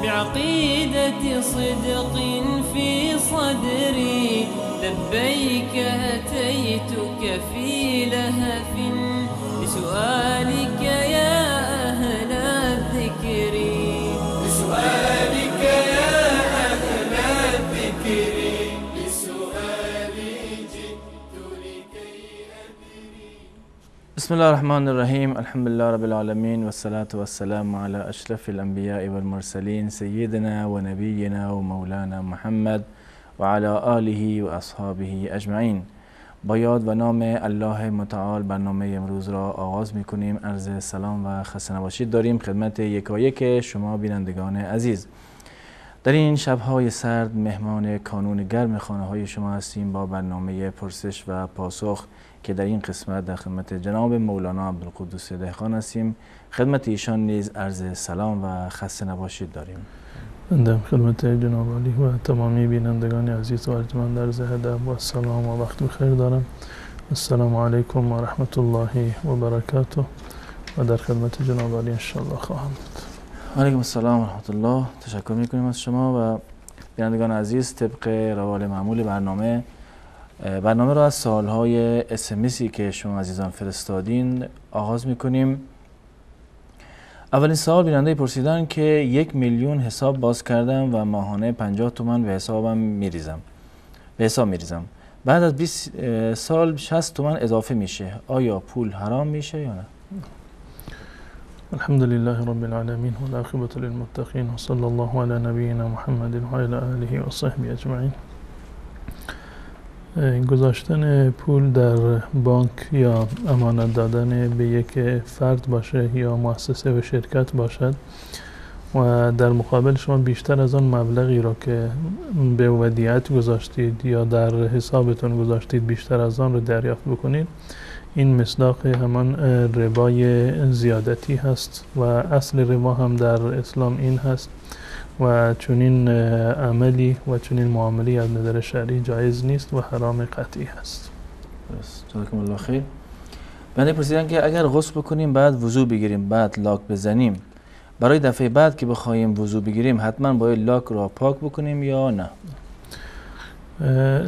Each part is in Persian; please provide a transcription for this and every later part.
بعقيدة صدق في صدري، لبيك أتيتك في لهف لسؤالك يا أهل الذكر، لسؤالك يا أهل الذكر، لسؤالي جئت لكي أدري. بسم الله الرحمن الرحیم. الحمد لله رب العالمین والصلاة والسلام على اشرف الانبیاء والمرسلین سیدنا و نبینا و مولانا محمد و علی آله و اصحابه اجمعین. با یاد و نام الله متعال برنامه امروز را آغاز می‌کنیم. عرض سلام و خسته نباشید داریم خدمت یکایک شما بینندگان عزیز. در این شب‌های سرد مهمان کانون گرم خانه‌های شما هستیم با برنامه پرسش و پاسخ که در این قسمت در خدمت جناب مولانا عبدالقدوس دهقان هستیم. خدمت ایشان نیز عرض سلام و خسته نباشید داریم. بنده خدمت جناب عالی و تمامی بینندگان عزیز و ارجمند عرض ادب و سلام و وقت بخیر دارم. السلام علیکم و رحمت الله و برکاته و در خدمت جناب عالی انشاءالله خواهم بود. علیکم السلام و رحمت الله. تشکر میکنیم از شما و بینندگان عزیز. طبق روال معمول برنامه را از سوالهای SMS که شما عزیزان فرستادین آغاز میکنیم. اولین سوال بیننده پرسیدن که 1 میلیون حساب باز کردم و ماهانه 50 تومن به حسابم میریزم، به حساب میریزم. بعد از 20 سال 60 تومن اضافه میشه. آیا پول حرام میشه یا نه؟ الحمد لله رب العالمین و العاقبة للمتقین و صلی الله علی نبینا محمد و علی آله و صحبه اجمعین. گذاشتن پول در بانک یا امانت دادن به یک فرد باشه یا مؤسسه و شرکت باشد و در مقابل شما بیشتر از آن مبلغی را که به ودیعت گذاشتید یا در حسابتون گذاشتید بیشتر از آن رو دریافت بکنید، این مصداق همان ربای زیادتی هست و اصل ربا هم در اسلام این هست و چنین عملی و چنین معاملی از نظر شرعی جایز نیست و حرام قطعی هست. جزاکم الله خیر. بنده پرسیدن که اگر غسل بکنیم بعد وضو بگیریم بعد لاک بزنیم، برای دفعه بعد که بخوایم وضو بگیریم حتما باید لاک را پاک بکنیم یا نه؟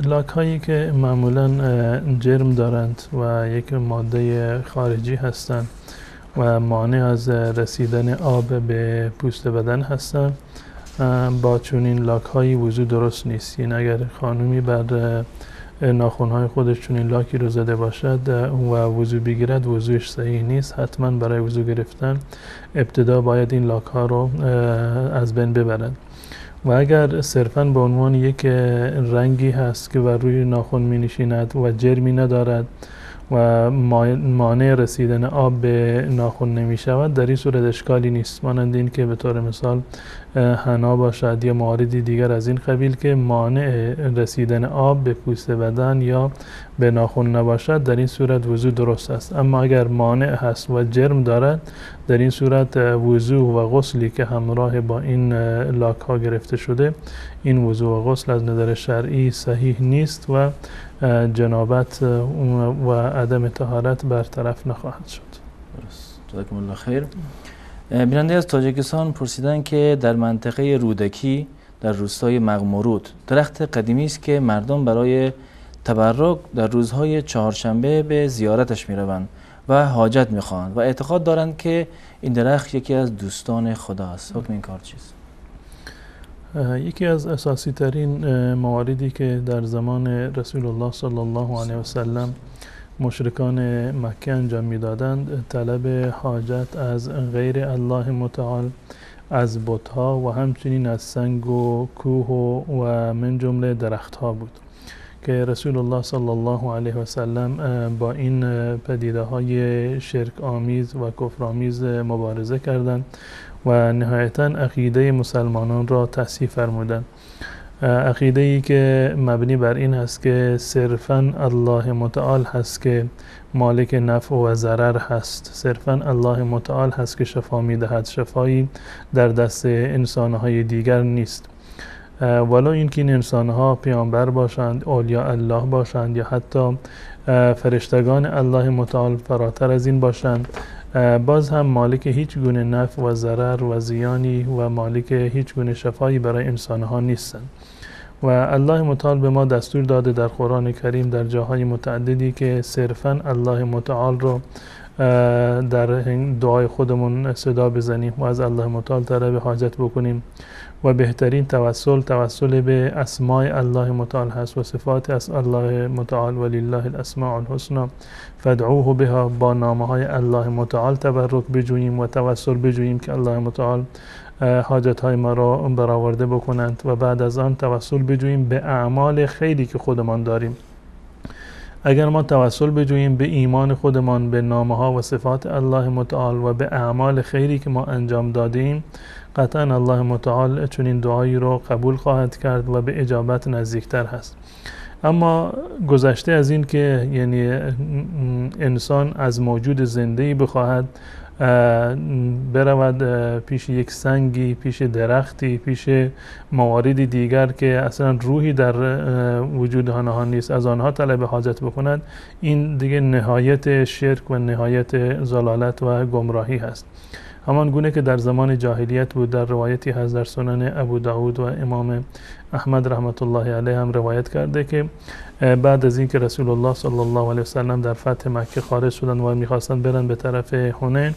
لاک هایی که معمولا جرم دارند و یک ماده خارجی هستند و مانع از رسیدن آب به پوست بدن هستند، با چنین لاک هایی وضو درست نیست. یعنی اگر خانومی بر ناخن های خودش چنین لاکی رو زده باشد و وضو بگیرد وضوش صحیح نیست. حتما برای وضو گرفتن ابتدا باید این لاک ها رو از بین ببرد و اگر صرفاً به عنوان یک رنگی هست که بر روی ناخن می نشیند و جرمی ندارد و مانع رسیدن آب به ناخن نمی شود، در این صورت اشکالی نیست. مانند این که به طور مثال حنا باشد یا مواردی دیگر از این قبیل که مانع رسیدن آب به پوست بدن یا به ناخن نباشد، در این صورت وضو درست است. اما اگر مانع هست و جرم دارد، در این صورت وضو و غسلی که همراه با این لاک ها گرفته شده، این وضو و غسل از نظر شرعی صحیح نیست و جنابت و عدم طهارت برطرف نخواهد شد. جزاکم الله خیر. بیننده از تاجیکستان پرسیدن که در منطقه رودکی در روستای مغمورود درخت قدیمی است که مردم برای تبرک در روزهای چهارشنبه به زیارتش میروند و حاجت میخواهند و اعتقاد دارند که این درخت یکی از دوستان خدا است. حکم این کار چیست؟ یکی از اساسی ترین مواردی که در زمان رسول الله صلی الله علیه و سلم مشرکان مکه انجام میدادند، طلب حاجت از غیر الله متعال، از بتها و همچنین از سنگ و کوه و من جمله درختها بود که رسول الله صلی الله علیه و سلم با این پدیده های شرک آمیز و کفر آمیز مبارزه کردند و نهایتا عقیده مسلمانان را تصحیح فرمودند. عقیده ای که مبنی بر این هست که صرفا الله متعال هست که مالک نفع و ضرر هست، صرفا الله متعال هست که شفا میدهد، شفایی در دست انسانهای دیگر نیست. ولو اینکه این انسانها پیامبر باشند، اولیاء الله باشند یا حتی فرشتگان الله متعال فراتر از این باشند، باز هم مالک هیچ گونه نفع و ضرر و زیانی و مالک هیچ گونه شفایی برای انسانها نیستند. و الله متعال به ما دستور داده در قرآن کریم در جاهای متعددی که صرفاً الله متعال رو در دعای خودمون صدا بزنیم و از الله متعال طلب حاجت بکنیم و بهترین توسل توسل به اسماء الله متعال هست و صفات از الله متعال، ولله الاسماء الحسنى فادعوه بها. با نامه های الله متعال تبرک بجوییم و توسل بجوییم که الله متعال حاجت های ما را برآورده بکنند و بعد از آن توسل بجوییم به اعمال خیری که خودمان داریم. اگر ما توسل بجوییم به ایمان خودمان، به نامه ها و صفات الله متعال و به اعمال خیری که ما انجام دادیم، قطعا الله متعال چنین دعایی رو قبول خواهد کرد و به اجابت نزدیکتر هست. اما گذشته از این که یعنی انسان از موجود زنده‌ای بخواهد برود پیش یک سنگی، پیش درختی، پیش موارد دیگر که اصلا روحی در وجود آنها نیست، از آنها طلب حاجت بکند، این دیگه نهایت شرک و نهایت ضلالت و گمراهی هست. همان گونه که در زمان جاهلیت بود، در روایتی هست در سنن ابو داود و امام احمد رحمت الله علیه هم روایت کرده که بعد از اینکه رسول الله صلی الله علیه وسلم در فتح مکه خارج شدند و میخواستند برن به طرف حنین،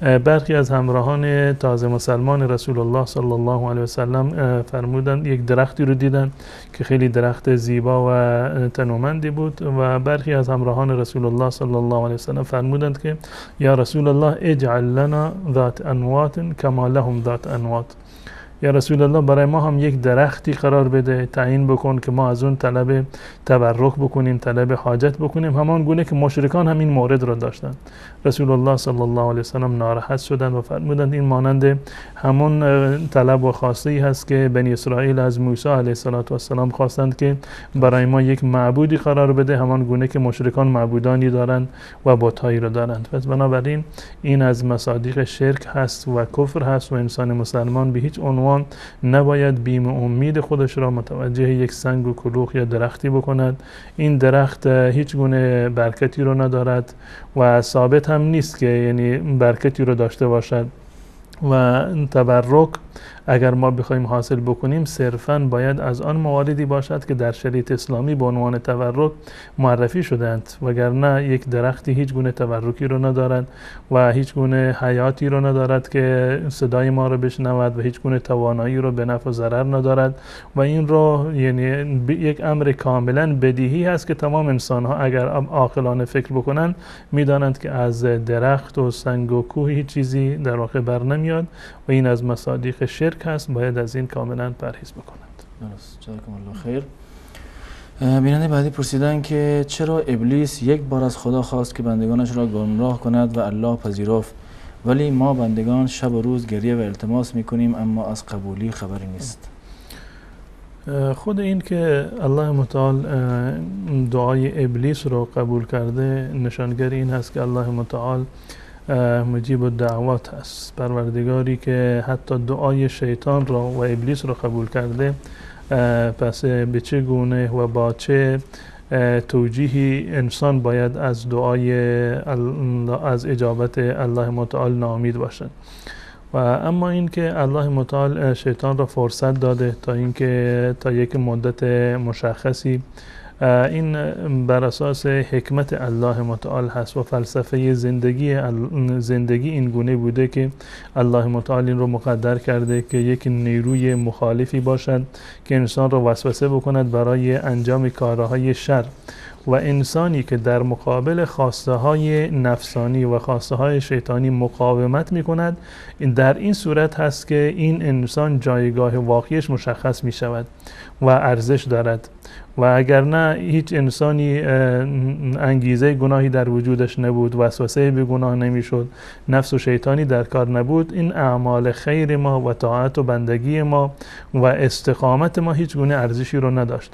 برخی از همراهان تازه مسلمان رسول الله صلی الله علیه وسلم فرمودند یک درختی رو دیدن که خیلی درخت زیبا و تنومندی بود و برخی از همراهان رسول الله صلی الله علیه وسلم فرمودند که یا رسول الله اجعل لنا ذات انوات کما لهم ذات انوات، یا رسول الله برای ما هم یک درختی قرار بده، تعیین بکن که ما از اون طلب تبرک بکنیم، طلب حاجت بکنیم، همان گونه که مشرکان هم این مورد را داشتند. رسول الله صلی الله علیه وسلم ناراحت شدند و فرمودند این مانند همون طلب و خواسته ای هست که بنی اسرائیل از موسی علیه السلام خواستند که برای ما یک معبودی قرار بده، همان گونه که مشرکان معبودانی دارند و بتهایی را دارند. پس بنابراین این از مصادیق شرک هست و کفر هست و انسان مسلمان به هیچ عنوان نباید بیم امید خودش را متوجه یک سنگ و کلوخ یا درختی بکند. این درخت هیچ گونه برکتی رو ندارد و ثابت هم نیست که یعنی برکتی رو داشته باشد و تبرک اگر ما بخوایم حاصل بکنیم صرفاً باید از آن مواردی باشد که در شریعت اسلامی به عنوان تبرک معرفی شدند، وگرنه یک درختی هیچ گونه تبرکی رو ندارد و هیچ گونه حیاتی رو ندارد که صدای ما رو بشنود و هیچ گونه توانایی رو به نفع و ضرر ندارد و این رو یعنی یک امر کاملا بدیهی هست که تمام انسان ها اگر عاقلانه فکر بکنند میدانند که از درخت و سنگ و کوه هیچ چیزی در واقع بر نمیاد و این از مصادیق شرک هست، باید از این کاملا پرهیز بکنند. درست، جزاکم الله خیر. بیننده بعدی پرسیدن که چرا ابلیس یک بار از خدا خواست که بندگانش را گمراه کند و الله پذیرفت، ولی ما بندگان شب و روز گریه و التماس میکنیم اما از قبولی خبری نیست؟ خود این که الله متعال دعای ابلیس رو قبول کرده نشانگر این هست که الله متعال مجیب الدعوات هست، پروردگاری که حتی دعای شیطان را و ابلیس را قبول کرده، پس به چه گونه و با چه توجیهی انسان باید از دعای از اجابت الله متعال ناامید باشد. و اما اینکه الله متعال شیطان را فرصت داده تا اینکه تا یک مدت مشخصی، این بر اساس حکمت الله متعال هست و فلسفه زندگی این گونه بوده که الله متعال این رو مقدر کرده که یک نیروی مخالفی باشد که انسان را وسوسه بکند برای انجام کارهای شر و انسانی که در مقابل خواسته های نفسانی و خواسته های شیطانی مقاومت می کند، در این صورت هست که این انسان جایگاه واقعیش مشخص می شود و ارزش دارد، و اگر نه هیچ انسانی انگیزه گناهی در وجودش نبود، وسوسه به گناه نمیشد، نفس و شیطانی در کار نبود، این اعمال خیر ما و طاعت و بندگی ما و استقامت ما هیچ گونه ارزشی رو نداشت.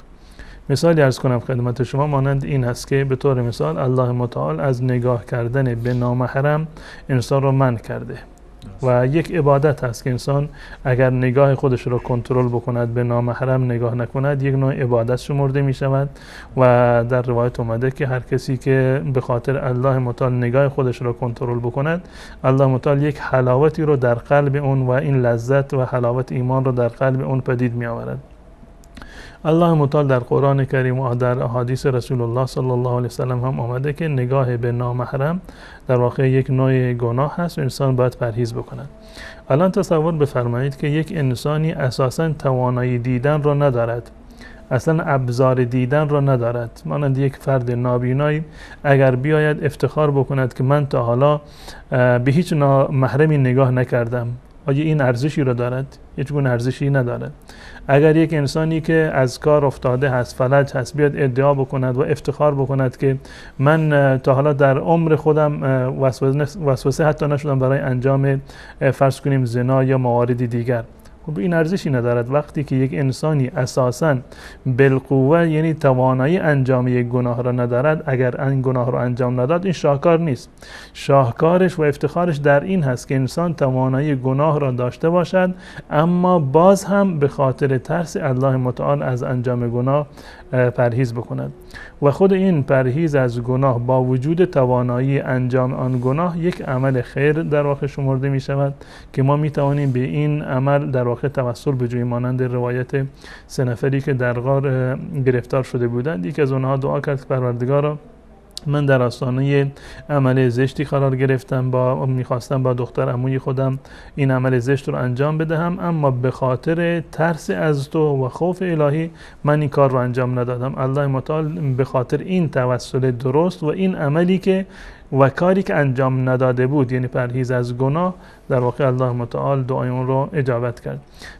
مثالی عرض کنم خدمت شما مانند این هست که به طور مثال الله متعال از نگاه کردن به نامحرم انسان رو منع کرده. و یک عبادت هست که انسان اگر نگاه خودش را کنترل بکند، به نامحرم نگاه نکند، یک نوع عبادت شمرده می شود. و در روایت اومده که هر کسی که به خاطر الله متعال نگاه خودش را کنترل بکند، الله متعال یک حلاوتی رو در قلب اون و این لذت و حلاوت ایمان رو در قلب اون پدید می آورد. الله متعال در قرآن کریم و در احادیث رسول الله صلی الله علیه وسلم هم آمده که نگاه به نامحرم در واقع یک نوع گناه هست و انسان باید پرهیز بکند. الان تصور بفرمایید که یک انسانی اساساً توانایی دیدن را ندارد، اصلا ابزار دیدن را ندارد، مانند یک فرد نابینایی اگر بیاید افتخار بکند که من تا حالا به هیچ نامحرمی نگاه نکردم، آیا این ارزشی را دارد؟ هیچ گونه ارزشی ندارد. اگر یک انسانی که از کار افتاده هست، فلج هست، بیاد ادعا بکند و افتخار بکند که من تا حالا در عمر خودم وسوسه حتی نشدم برای انجام فرض کنیم زنا یا موارد دیگر، خب این ارزشی ندارد. وقتی که یک انسانی اساساً بالقوه، یعنی توانایی انجام یک گناه را ندارد، اگر این گناه را انجام نداد، این شاهکار نیست. شاهکارش و افتخارش در این هست که انسان توانایی گناه را داشته باشد، اما باز هم به خاطر ترس الله متعال از انجام گناه پرهیز بکند. و خود این پرهیز از گناه با وجود توانایی انجام آن گناه یک عمل خیر در واقع شمرده می شود که ما می توانیم به این عمل در واقع توسل بجوییم، مانند روایت سه نفری که در غار گرفتار شده بودند. یکی از آنها دعا کرد که پروردگارا، من در آستانه عمل زشتی قرار گرفتم، با میخواستم با دختر عموی خودم این عمل زشت رو انجام بدهم، اما به خاطر ترس از تو و خوف الهی من این کار رو انجام ندادم. الله متعال به خاطر این توسل درست و این عملی که و کاری که انجام نداده بود، یعنی پرهیز از گناه، در واقع الله متعال دعای اون رو اجابت کرد.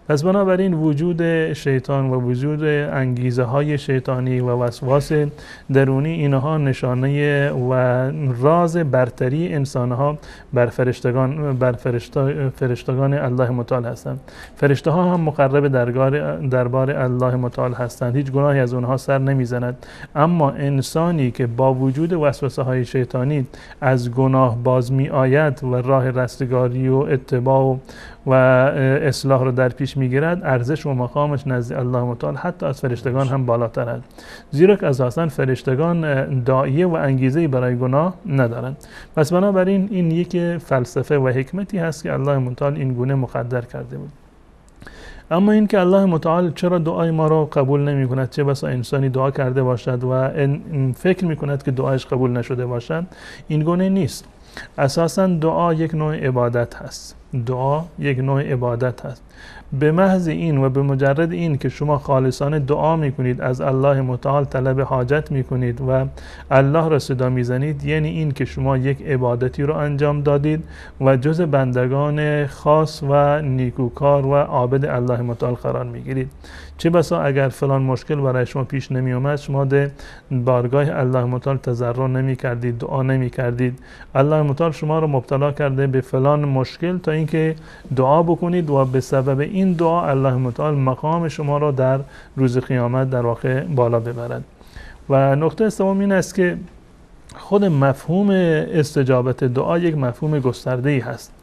پس بنابراین وجود شیطان و وجود انگیزه های شیطانی و وسواس درونی، اینها نشانه و راز برتری انسان ها بر فرشتگان، بر فرشتگان الله متعال هستند. فرشته ها هم مقرب دربار الله متعال هستند، هیچ گناهی از اونها سر نمیزند. اما انسانی که با وجود وسوسه های شیطانی از گناه باز می آید و راه رستگاری و اتباع و اصلاح رو در پیش می گیرد، ارزش و مقامش نزد الله متعال حتی از فرشتگان هم بالاتر است، زیرا که اساساً فرشتگان داعیه و انگیزه برای گناه ندارند. پس بنابراین این یک فلسفه و حکمتی هست که الله متعال این گونه مقدر کرده بود. اما این که الله متعال چرا دعای ما را قبول نمی کند، چه بسا انسانی دعا کرده باشد و فکر می کند که دعایش قبول نشده باشد، این گونه نیست. اساساً دعا یک نوع عبادت هست. دعا یک نوع عبادت هست. به محض این و به مجرد این که شما خالصانه دعا میکنید، از الله متعال طلب حاجت میکنید و الله را صدا میزنید، یعنی این که شما یک عبادتی رو انجام دادید و جز بندگان خاص و نیکوکار و عابد الله متعال قرار میگیرید. چه بسا اگر فلان مشکل برای شما پیش نمی اومد، شما در بارگاه الله متعال تضرع نمی کردید، دعا نمی کردید. الله متعال شما رو مبتلا کرده به فلان مشکل تا اینکه دعا بکنید و به سبب این دعا الله متعال مقام شما را در روز قیامت در واقع بالا ببرد. و نقطه سوم این است که خود مفهوم استجابت دعا یک مفهوم گسترده‌ای هست.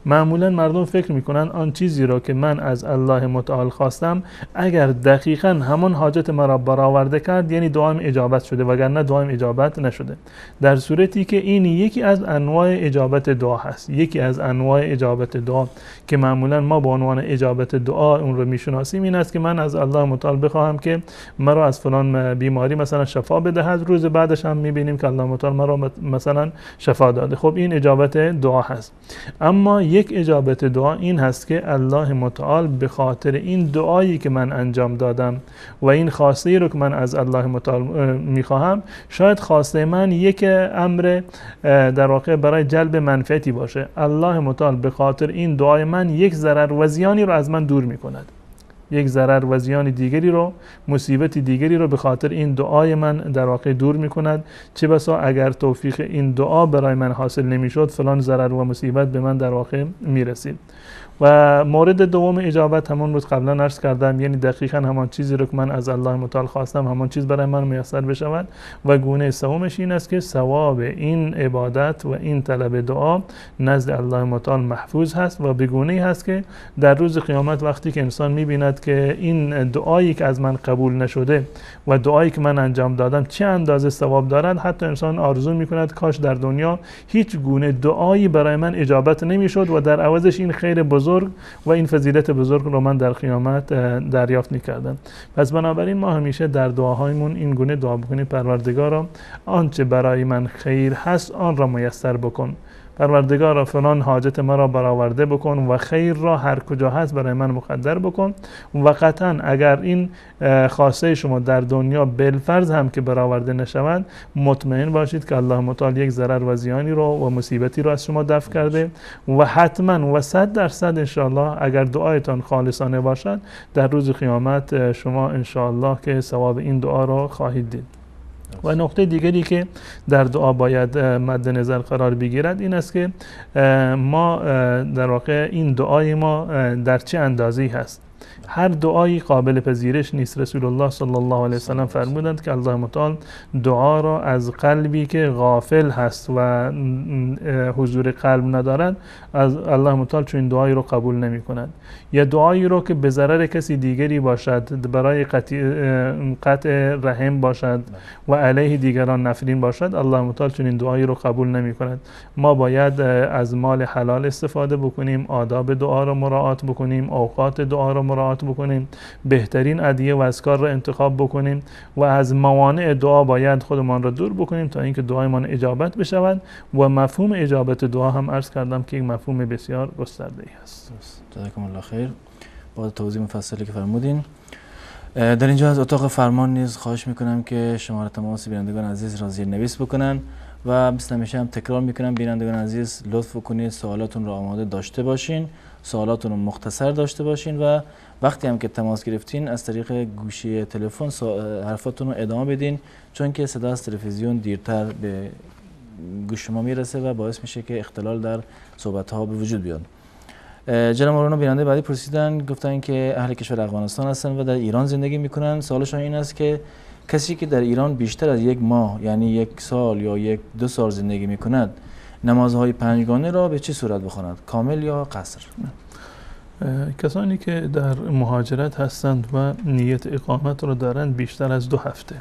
معمولا مردم فکر میکنن آن چیزی را که من از الله متعال خواستم اگر دقیقا همان حاجت مرا برآورده کرد، یعنی دعایم اجابت شده، وگرنه دعایم اجابت نشده. در صورتی که این یکی از انواع اجابت دعا هست، یکی از انواع اجابت دعا که معمولا ما به عنوان اجابت دعا اون رو میشناسیم این است که من از الله متعال بخواهم که مرا از فلان بیماری مثلا شفا بدهد، روز بعدش هم میبینیم که الله متعال مرا مثلا شفا داده. خب این اجابت دعا هست. اما یک اجابت دعا این هست که الله متعال به خاطر این دعایی که من انجام دادم و این خواسته رو که من از الله متعال میخواهم، شاید خواسته من یک امر در واقع برای جلب منفعتی باشه، الله متعال به خاطر این دعای من یک ضرر و زیانی رو از من دور میکند، یک ضرر و زیان دیگری رو، مصیبت دیگری رو به خاطر این دعای من در واقع دور میکند. چه بسا اگر توفیق این دعا برای من حاصل نمیشد، فلان ضرر و مصیبت به من در واقع میرسید. و مورد دوم اجابت همون بود قبلا عرض کردم، یعنی دقیقا همان چیزی رو که من از الله متعال خواستم همان چیز برای من میسر بشود. و گونه سومش این است که ثواب این عبادت و این طلب دعا نزد الله متعال محفوظ هست و به گونه‌ای هست که در روز قیامت وقتی که انسان میبیند که این دعایی که از من قبول نشده و دعایی که من انجام دادم چه اندازه ثواب دارد، حتی انسان آرزو میکند کاش در دنیا هیچ گونه دعایی برای من اجابت نمیشد و در عوضش این خیر بزرگ و این فضیلت بزرگ رو من در قیامت دریافت میکردم. پس بنابراین ما همیشه در دعاهایمون این گونه دعا بکنیم: پروردگارا آنچه برای من خیر هست آن را میسر بکن، پروردگارا فلان حاجت مرا برآورده بکن و خیر را هر کجا هست برای من مقدر بکن. و قطعا اگر این خواسته شما در دنیا بالفرض هم که برآورده نشود، مطمئن باشید که الله متعال یک ضرر و زیانی رو و مصیبتی رو از شما دفع کرده و حتما و 100% انشاءالله اگر دعایتان خالصانه باشد در روز قیامت شما انشاءالله که ثواب این دعا را خواهید دید. و نقطه دیگری که در دعا باید مد نظر قرار بگیرد این است که ما در واقع این دعای ما در چه اندازه‌ای هست. هر دعایی قابل پذیرش نیست. رسول الله صلی الله علیه وسلم فرمودند که الله متعال دعا را از قلبی که غافل هست و حضور قلب ندارد، از الله متعال چون دعایی رو قبول نمی کند. یا دعایی رو که به ضرر کسی دیگری باشد، برای قطع رحم باشد و علیه دیگران نفرین باشد، الله متعال چون این دعایی رو قبول نمی کند. ما باید از مال حلال استفاده بکنیم، آداب دعا رو مراعات بکنیم، اوقات دعا رو مراعات بکنیم، بهترین ادعیه و اذکار را انتخاب بکنیم و از موانع دعا باید خودمان را دور بکنیم تا اینکه دعایمان اجابت بشود. و مفهوم اجابت دعا هم عرض کردم که یک مفهوم بسیار گسترده‌ای است. جزاکم الله خیر با توضیح مفصلی که فرمودین. در اینجا از اتاق فرمان نیز خواهش میکنم که شماره تماس بینندگان عزیز را زیرنویس بکنن و مثل همیشه هم تکرار میکنم بینندگان عزیز لطف کنید سوالاتون را آماده داشته باشین، سوالاتون رو مختصر داشته باشین و وقتی هم که تماس گرفتین از طریق گوشی تلفن حرفاتون رو ادامه بدین، چون که صدا از تلویزیون دیرتر به گوش شما میرسه و باعث میشه که اختلال در صحبت ها به وجود بیاد. جناب مولانا بیننده بعدی پرسیدن، گفتن که اهل کشور افغانستان هستن و در ایران زندگی میکنن. سوالشون این است که کسی که در ایران بیشتر از یک ماه یعنی یک سال یا یک دو سال زندگی میکند نمازهای پنجگانه را به چه صورت بخواند، کامل یا قصر؟ کسانی که در مهاجرت هستند و نیت اقامت را دارند بیشتر از 2 هفته،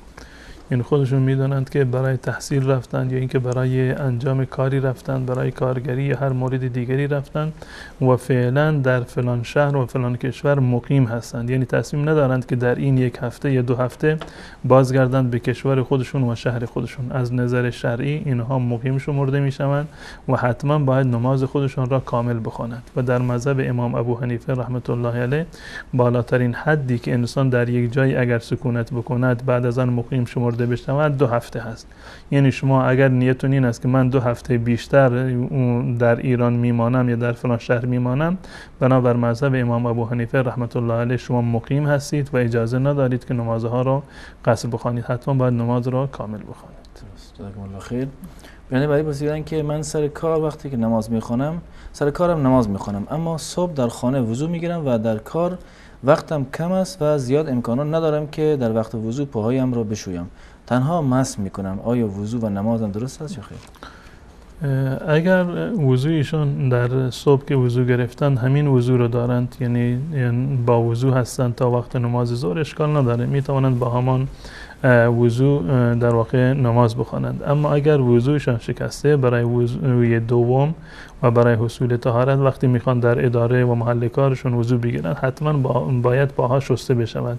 یعنی خودشون میدانند که برای تحصیل رفتن یا اینکه برای انجام کاری رفتن، برای کارگری یا هر مورد دیگری رفتن و فعلا در فلان شهر و فلان کشور مقیم هستند، یعنی تصمیم ندارند که در این 1 هفته یا 2 هفته بازگردند به کشور خودشون و شهر خودشون. از نظر شرعی اینها مقیم شمرده میشوند و حتما باید نماز خودشون را کامل بخوانند. و در مذهب امام ابو حنیفه رحمت الله علیه بالاترین حدی که انسان در یک جایی اگر سکونت بکند بعد از آن مقیم شمرده بشود 2 هفته هست. یعنی شما اگر نیتون این است که من 2 هفته بیشتر در ایران میمانم یا در فلان شهر میمانم، بنابر مذهب امام ابو حنیفه رحمت الله علیه شما مقیم هستید و اجازه ندارید که نمازها را قصر بخوانید، حتما باید نماز را کامل بخوانید. جزاکم الله خیر. یعنی بعدی پرسیدن که من سر کار وقتی که نماز میخوانم، سر کارم نماز میخوانم، اما صبح در خانه وضو میگیرم و در کار وقتم کم است و زیاد امکانات ندارم که در وقت وضو پاهایم را بشویم، تنها مسح میکنم، آیا وضو و نمازم درست است یا خیر؟ اگر وضویشان در صبح که وضو گرفتن همین وضو رو دارند، یعنی با وضو هستند تا وقت نماز ظهر، اشکال نداره، میتوانند با همان وضو در واقع نماز بخوانند. اما اگر وضویشان شکسته، برای وضوی دوم و برای حصول طهارت وقتی میخوان در اداره و محل کارشون وضو بگیرن، حتما باید پاها شسته بشود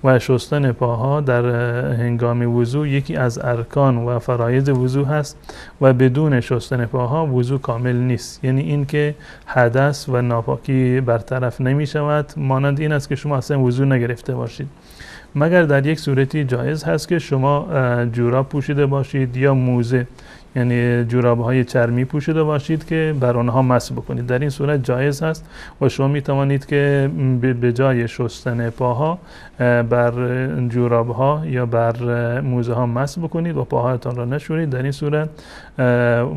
و شستن پاها در هنگام وضو یکی از ارکان و فرایض وضو هست و بدون شستن پاها وضو کامل نیست. یعنی اینکه حدث و ناپاکی برطرف نمی شود، مانند این است که شما اصلا وضو نگرفته باشید. مگر در یک صورتی جایز هست که شما جوراب پوشیده باشید یا موزه، یعنی جوراب های چرمی پوشیده باشید که بر آنها مسح بکنید. در این صورت جایز هست و شما می توانید که به جای شستن پاها بر جوراب ها یا بر موزه ها مسح بکنید و پاهایتان را نشورید. در این صورت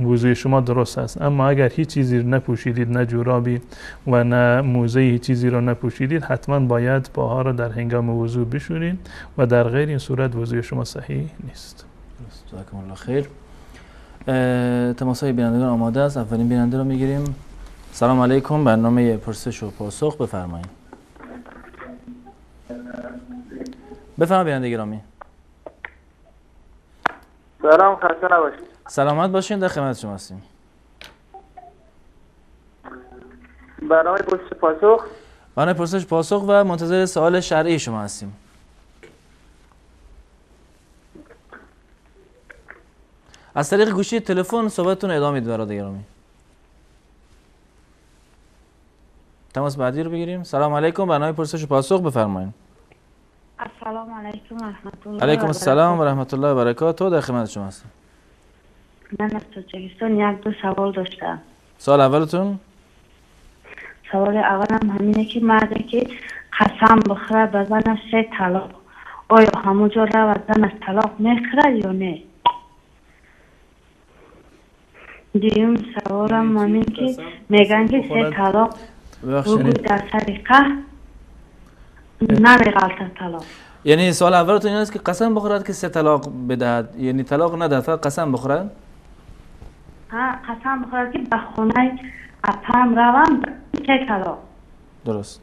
وضوی شما درست است. اما اگر هیچ چیزی نپوشیدید، نه جورابی و نه موزه، هیچ چیزی را نپوشیدید، حتما باید پاها را در هنگام وضو بشورید و در غیر این صورت وضوی شما صحیح نیست. جزاکم الله خیر. تماس های بینندگان آماده است. اولین بیننده رو میگیریم. سلام علیکم، برنامه پرسش و پاسخ، بفرمایید. بفرمایید بیننده گرامی. سلام، خسته نباشید. سلامت باشین، در خدمت شما هستیم. برنامه پرسش پاسخ، برنامه پرسش پاسخ و منتظر سوال شرعی شما هستیم. از طریق گوشی تلفن صحبتتون ادامه میدید برادر گرامی. تماس بعدی رو بگیریم. سلام علیکم، برنامه پرسش و پاسخ، بفرمایید. السلام علیکم و رحمت الله. علیکم السلام و رحمت الله و برکاته، در خدمت شما هستم. من از تاجیکستان یک دو سوال داشتم. سوال اولتون؟ سوال اولم همینه که مردی که قسم بخوره به زنش 3 طلاق، آیا همونجا رو زنش طلاق میخوره یا نه؟ دوم سوالم همین که میگن که 3 طلاق بگو در سریقه نمیغلطه طلاق. یعنی سوال اولتون این است که قسم بخورد که 3 طلاق بدهد، یعنی طلاق ندهد، فقط قسم بخورد؟ ها، قسم بخورد که به خونه اپم روم 3 طلاق. درست.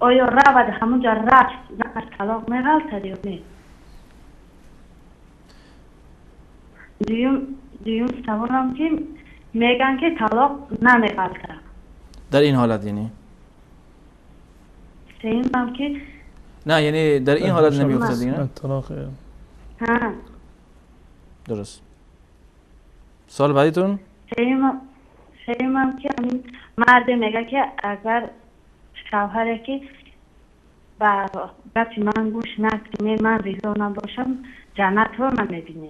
آیا رود همونجا رفت زنش طلاق میغلطه یا نه؟ دوم سوالم که میگن که طلاق نمیغلطه در این حالت، یعنی سوم که نه، یعنی در این حالت نمیفته دیگه، نه طلاق. ها درست. سوال بعدیتون؟ سوم که مرد میگه که اگر شوهره که به گپ من گوش نکنه، من رضا نباشم، جنت رو نمیبینه.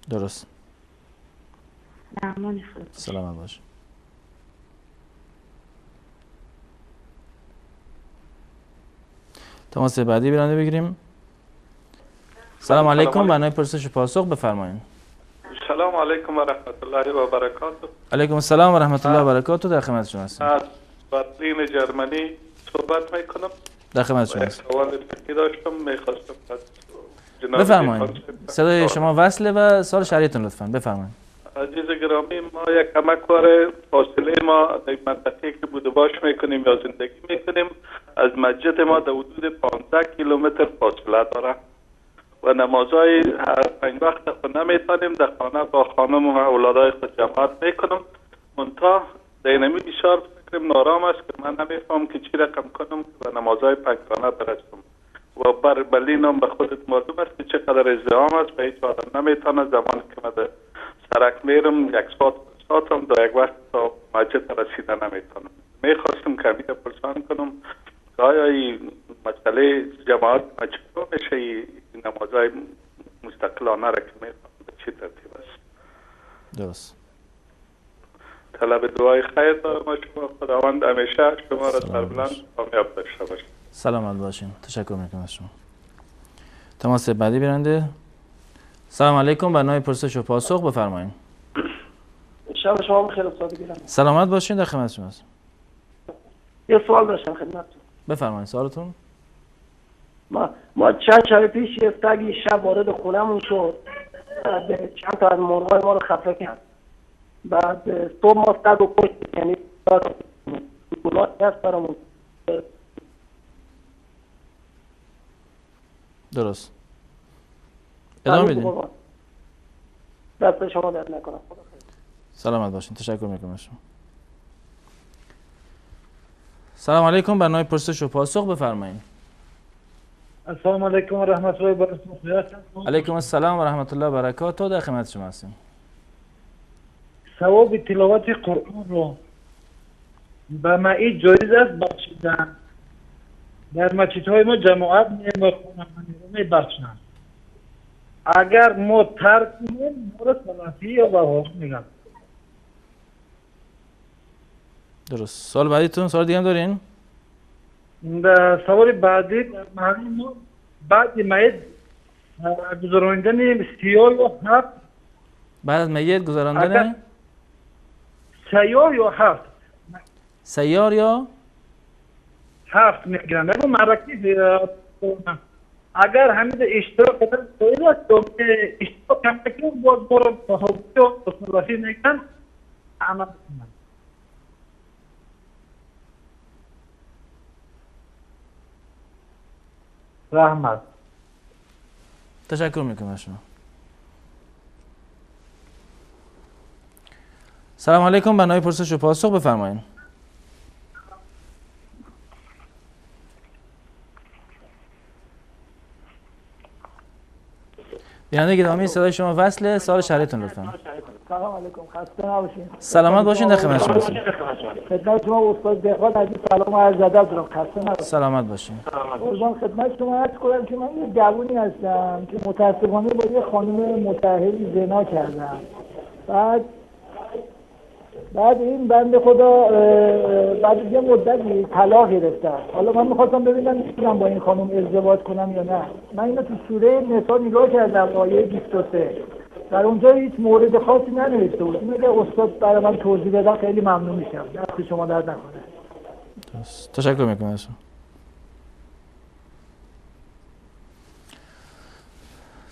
درست. امان خدا. سلامت باش. تماس بعدی بیننده بگیریم. سلام علیکم، برنامه پرسش و پاسخ، بفرمایید. سلام علیکم و رحمت الله و برکاته. علیکم السلام و رحمت الله و برکاته، در خدمت شما هستیم. از برلین جرمنی صحبت میکنم. در خدمت شما هستیم. سوال فقهی داشتم، میخواستم بفرمایید. صدای شما وصله و سوال شرعیتون لطفاً بفرمایید. عزیز گرامی، ما یک کمک فاصله ما در منطقه که بوده باش میکنیم یا زندگی میکنیم از مسجد ما در حدود 15 کیلومتر فاصله داره و نمازهای هر 5 وقت خود نمیتونیم در خانه با خانم و اولادای خود جماعت میکنم. منتها در اینمی بسیار فکرم نارام است که من نمیفهم که چی رقم کنم که به نمازهای پنجگانه برسم و بر برلین هم به خودت معلوم است که چقدر ازدحام است و هیچ آدم نمیتونه. زمان که من سرک میرم 1 ساعت ساعتم در یک وقت تا مسجد رسیده نمیتونم. میخواستم کمی پرسان کنم که آیا این مسئله جماعت چطور میشه، این نمازهای مستقلانه را که میخوام به چی ترتیب است؟ درست. طلب دعای خیر دارم از شما. خداوند همیشه شما را سربلند کامیاب داشته باشه. سلامت باشین. تشکر میکنم از شما. تماس بعدی بیننده. سلام علیکم، برنامه پرسش و پاسخ، بفرمایید. شب شما بخیر استاد گرامی. سلامت باشین، در خدمت شما هستم. یه سوال داشتم خدمتتون. بفرمایید سوالتون. ما چند شب پیش یه سگی شب وارد خونمون شد، چند تا از مرغای ما رو خفه کرد. بعد صبح ما سگ رو کشت، یعنی گناهی هست برامون. درست. ادامه بدین. دست شما درد نکنه. سلامت باشین، تشکر میکنم از شما. سلام علیکم، برنامه پرسش و پاسخ، بفرمایید. السلام علیکم و رحمت الله و برکاته. علیکم السلام و رحمت الله و برکاته، در خدمت شما هستیم. ثواب تلاوت قرآن رو به معی جایز است بخشیدن؟ در مسجدهای ما جماعت می‌خوانند، میبخشند. اگر ما ترک کنیم ما را سلفی یا وهابی میگن. درست. سوال بعدیتون، سوال دیگه هم دارین؟ سوال بعدی ما بعد میت گذراندن سیار یا هفت، بعد از میت گذراندن سیار یا هفت، سیار یا هفت میگیرن اگه معرکی. اگر همین اشتراک کردن اشتراک کنیم باز برو وهابی یا سلفی میگن عمل کنن. رحمت. تشکر میکنم از شما. سلام علیکم، بنای پرسش و پاسخ بفرمایید. بیننده گرامی صدای شما وصله، سوال شهریتون لطفاً. سلام علیکم، خسته نباشین. سلامت باشین، در خدمت شما هستیم. خدمت شما استاد دهقان عزیز سلام و عرض ادب دارم، خسته نباشین. سلامت باشین. قربان خدمت شما عرض کنم که من یه جوونی هستم که متاسفانه با یه خانم متأهلی زنا کردم. بعد این بنده خدا بعد یه مدتی طلاق گرفتم. حالا من می‌خواستم ببینم میتونم با این خانم ازدواج کنم یا نه. من اینو تو سوره نساء نگاه کردم آیه 23، در اونجا هیچ مورد خاصی ننوشته بود. این اگه استاد برای من توضیح بدن خیلی ممنون میشم. دست شما درد نکنه. تشکر میکنم.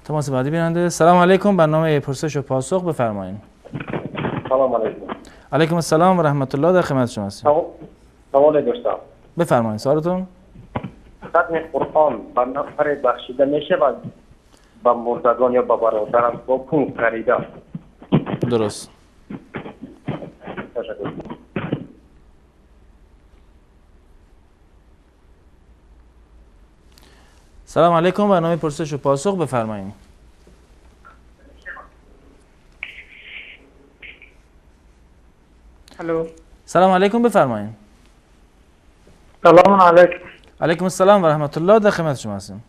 تماس بعدی بیننده. سلام علیکم، برنامه پرسش و پاسخ بفرمایید. سلام علیکم. علیکم السلام و رحمت الله، در خدمت شما هستیم. سوال داشتم. بفرمایید سوالتون. ختم قرآن به نفر بخشیده میشود به مردگان یا به برادران با پول خریده؟ درست. تشکر. سلام علیکم، برنامه پرسش و پاسخ بفرمایید. الو. سلام علیکم، بفرمایید. سلام علیکم. علیکم السلام و رحمت الله، در خدمت شما هستیم.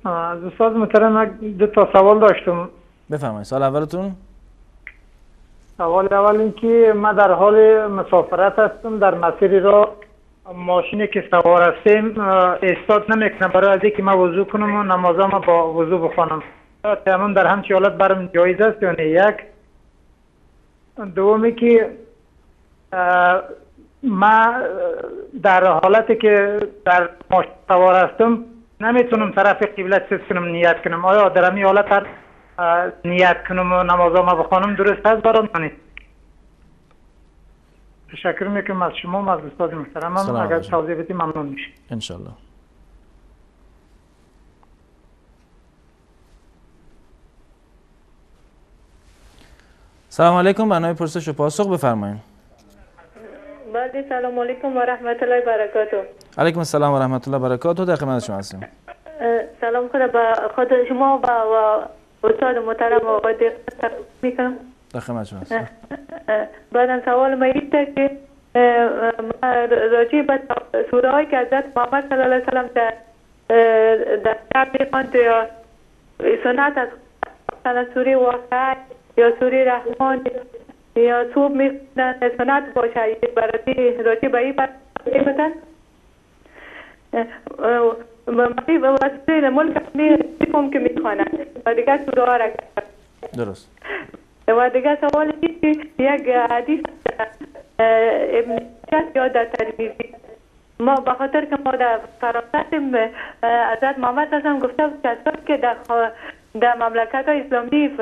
از استاد محترم دو تا سوال داشتم. بفرمایید سوال اولتون. سوال اول این که من در حال مسافرت هستم، در مسیر را ماشینی که سوار هستیم ایستاد نمیکنم برای از اینکه من وضو کنم و نمازم با وضو بخوانم. تیمم در همچین حالت برام جایز است یا نه؟ یک. دومی که من در حالتی که در ماشین سوار هستم نمیتونم طرف قبله چیز کنم، نیت کنم. آیا در همین حالت نیت کنم و نمازم بخوانم درست است برام یا نه؟ تشکر میکنم از شما و از استاد محترمم. اگر توضیح بدید ممنون میشم. انشالله. سلام علیکم، برنامه پرسش و پاسخ بفرمایید. بله، سلام علیکم و رحمت الله و برکاته. علیکم السلام و رحمت الله و برکاته، در خدمت شما هستیم. سلام خدا به خود شما و استاد محترم آقای دهقان میکنم. در خدمت شما هستیم. بعدم سوال ما اینه که راجع به سوره هایی که حضرت محمد صلی الله علیه و سلم در شب میخواند یا سنت از مثلا سوره واقعه یا سوره رحمان یا صبح میخوندن سنت باشه، برای راجع به این بودن واسه ملک میفهم که میخوانند و دیگه سوره ها را. درست. و دیگه سوال که یک حدیث ابن یا در ترمذی ما به خاطر که ما در فرانسه حضرت محمد صلی گفته بود کسایی که در مملکت های اسلامی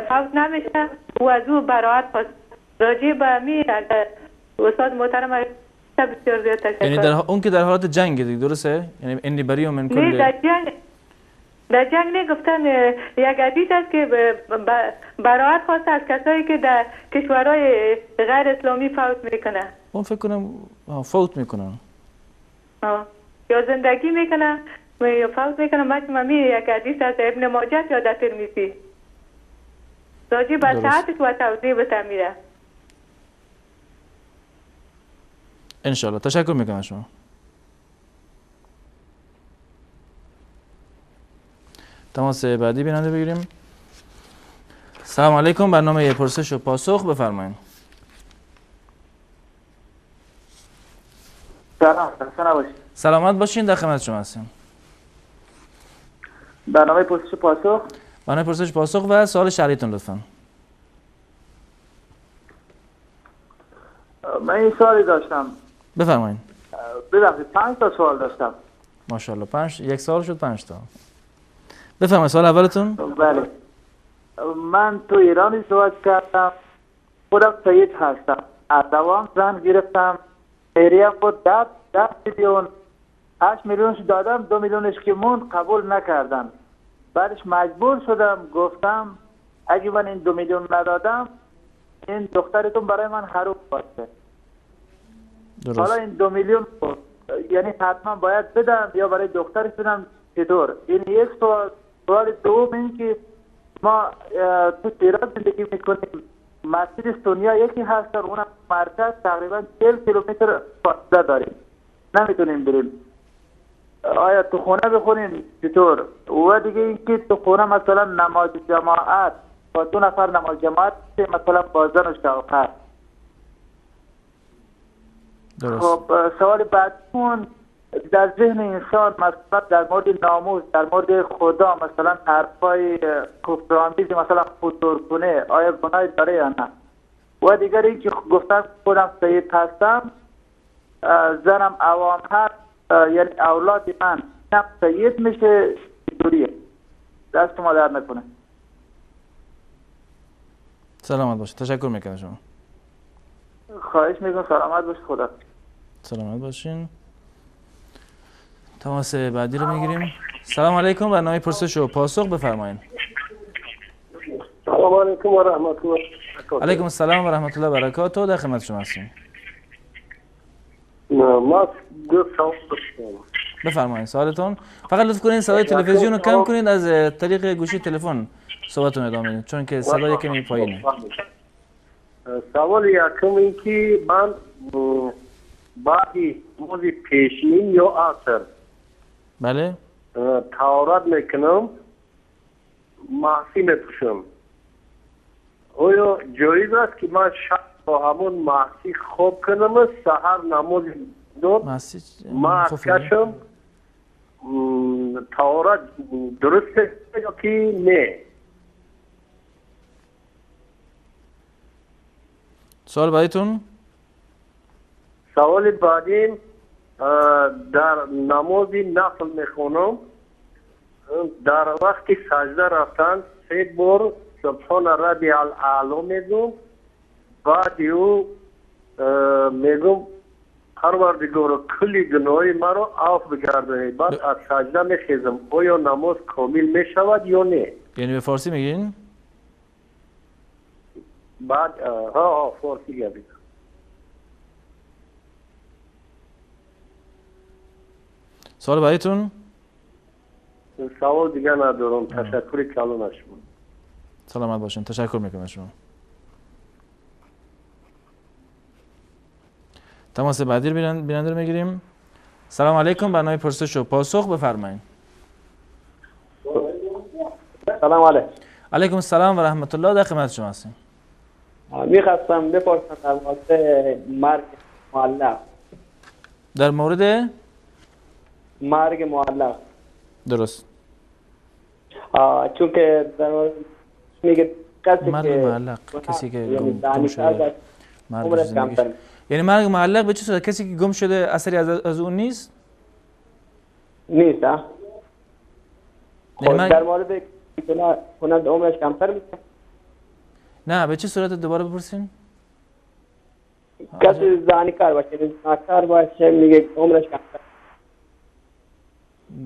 فوت نمیشه و از او براعت خواست. راجع به می استاد محترم بسیار زیاد تشکر. یعنی در اون که در حالت جنگ دیگه درسته؟ یعنی انی بری من کل در جنگ نه، گفتن یک حدیث است که براعت خواسته از کسایی که در کشورهای غیر اسلامی فوت میکنن. اون فکر کنم فوت میکنن یا زندگی میکنن یا فوت میکنن. من یک حدیث از ابن ماجه یا در ترمذی راجع به ساعتش و توضیح بده میره. انشالله. تشکر میکنم شما. تماس بعدی بیننده بگیریم. سلام علیکم، برنامه پرسش و پاسخ، بفرمایید. سلام، خسته نباشید. سلامت باشین، در خدمت شما هستیم. برنامه پرسش و پاسخ، برنامه پرسش پاسخ و سوال شرعیتون لطفاً. من این سوالی داشتم. بفرمایید. ببخشید 5 تا سوال داشتم. ماشاءالله، 5، یک سوال شد 5 تا. بفرمایید سوال اولتون. بله، من تو ایران ازدواج کردم، خودم سید هستم، از دوام زن گرفتم، ایریم بود 10 میلیون، 8 میلیونش دادم، 2 میلیونش که موند قبول نکردن. بعدش مجبور شدم گفتم اگه من این 2 میلیون ندادم این دخترتون برای من حروم باشه. درست. حالا این 2 میلیون یعنی حتما باید بدم یا برای دخترش بدم چطور؟ این یک سوال. سوال دوم این که ما تو ایران زندگی میکنیم، مسجد سنیا یکی هست، اونم مرکز تقریبا 40 کیلومتر فاصله داریم، نمیتونیم بریم. آیا تو خونه بخونیم چطور؟ و دیگه اینکه تو خونه مثلا نماز جماعت با 2 نفر نماز جماعت مثلا با زن و شوهر. درست. خب سوال بعدیمون، در ذهن انسان مثلا در مورد ناموس، در مورد خدا مثلا حرفای کفرآمیز مثلا خطور کنه، آیا گناهی داره یا نه؟ و دیگر اینکه گفتم خودم سید هستم، زنم عوام هست، یعنی اولاد من هم سید میشه، چطوریه؟ دست ما در نکنه. سلامت باشه، تشکر میکنم شما. خواهش میکنم، سلامت باشه، خدا. سلامت باشین. تماس بعدی رو میگیریم. سلام علیکم، برنامه پرسش و پاسخ، بفرمایید. سلام علیکم و رحمت الله. علیکم السلام و رحمت الله و برکاته، در خدمت شما هستیم. ما 2 سوال داشتم. بفرمایید سوالتون. فقط لطف کنید صدای تلویزیون رو کم کنید، از طریق گوشی تلفن صحبتتون ادامه بدید چون که صدای کمی پایینه. سوال یکم این که من بعدی نماز پیشین یا عصر بله طهارت میکنم، محسی میپوشم، آیا جایز است که من شب با همون محسی خواب کنم و سحر نماز داد کشم طهارت درسته یا که نه؟ سوال بعدیتون؟ سوال بعدی، در نماز نفل میخونم، در وقت سجده رفتن 3 بار سبحان ربی الاعلی میگم، بعد او میگم پروردگارا کلی گناهی مرا عفو بگردانی، بعد از سجده میخیزم، آیا نماز کامل میشود یا نه؟ یعنی به فارسی میگین؟ بعد ها فارسی گفتم. سوال بعدیتون؟ سوال دیگه ندارم، تشکر کلان از شما. سلامت باشین، تشکر میکنم شما. تماس بعدی رو بیننده رو میگیریم. سلام علیکم، برنامه پرسش و پاسخ، بفرمایید. سلام علیکم. علیکم السلام و رحمت الله، در خدمت شما هستیم. میخواستم بپرسم در مورد مرگ معلق. در مورد مرگ معلق. درست. چون که در مورد میگه کسی مرگ که معلق، کسی که گم شده، مرگ، یعنی مرگ معلق به چه صورت؟ کسی که گم شده اثری از اون نیست؟ نیست. ها در مورد کنند عمرش کمتر میشه؟ نه، به چه صورت دوباره بپرسین؟ کسی زانیکار باشه، زانیکار باشه میگه عمرش کمتر.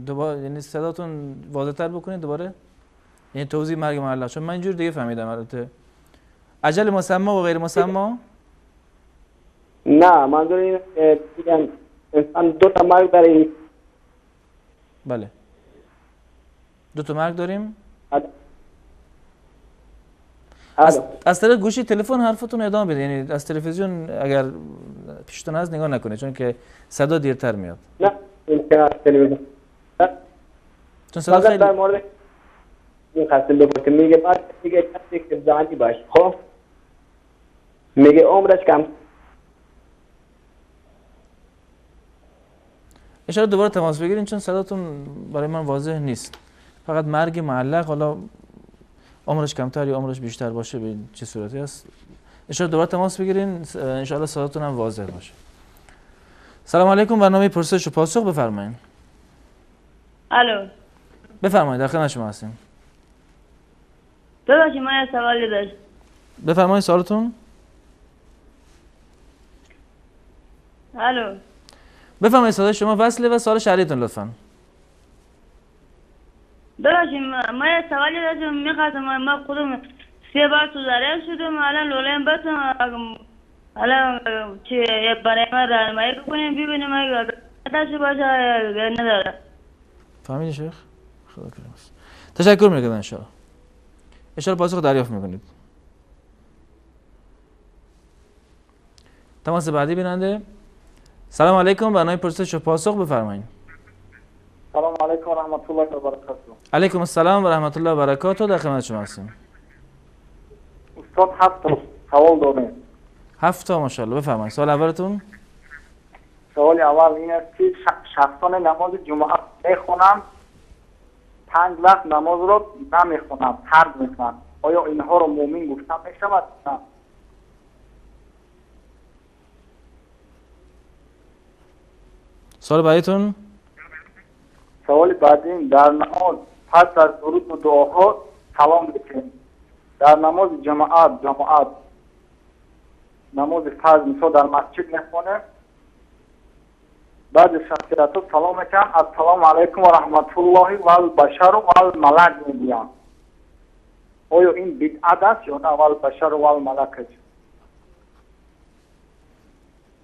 دوباره یعنی صداتون واضح‌تر بکنید دوباره، یعنی توضیح مرگ معلق، چون من اینجور دیگه فهمیدم. البته اجل مسما و غیر مسما؟ نه، منظور اینه که میگن انسان 2 تا مرگ داره. بله، 2 تا مرگ داریم. از طریق گوشی تلفن حرفتون ادامه بده، یعنی از تلویزیون اگر پیشتون هست نگاه نکنید چون که صدا دیرتر میاد. نه، تلویزیون چون صدا خیلی در مورد می‌خواستم بپرسم، میگه بعد میگه کسی که زانی باشه، خب میگه عمرش کم. ان دوباره تماس بگیرین چون صداتون برای من واضح نیست. فقط مرگ معلق، حالا عمرش کمتر یا عمرش بیشتر باشه به چه صورتی است. ان دوباره تماس بگیرین ان شاء الله صداتون هم واضح باشه. سلام علیکم، برنامه پرسش و پاسخ بفرمایید. الو، بفرمایید، در خدمت شما هستیم. ببخشید من یه سوالی داشتم. بفرمایید سوالتون. الو، بفرمایید، صدای شما وصله و سوال شهریتون لطفاً. ببخشید من یه سوالی داشتم، می‌خواستم ما خودم 3 بار سوزارین شدم، الان لوله‌ام بستم، الان چه برای من راهنمایی بکنیم ببینیم اگه داشته باشه یا نداره. فهمیدی شیخ؟ خدا کریم است. تشکر می‌کنم. ان شاءالله ان شاءالله پاسخ دریافت می‌کنید. تماس بعدی بیننده. سلام علیکم، برنامه پرسش و پاسخ بفرمایید. سلام علیکم و رحمت الله و برکاته. علیکم السلام و رحمت الله و برکاته، در خدمت شما هستیم. استاد 7 تا سوال دارم. 7 تا، ماشاءالله. بفرمایید سوال اولتون. سوال اول این است که شخصان نماز جمعه میخوانند، 5 وقت نماز را نمیخوانند، ترک میکنند، آیا اینها را مؤمن گفته میشود؟ نه. سوال بعدیتون. سوال بعدی، در نماز پس از درود و دعاها سلام میکنیم، در نماز جماعت نماز فرض مثلا در مسجد میخونه، بعد شخصیت ها سلام میکنن، السلام علیکم و رحمت الله و البشر و الملک میگن، آیا این بدعت است یا نه؟ و البشر و الملک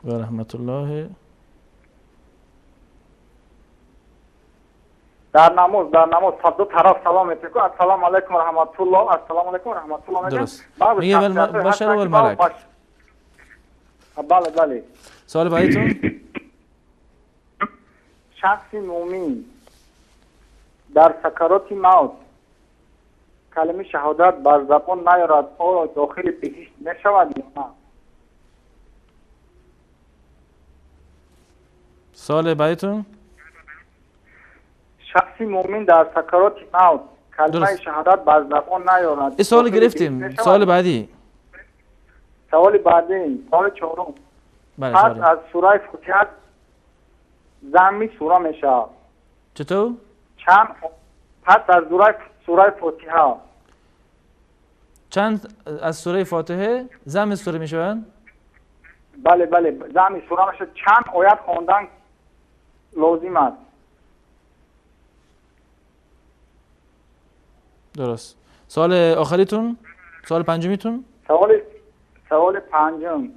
و رحمت الله. در نماز دو طرف سلام میکنه، السلام علیکم و رحمت الله، السلام علیکم و رحمت الله میگن. درست میگه بشر و الملک. بله بله. سوال بعدیتون. شخص مؤمن در سکرات موت کلمه شهادت بر زبان نیارد، آیا داخل بهشت میشود یا نه؟ سوال بعدیتون. شخص مؤمن در سکرات موت کلمه شهادت بر زبان نیارد. این سوال گرفتیم. سوال بعدی. سوال بعدی، سوال چهارم. بله. پس از سوره فاتحه زمی سوره میشه. چطور؟ چند پس از سوره فاتحه چند از سوره فاتحه زم سوره میشوند؟ بله بله، زم سوره میشه. چند آیت خواندن لازم است؟ درست. سوال آخریتون، سوال پنجمیتون. سوال پنجم،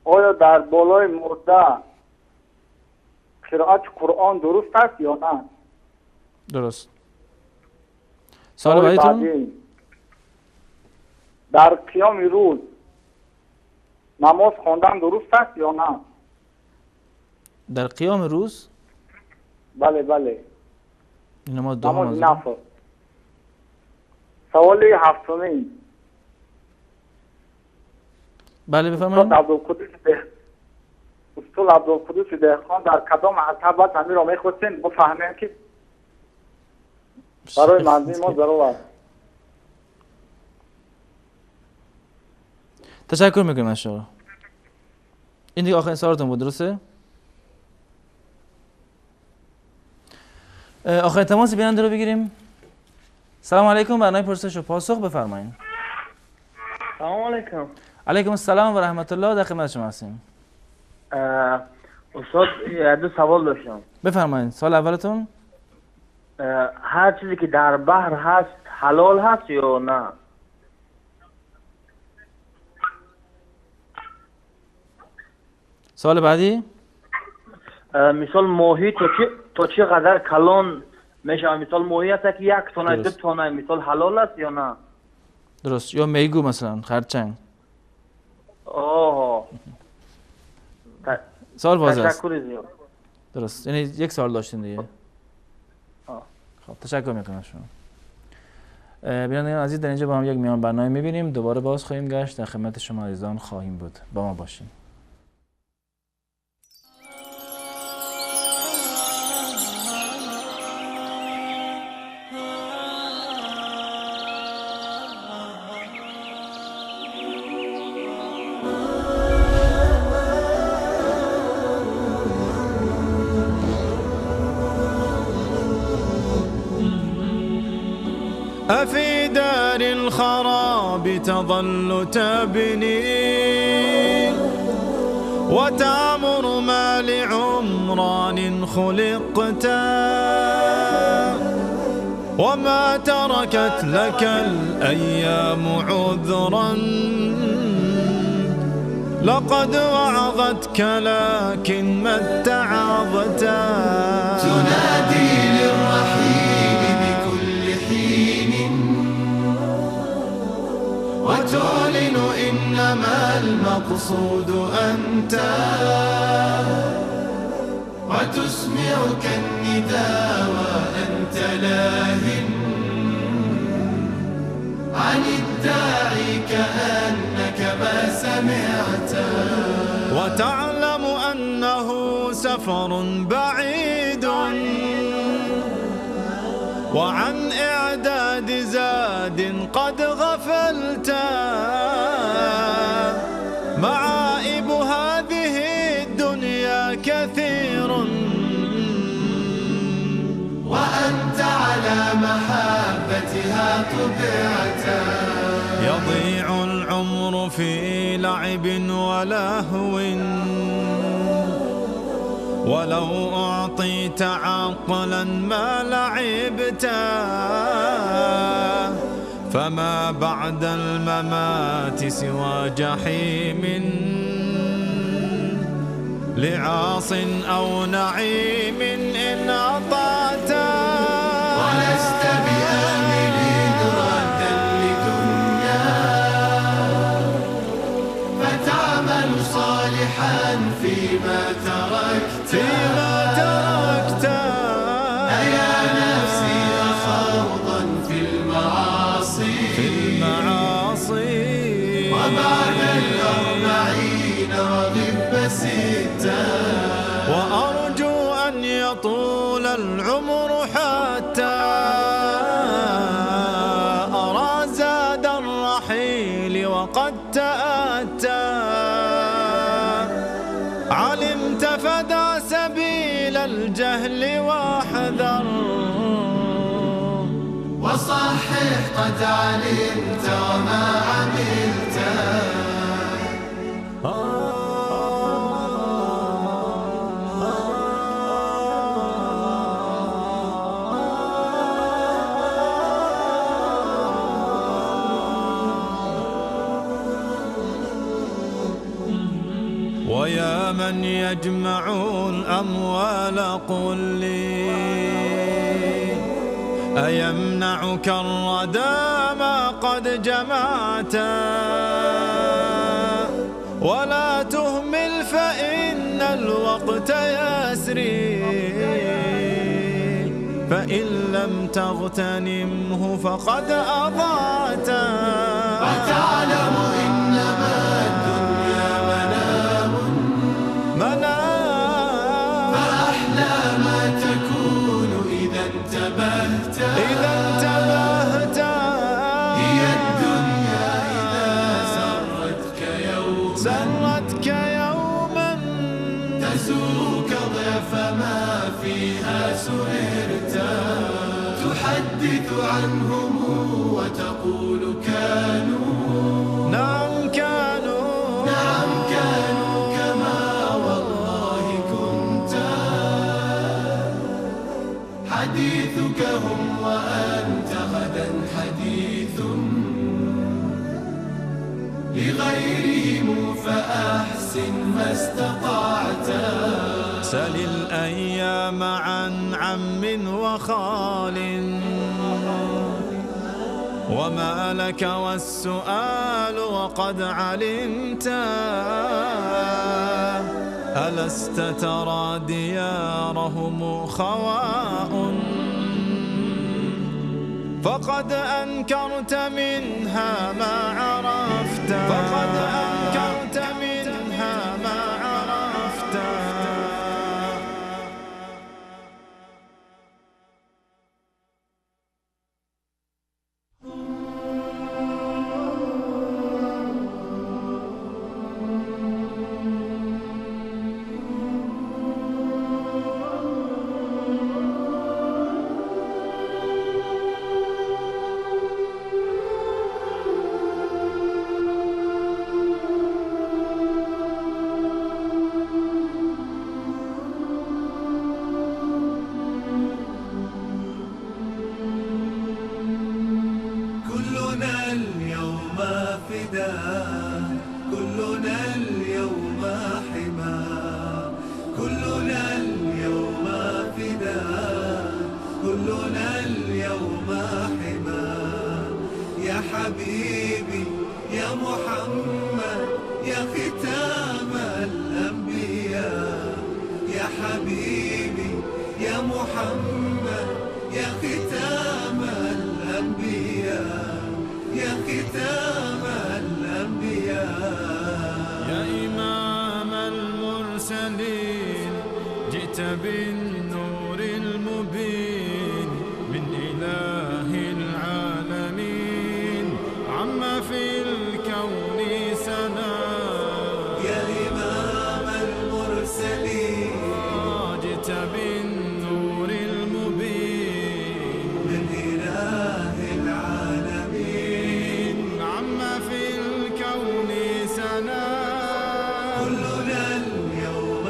آیا در بالای مرده قرائت قرآن درست است یا نه؟ درست. سوال بعدیتون. در قیام روز نماز خواندن درست است یا نه؟ در قیام روز؟ بله بله. نماز نفل. سوال هفتمی. بله بفرمایید. استاد عبدالقدوس دهقان در کدام مذهب است؟ همین را می‌خواستیم بفهمیم که برای مردم ما ضرور است. تشکر میکنم از شما. این دیگه آخرین سوالتون بود، درسته؟ آخرین تماس بیننده رو بگیریم. سلام علیکم، برنامه پرسش و پاسخ بفرمایید. سلام علیکم. علیکم السلام و رحمت الله، در خدمت شما هستیم. استاد دو سوال داشتم. بفرمایید. سوال اولتون. هر چیزی که در بحر هست حلال هست یا نه؟ سوال بعدی. مثال ماهی تا چه قدر کلان میشه؟ مثال ماهی هست که 1 تنه 2 تنه، مثال حلال است یا نه؟ درست. یا میگو مثلا خرچنگ. آه. سوال واضح است. تشکر زیاد. درست. یعنی یک سوال داشتین دیگه. خب تشکر میکنم شما. بینندگان عزیز، در اینجا با هم یک میان برنامه میبینیم، دوباره باز خواهیم گشت، در خدمت شما عزیزان خواهیم بود. با ما باشین. أفي دار الخراب تظل تبني وتعمر ما لعمران خلقت وما تركت لك الأيام عذرا لقد وعظتك لكن ما اتعظت. تنادي للرحيل بكل حين وتعلن إنما المقصود أنت وتسمعك النداء وأنت لاهٍ عن الداعي كأنك ما سمعت. وتعلم أنه سفر بعيد وعن إعداد زاد قد غفلت. معائب هذه الدنيا كثير وأنت على محبتها طبعت. يضيع العمر في لعب ولهو ولو أعطيت عقلا ما لعبت. فما بعد الممات سوى جحيم لعاص أو نعيم إن أطعت. ولست بآمل ردا لدنيا فتعمل صالحا فيما تركت. أيا نفسي أخوضا في المعاصي وبعد 40 رغب 6. وأرجو أن يطول العمر حتى أرى زاد الرحيل وقد تأتى. علمت فدع سبيل الجهل واحذر وصحح قد علمت وما عملت. ويا من يجمع الأموال قل لي أيمنعك الردى ما قد جمعت؟ ولا تهمل فإن الوقت يسري فإن لم تغتنمه فقد أضعت. وتعلم إنما الدنيا منام فأحلى ما تكون إذا انتبهت. هي الدنيا إذا سرتك يوما تسوك ضعف ما فيها سررت. تحدث عنهم وتقول كانوا نعم كانوا كما والله كنت. حديثك هم وأنت غدا حديث لغيرهم فأحسن ما استطعت. سل الأيام عن عم وخال وما لك والسؤال وقد علمت. ألست ترى ديارهم خواء فقد أنكرت منها ما عرفت، فقد أنكرت منها ما عرفت. كلنا اليوم حمى، كلنا اليوم فداء، كلنا اليوم حمى. يا حبيبي يا محمد يا ختام الأنبياء، يا حبيبي يا محمد يا ختام الأنبياء، يا ختام الأنبياء. يا إمام المرسلين جئت بالنور المبين من إله العالمين، عما في الكون سنا. يا إمام المرسلين جئت بالنور المبين من إله العالمين، عما في الكون سنا. كلنا اليوم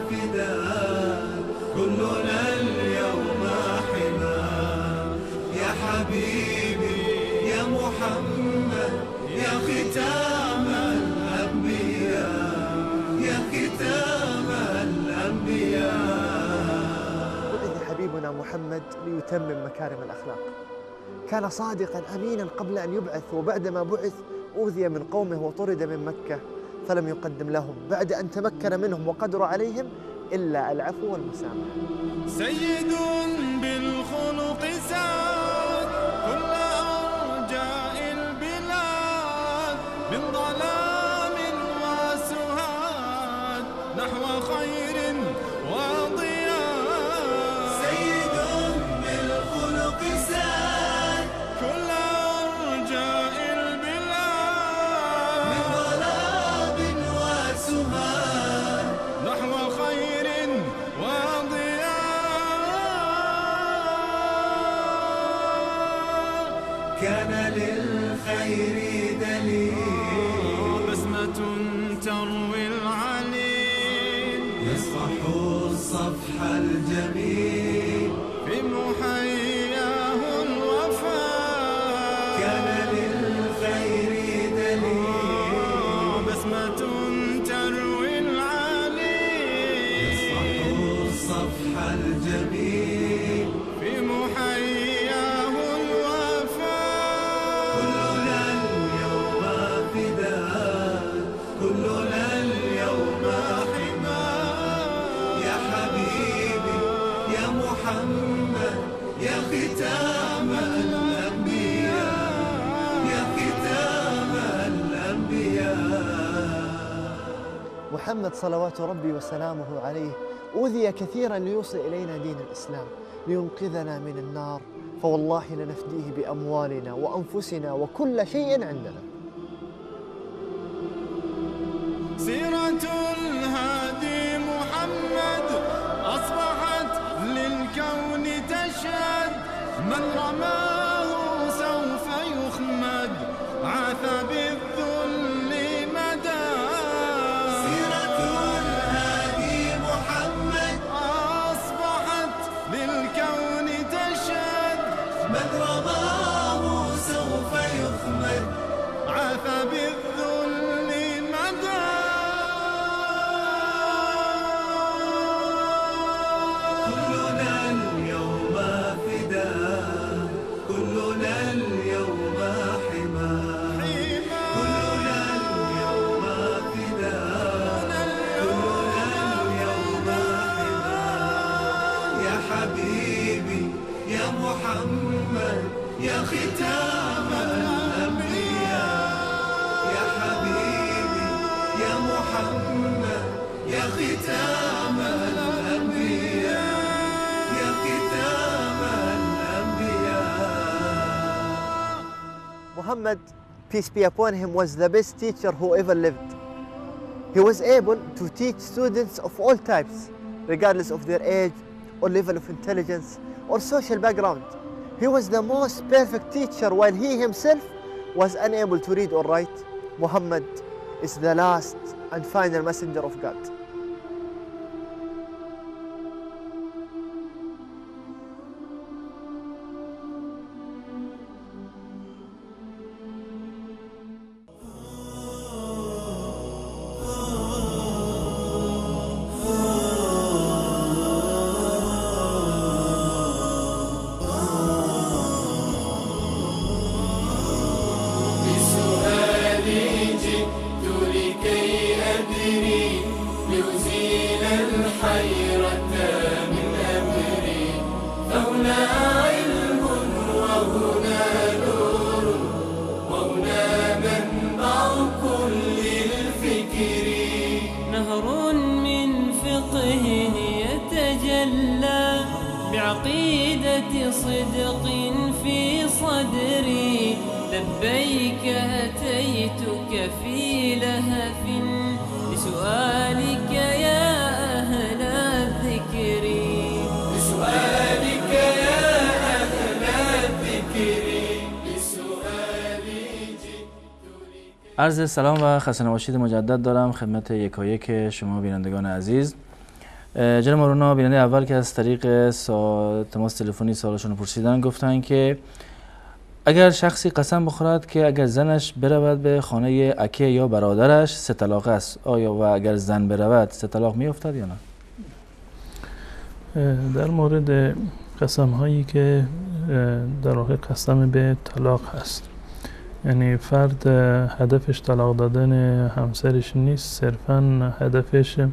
فداء، كلنا اليوم حمى. يا حبيبي يا محمد يا ختام الأنبياء، يا ختام الأنبياء. بعث حبيبنا محمد ليتمم مكارم الأخلاق. كان صادقا أمينا قبل أن يبعث، وبعدما بعث أوذي من قومه وطرد من مكة، فلم يقدم لهم بعد أن تمكن منهم وقدر عليهم إلا العفو والمسامحة. سيد بالخلق ساد كل أرجاء البلاد، من ظلام وسهاد نحو خير وضياء. سيد بالخلق ساد كل أرجاء البلاد، من ظلام وسهاد نحو خير وضياء. كان للخير دليل، بسمة تروي العليل، يصفح الصفح الجميل في محياه الوفاء. كان للخير دليل، بسمة تروي العليل، يصفح الصفح الجميل في محياه الوفاء. كلنا اليوم فداء، كلنا اليوم حمى. يا حبيبي يا محمد يا ختام الأنبياء، يا ختام الأنبياء. محمد صلوات ربي وسلامه عليه أوذي كثيرا ليوصل إلينا دين الإسلام، لينقذنا من النار، فوالله لنفديه بأموالنا وأنفسنا وكل شيء عندنا. سيرة الهادي محمد أصبحت للكون تشهد، من رماه سوف يخمد، عاث بالذل مدى. سيرة الهادي محمد أصبحت للكون تشهد، من رماه سوف يخمد، عاث بالذل مدى. Muhammad, peace be upon him, was the best teacher who ever lived. He was able to teach students of all types, regardless of their age or level of intelligence or social background. He was the most perfect teacher while he himself was unable to read or write. Muhammad is the last and final messenger of God. بعقيدة صدق في صدري لبيك أتيتك في لهف لسؤالك يا أهل الذكر، لسؤالك يا أهل الذكر، لسؤالي جئت. عرض سلام و خسته نباشید مجدد دارم خدمت یکایک شما بینندگان عزیز. جناب مولانا، بیننده اول که از طریق تماس تلفنی سوالشون رو پرسیدن گفتن که اگر شخصی قسم بخورد که اگر زنش برود به خانه اکه یا برادرش سه طلاق است، آیا و اگر زن برود سه طلاق میافتد یا نه؟ در مورد قسم هایی که در واقع قسم به طلاق هست، یعنی فرد هدفش طلاق دادن همسرش نیست، صرفاً هدفش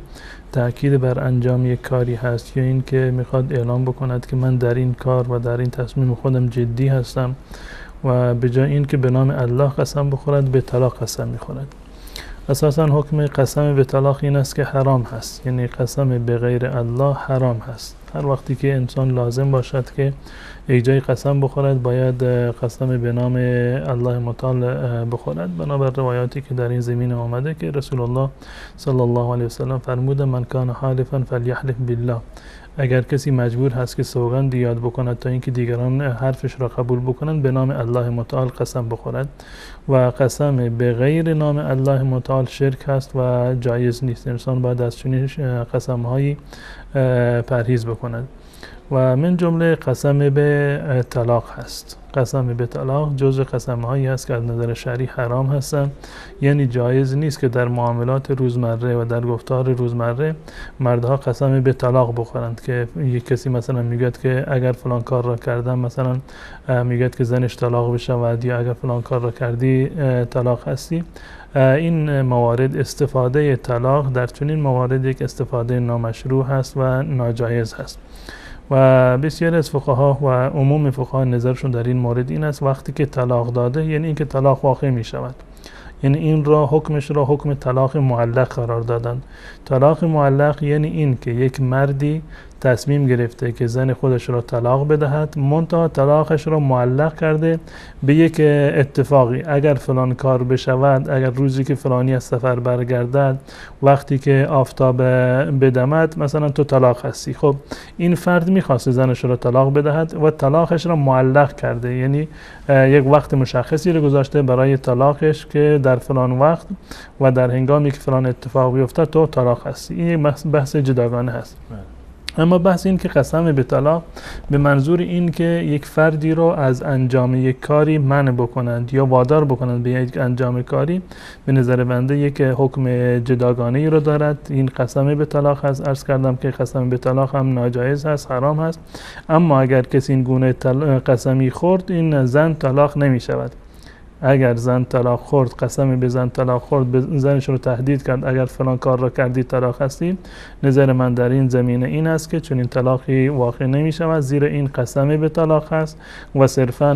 تأکید بر انجام یک کاری هست یا اینکه میخواد اعلام بکند که من در این کار و در این تصمیم خودم جدی هستم و به جای اینکه به نام الله قسم بخورد به طلاق قسم میخورد. اساساً حکم قسم به طلاق این است که حرام هست، یعنی قسم به غیر الله حرام هست. هر وقتی که انسان لازم باشد که یک جای قسم بخورد باید قسم به نام الله متعال بخورد، بنابر روایاتی که در این زمینه آمده که رسول الله صلی الله علیه وسلم فرموده من کان حالفا فلیحلف بالله، اگر کسی مجبور هست که سوگند یاد بکند تا اینکه دیگران حرفش را قبول بکنند به نام الله متعال قسم بخورد و قسم به غیر نام الله متعال شرک هست و جایز نیست. انسان باید از چنین قسم هایی پرهیز بکند و من جمله قسم به طلاق هست. قسم به طلاق جزء قسم هایی هست که از نظر شرعی حرام هستند، یعنی جایز نیست که در معاملات روزمره و در گفتار روزمره مردها قسم به طلاق بخورند که یک کسی مثلا میگوید که اگر فلان کار را کردم، مثلا میگوید که زنش طلاق بشود یا اگر فلان کار را کردی طلاق هستی. این موارد استفاده طلاق در چنین موارد یک استفاده نامشروع هست و ناجایز هست و بسیاری از فقها و عموم فقها نظرشون در این مورد این است وقتی که طلاق داده یعنی اینکه طلاق واقع می شود، یعنی این را حکمش را حکم طلاق معلق قرار دادند. طلاق معلق یعنی این که یک مردی تصمیم گرفته که زن خودش را طلاق بدهد، منتها طلاقش را معلق کرده به یک اتفاقی، اگر فلان کار بشود، اگر روزی که فلانی از سفر برگردد، وقتی که آفتاب بدمد مثلا تو طلاق هستی. خب این فرد میخواسته زنش را طلاق بدهد و طلاقش را معلق کرده، یعنی یک وقت مشخصی رو گذاشته برای طلاقش که در فلان وقت و در هنگامی که فلان اتفاق بیفتد تو طلاق هستی. این یک بحث جداگانه هست. اما بحث این که قسم به طلاق به منظور این که یک فردی رو از انجام یک کاری منع بکنند یا وادار بکنند به یک انجام کاری، به نظر بنده یک حکم جداگانه ای رو دارد. این قسم به طلاق هست. عرض کردم که قسم به طلاق هم ناجایز هست، حرام هست، اما اگر کسی این گونه قسمی خورد این زن طلاق نمی شود. اگر زن طلاق خورد، قسم به زن طلاق خورد، به زنش رو تهدید کرد اگر فلان کار را کردی طلاق هستی، نظر من در این زمینه این است که چنین طلاقی واقع نمی شود، زیرا این قسم به طلاق هست و صرفا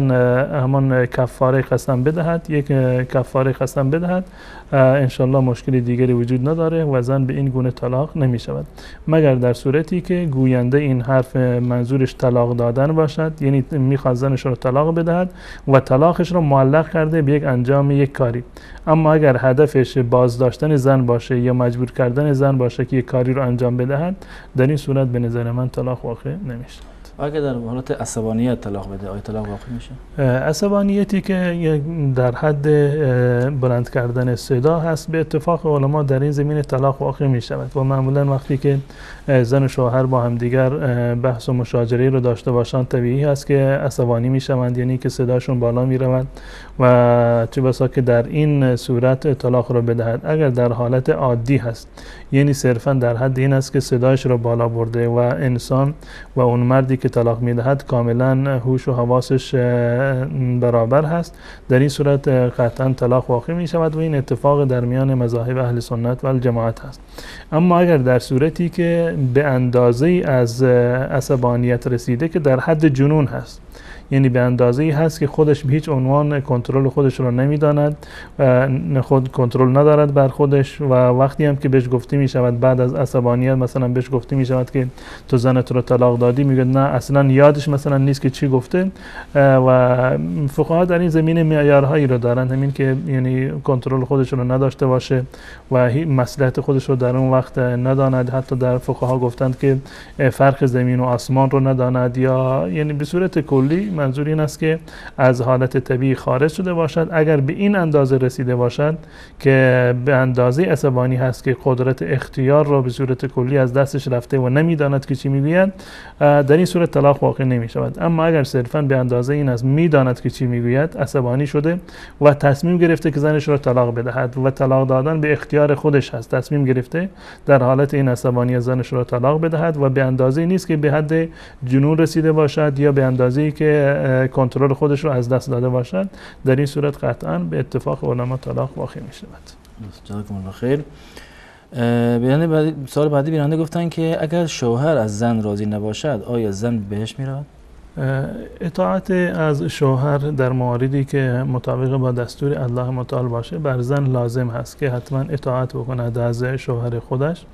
همان کفاره قسم بدهد، یک کفاره قسم بدهد، انشالله مشکل دیگری وجود نداره و زن به این گونه طلاق نمی شود، مگر در صورتی که گوینده این حرف منظورش طلاق دادن باشد، یعنی میخواد زنش رو طلاق بدهد و طلاقش رو معلق کرده کرده به یک انجام یک کاری. اما اگر هدفش بازداشتن زن باشه یا مجبور کردن زن باشه که یک کاری رو انجام بدهد، در این صورت به نظر من طلاق واقع نمیشه. اگر در حالت عصبانیت طلاق بده، آیا طلاق واقع میشه؟ عصبانیتی که در حد بلند کردن صدا هست، به اتفاق علما در این زمینه طلاق واقع میشود و معمولا وقتی که زن و شوهر با همدیگر بحث و مشاجره رو داشته باشند، طبیعی هست که عصبانی میشوند، یعنی که صداشون بالا میرود و چه بسا که در این صورت طلاق رو بدهد. اگر در حالت عادی هست، یعنی صرفا در حد این است که صدایش رو بالا برده و انسان و اون مردی که طلاق میدهد کاملا هوش و حواسش برابر هست، در این صورت قطعا طلاق واقع می شود و این اتفاق در میان مذاهب اهل سنت و الجماعت هست. اما اگر در صورتی که به اندازه از عصبانیت رسیده که در حد جنون هست، یعنی به اندازه‌ای هست که خودش به هیچ عنوان کنترل خودش رو نمیداند و خود کنترل ندارد بر خودش، و وقتی هم که بهش گفته می شود بعد از عصبانیت مثلا بهش گفته می شود که تو زنت رو طلاق دادی، میگه نه اصلا یادش مثلا نیست که چی گفته. و فقها در این زمینه معیارهایی رو دارن، همین که یعنی کنترل خودش رو نداشته باشه و مصلحت خودش رو در اون وقت نداند. حتی در فقها گفتند که فرق زمین و آسمان رو نداند، یا یعنی به صورت کلی منظور این است که از حالت طبیعی خارج شده باشد. اگر به این اندازه رسیده باشد که به اندازه عصبانی هست که قدرت اختیار را به صورت کلی از دستش رفته و نمیداند که چی میگوید، در این صورت طلاق واقع نمی شود. اما اگر صرفا به اندازه این است میداند که چی میگوید، عصبانی شده و تصمیم گرفته که زنش را طلاق بدهد و طلاق دادن به اختیار خودش هست، تصمیم گرفته در حالت این عصبانی زنش را طلاق بدهد و به اندازه نیست که به حد جنون رسیده باشد یا به اندازه‌ای که کنترل خودش رو از دست داده باشد، در این صورت قطعا به اتفاق علما طلاق واقع می شود. جزاکم الله خیر. سوال بعدی بیننده گفتن که اگر شوهر از زن راضی نباشد، آیا زن بهش می رود؟ اطاعت از شوهر در مواردی که مطابق با دستور الله متعال باشه بر زن لازم هست که حتما اطاعت بکند از شوهر خودش،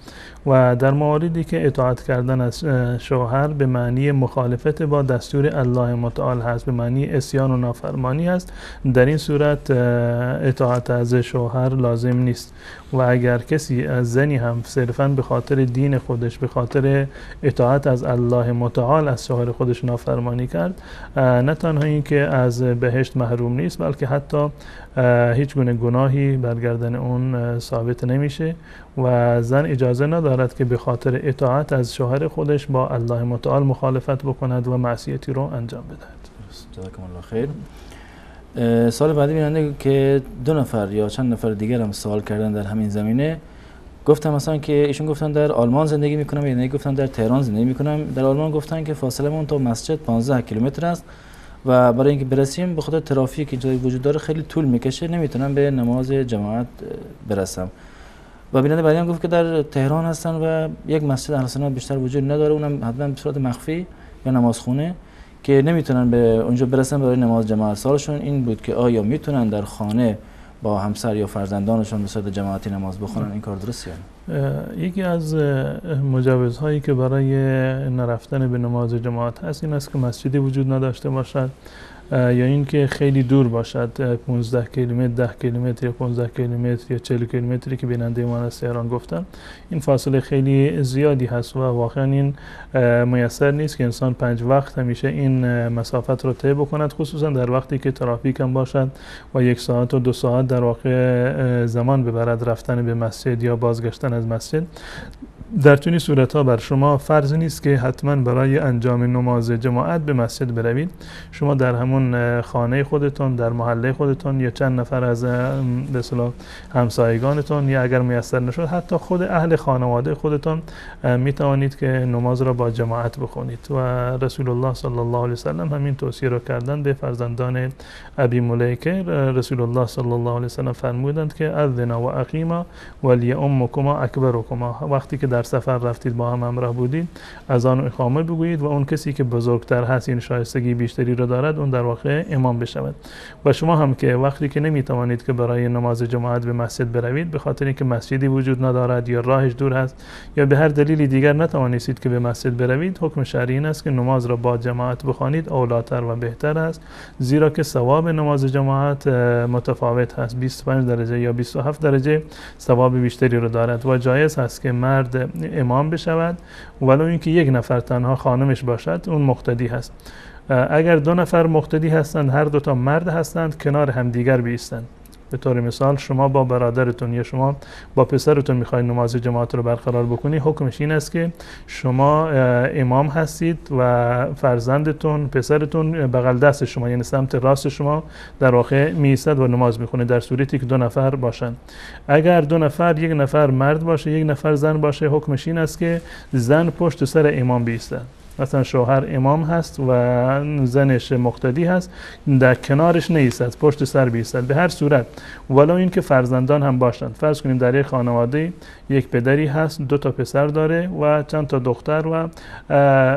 و در مواردی که اطاعت کردن از شوهر به معنی مخالفت با دستور الله متعال هست، به معنی عصیان و نافرمانی هست، در این صورت اطاعت از شوهر لازم نیست. و اگر کسی از زنی هم صرفاً به خاطر دین خودش، به خاطر اطاعت از الله متعال از شوهر خودش نافرمانی کرد، نه تنها اینکه از بهشت محروم نیست، بلکه حتی هیچ گونه گناهی بر گردن اون ثابت نمیشه و زن اجازه ندارد که به خاطر اطاعت از شوهر خودش با الله متعال مخالفت بکند و معصیتی رو انجام بدهد. جزاکم الله خیر. سال بعدی بیننده که دو نفر یا چند نفر دیگر هم سوال کردن در همین زمینه، گفتم مثلا که ایشون گفتن در آلمان زندگی میکنم، یعنی گفتن در تهران زندگی میکنم. در آلمان گفتن که فاصله مون تا مسجد 15 کیلومتر است و برای اینکه برسیم به خاطر ترافیک که جایی وجود داره خیلی طول میکشه، نمیتونم به نماز جماعت برسم. و بیننده بعدی هم گفت که در تهران هستن و یک مسجد اهل سنت بیشتر وجود نداره، اونم حتما به صورت مخفی یا نمازخونه که نمیتونن به اونجا برسن برای نماز جماعت. سالشون این بود که آیا میتونن در خانه با همسر یا فرزندانشون به صورت جماعتی نماز بخونن؟ این کار درسته؟ یکی از مجوزهایی که برای نرفتن به نماز جماعت هست این است که مسجدی وجود نداشته باشد یا اینکه خیلی دور باشد، 15 کیلومتر، 10 کیلومتر یا 15 کیلومتر یا 40 کیلومتری که بیننده ما از تهران گفتن، این فاصله خیلی زیادی هست و واقعا این میسر نیست که انسان 5 وقت همیشه این مسافت رو طی بکند، خصوصا در وقتی که ترافیک هم باشد و 1 ساعت و 2 ساعت در واقع زمان ببرد رفتن به مسجد یا بازگشتن از مسجد. در چنین صورت‌ها بر شما فرض نیست که حتما برای انجام نماز جماعت به مسجد بروید. شما در همون خانه خودتون، در محله خودتون یا چند نفر از به اصطلاح همسایگانتون یا اگر میسر نشد حتی خود اهل خانواده خودتون می توانید که نماز را با جماعت بخونید. و رسول الله صلی الله علیه وسلم همین توصیه را کردن به فرزندان ابی ملیکه. رسول الله صلی الله علیه وسلم فرمودند که اذنا و اقیما ولیامکما اکبرکما، وقتی که در سفر رفتید با هم همراه بودید، اذان و اقامه بگویید و اون کسی که بزرگتر هست، این شایستگی بیشتری رو دارد، اون در واقع امام بشود. و شما هم که وقتی که نمیتوانید که برای نماز جماعت به مسجد بروید، به خاطر اینکه مسجدی وجود ندارد یا راهش دور هست یا به هر دلیلی دیگر نتوانستید که به مسجد بروید، حکم شرعی این است که نماز را با جماعت بخوانید اولاتر و بهتر است، زیرا که ثواب نماز جماعت متفاوت هست، 25 درجه یا 27 درجه ثواب بیشتری رو دارد. و جایز هست که مرد امام بشود ولو اینکه یک نفر تنها خانمش باشد، اون مقتدی هست. اگر دو نفر مقتدی هستند، هر دو تا مرد هستند، کنار همدیگر بیستند. به طور مثال شما با برادرتون یا شما با پسرتون میخواید نماز جماعت رو برقرار بکنی، حکمش این است که شما امام هستید و فرزندتون، پسرتون بغل دست شما، یعنی سمت راست شما در واقع میایستد و نماز میخونه، در صورتی که دو نفر باشند. اگر دو نفر، یک نفر مرد باشه یک نفر زن باشه، حکمش این است که زن پشت سر امام بیستد. مثلا شوهر امام هست و زنش مقتدی هست، در کنارش نیستد، پشت سر بیستد. به هر صورت ولو اینکه فرزندان هم باشند، فرض کنیم در یک خانواده یک پدری هست، دو تا پسر داره و چند تا دختر و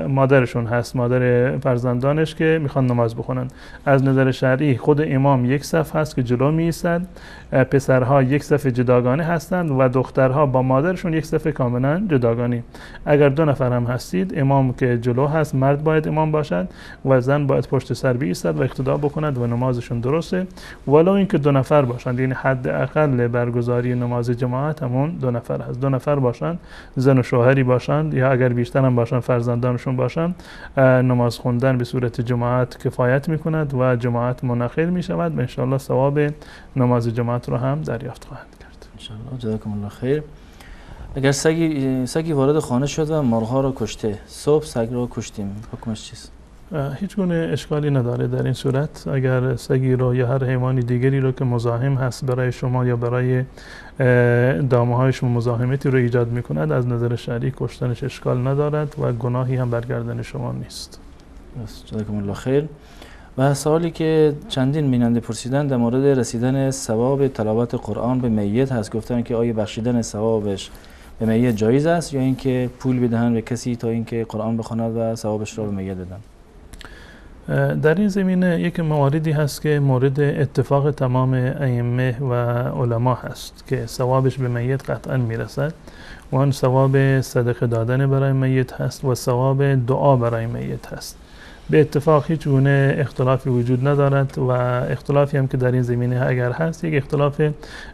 مادرشون هست، مادر فرزندانش که میخوان نماز بخونن. از نظر شرعی خود امام یک صف هست که جلو میایستد، پسرها یک صف جداگانه هستند و دخترها با مادرشون یک صف کاملا جداگانه. اگر دو نفر هم هستید، امام که جلو هست، مرد باید امام باشد و زن باید پشت سر بایستد و اقتدا بکند و نمازشون درسته، ولو اینکه دو نفر باشند. یعنی حد اقل برگزاری نماز جماعت همون دو نفر هست. دو نفر باشند، زن و شوهری باشند یا اگر بیشتر هم باشند فرزندانشون باشند، نماز خوندن به صورت جماعت کفایت میکند و جماعت منعقد میشود و انشاءالله ثواب نماز جماعت رو هم دریافت خواهند کرد. انشاءالله. جزاکم الله خیر. اگر سگی وارد خانه شد و مرغ‌ها را کشته، صبح سگ را کشتیم، حکمش چیست؟ هیچ گونه اشکالی نداره در این صورت. اگر سگی را یا هر حیوانی دیگری را که مزاحم هست برای شما یا برای دامه های شما مزاحمتی رو ایجاد میکند، از نظر شرعی کشتنش اشکال ندارد و گناهی هم بر گردن شما نیست. جزاکم الله خیر. و سوالی که چندین بیننده پرسیدن در مورد رسیدن ثواب تلاوت قرآن به میت هست، گفتن که آیا بخشیدن ثوابش به میت جایز است یا اینکه پول بدهند به کسی تا اینکه قرآن بخواند و ثوابش را به میت بدن؟ در این زمینه یک مواردی هست که مورد اتفاق تمام ائمه و علما هست که ثوابش به میت قطعا میرسد، و آن ثواب صدقه دادن برای میت هست و ثواب دعا برای میت هست. به اتفاق هیچ گونه اختلافی وجود ندارد و اختلافی هم که در این زمینه اگر هست، یک اختلاف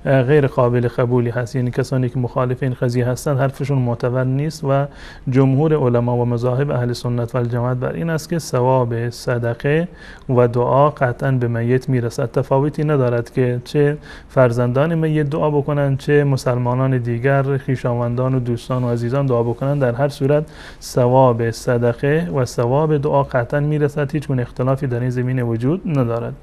غیر قابل قبولی هست، یعنی کسانی که مخالف این قضیه هستند حرفشون معتبر نیست و جمهور علما و مذاهب اهل سنت و الجماعت بر این است که ثواب صدقه و دعا قطعا به میت میرسد. تفاوتی ندارد که چه فرزندان میت دعا بکنند، چه مسلمانان دیگر، خویشاوندان و دوستان و عزیزان دعا بکنند، در هر صورت ثواب صدقه و ثواب دعا قطعا میرسد. هیچ گونه اختلافی در این زمینه وجود ندارد.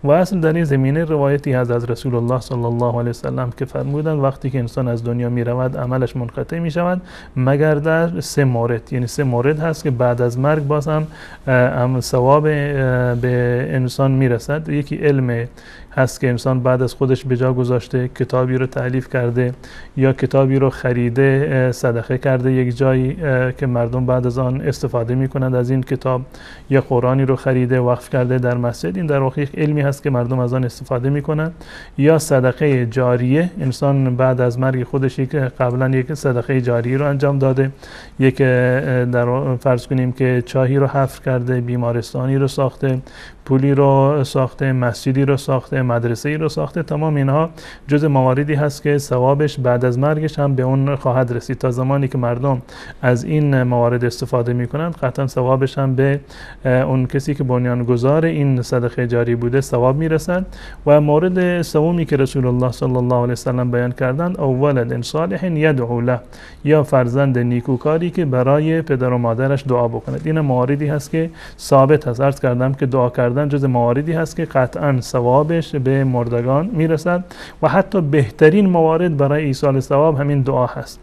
و اصل در این زمینه روایتی هست از رسول الله صلی الله علیه وسلم که فرمودند وقتی که انسان از دنیا میرود عملش منقطع میشود مگر در سه مورد، یعنی سه مورد هست که بعد از مرگ باز هم ثواب به انسان میرسد. یکی علم هست که انسان بعد از خودش به جا گذاشته، کتابی رو تألیف کرده یا کتابی رو خریده، صدقه کرده یک جایی که مردم بعد از آن استفاده میکنند از این کتاب، یا قرآنی رو خریده وقف کرده در مسجد، این در واقع یک علمی هست که مردم از آن استفاده میکنند. یا صدقه جاریه، انسان بعد از مرگ خودش یک قبلا یک صدقه جاریه رو انجام داده، یک در فرض کنیم که چاهی رو حفر کرده، بیمارستانی رو ساخته، پولی رو ساخته، مسجدی رو ساخته، مدرسه‌ای رو ساخته، تمام اینها جز مواردی هست که ثوابش بعد از مرگش هم به اون خواهد رسید. تا زمانی که مردم از این موارد استفاده میکنند قطعا ثوابش هم به اون کسی که بنیانگذار این صدقه جاری بوده ثواب میرسد. و مورد سومی که رسول الله صلی الله علیه وسلم بیان کردند، او ولد صالح یدعو له، یا فرزند نیکوکاری که برای پدر و مادرش دعا بکند. این مواردی هست که ثابت هست. عرض کردم که دعا کردن جز مواردی هست که قطعا ثوابش به مردگان میرسد و حتی بهترین موارد برای ایصال ثواب همین دعا هست.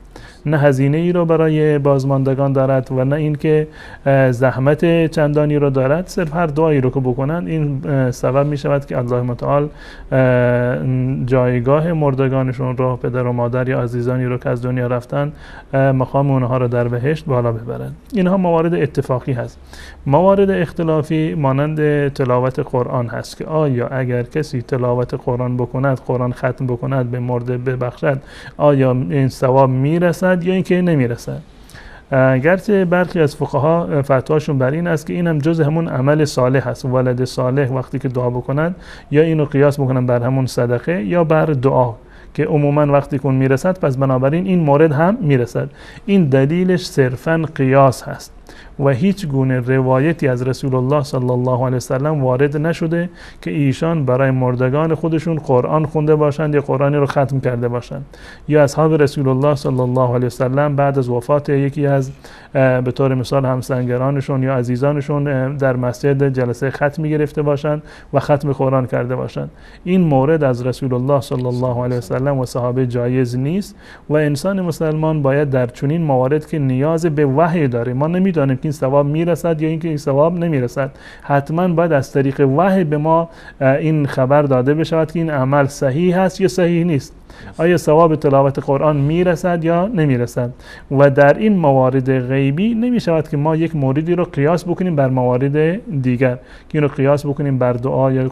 نه هزینه ای رو برای بازماندگان دارد و نه اینکه زحمت چندانی رو دارد. صرف هر دعایی رو که بکنند این سبب می شود که الله متعال جایگاه مردگانشون رو، پدر و مادر یا عزیزانی رو که از دنیا رفتن، مقام اونها رو در بهشت بالا ببرند. اینها موارد اتفاقی هست. موارد اختلافی مانند تلاوت قرآن هست که آیا اگر کسی تلاوت قرآن بکند، قرآن ختم بکند، به مرده ببخشد، آیا این ثواب میرسد یا اینکه نمیرسد؟ گرچه برخی از فقها فتواشون بر این است که این هم جز همون عمل صالح هست، ولد صالح وقتی که دعا بکنند یا اینو قیاس بکنن بر همون صدقه یا بر دعا که عموما وقتی که میرسد، پس بنابراین این مورد هم میرسد. این دلیلش صرفا قیاس هست و هیچ گونه روایتی از رسول الله صلی الله علیه وسلم وارد نشده که ایشان برای مردگان خودشون قرآن خونده باشند یا قرآنی رو ختم کرده باشند، یا اصحاب رسول الله صلی الله علیه وسلم بعد از وفات یکی از به طور مثال همسنگرانشون یا عزیزانشون در مسجد جلسه ختم گرفته باشند و ختم قرآن کرده باشند. این مورد از رسول الله صلی الله علیه وسلم و صحابه جایز نیست و انسان مسلمان باید در چنین موارد که نیاز به وحی داره، ما نمیدانیم که این ثواب میرسد یا اینکه این ثواب نمیرسد، حتما باید از طریق وحی به ما این خبر داده بشود که این عمل صحیح هست یا صحیح نیست، آیا ثواب تلاوت قرآن میرسد یا نمیرسد. و در این موارد غیبی نمیشود که ما یک موردی رو قیاس بکنیم بر موارد دیگر، که اینو قیاس بکنیم بر دعا یا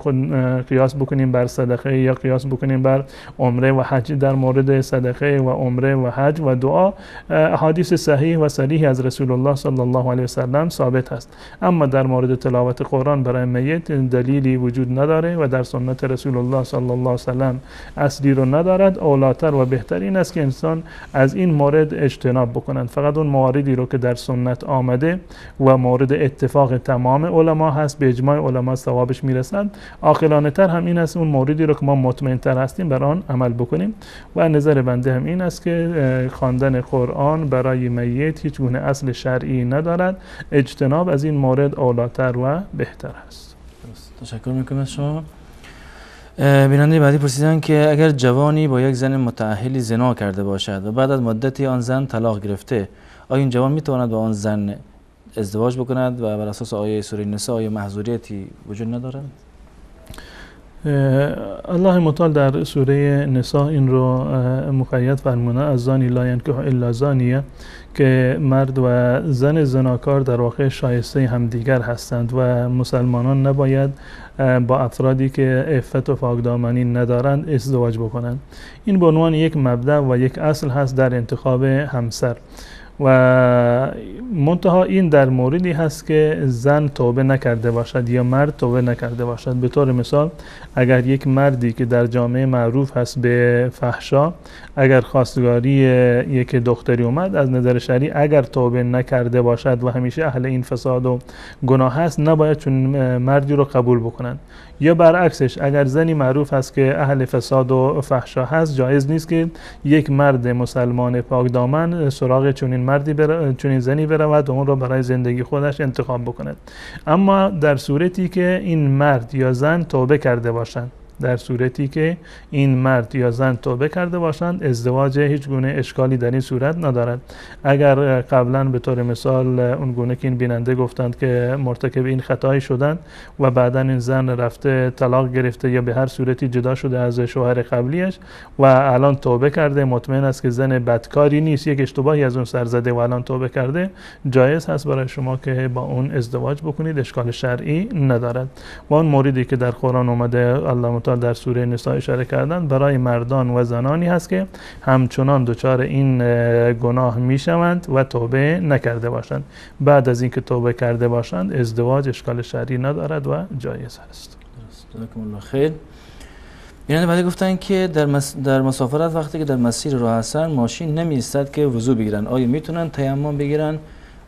قیاس بکنیم بر صدقه یا قیاس بکنیم بر عمره و حج. در مورد صدقه و عمره و حج و دعا احادیث صحیح و صریح از رسول الله صلی الله علیه و سلم ثابت است، اما در مورد تلاوت قرآن برای میت دلیلی وجود نداره و در سنت رسول الله صلی الله علیه و سلم اصلی رو ندارد. اولاتر و بهتر این است که انسان از این مورد اجتناب بکنند، فقط اون مواردی رو که در سنت آمده و مورد اتفاق تمام علما هست، به اجماع علما ثوابش میرسند. عاقلانه تر هم این است اون موردی رو که ما مطمئن تر هستیم بر آن عمل بکنیم. و نظر بنده هم این است که خواندن قرآن برای میت هیچ گونه اصل شرعی ندارد، اجتناب از این مورد اولاتر و بهتر است. تشکر میکنم از شما. بیننده بعدی پرسیدن که اگر جوانی با یک زن متأهلی زنا کرده باشد و بعد از مدتی آن زن طلاق گرفته، آیا این جوان میتواند با آن زن ازدواج بکند و بر اساس آیه سوره نساء آیا محظوریتی وجود ندارد؟ الله متعال در سوره نساء این رو مقید فرمونه، از زانی لا ینکح الا زانیه، که مرد و زن زناکار در واقع شایسته همدیگر هستند و مسلمانان نباید با افرادی که عفت و پاکدامنی ندارند ازدواج بکنند. این به عنوان یک مبدأ و یک اصل هست در انتخاب همسر و منتها این در موردی هست که زن توبه نکرده باشد یا مرد توبه نکرده باشد. به طور مثال اگر یک مردی که در جامعه معروف هست به فحشا، اگر خواستگاری یک دختری اومد، از نظر شرعی اگر توبه نکرده باشد و همیشه اهل این فساد و گناه هست، نباید چون مردی رو قبول بکنند. یا برعکسش اگر زنی معروف هست که اهل فساد و فحشا هست، جایز نیست که یک مرد مسلمان پاک دامن سراغ چنین مردی چنین زنی برود و اون را برای زندگی خودش انتخاب بکند. اما در صورتی که این مرد یا زن توبه کرده باشند، در صورتی که این مرد یا زن توبه کرده باشند، ازدواج هیچ گونه اشکالی در این صورت ندارد. اگر قبلا به طور مثال اون گونه که این بیننده گفتند که مرتکب این خطایی شدند و بعدا این زن رفته طلاق گرفته یا به هر صورتی جدا شده از شوهر قبلیش و الان توبه کرده، مطمئن است که زن بدکاری نیست، یک اشتباهی از اون سر زده و الان توبه کرده، جایز هست برای شما که با اون ازدواج بکنید، اشکال شرعی ندارد. و اون موردی که در قرآن اومده، الله در سوره نساء اشاره کردن، برای مردان و زنانی هست که همچنان دچار این گناه میشوند و توبه نکرده باشند. بعد از اینکه توبه کرده باشند، ازدواج اشکال شرعی ندارد و جایز است. جزاکم الله خیر. بیننده بعدی گفتن که در مسافرت وقتی که در مسیر راه هستن ماشین نمی ایستد که وضو بگیرن، آیا میتونن تیمم بگیرن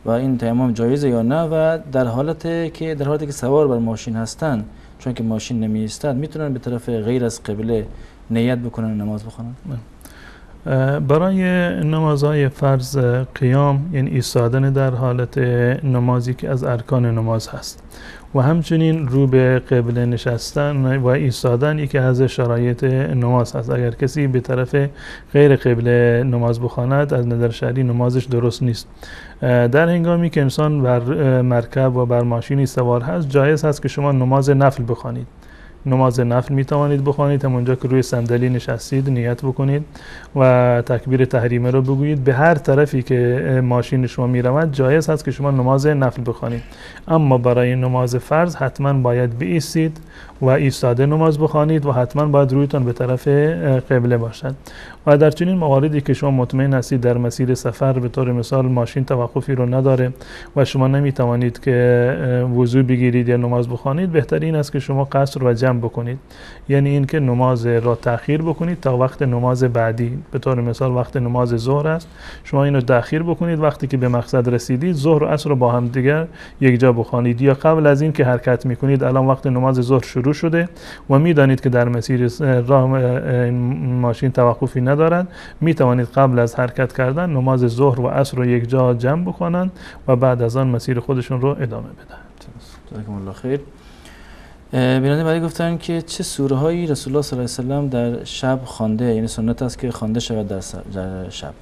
و این تیمم جایزه یا نه؟ و در حالتی که سوار بر ماشین هستن، چون که ماشین نمی ایستد، میتونن به طرف غیر از قبله نیت بکنن و نماز بخونن؟ برای نمازهای فرض قیام، یعنی ایستادن در حالت نمازی که از ارکان نماز هست، و همچنین رو به قبله نشستن و ایستادن یکی از شرایط نماز هست. اگر کسی به طرف غیر قبله نماز بخواند از نظر شرعی نمازش درست نیست. در هنگامی که انسان بر مرکب و بر ماشینی سوار هست، جایز هست که شما نماز نفل بخوانید. نماز نفل می توانید بخوانید، همونجا که روی صندلی نشستید نیت بکنید و تکبیر تحریمه رو بگویید. به هر طرفی که ماشین شما می رود جایز هست که شما نماز نفل بخوانید. اما برای نماز فرض حتما باید بایستید و ایستاده نماز بخوانید و حتما باید رویتان به طرف قبله باشد. و در چنین مواردی که شما مطمئن هستید در مسیر سفر به طور مثال ماشین توقفی رو نداره و شما نمی توانید که وضو بگیرید یا نماز بخوانید، بهترین است که شما قصر و جمع بکنید، یعنی اینکه نماز را تأخیر بکنید تا وقت نماز بعدی. به طور مثال وقت نماز ظهر است، شما اینو تأخیر بکنید، وقتی که به مقصد رسیدید ظهر و عصر رو با هم دیگر یک جا بخوانید، یا قبل از این که حرکت میکنید الان وقت نماز ظهر شروع شده و میدانید که در مسیر راه ماشین توقفی ندارد، میتوانید قبل از حرکت کردن نماز ظهر و عصر رو یک جا جمع بکنند و بعد از آن مسیر خودشون رو ادامه بدهند. جزاکم الله خیر. بیننده بعدی گفتن که چه سوره هایی رسول الله صلی الله علیه و سلم در شب خوانده، یعنی سنت است که خوانده شود در شب؟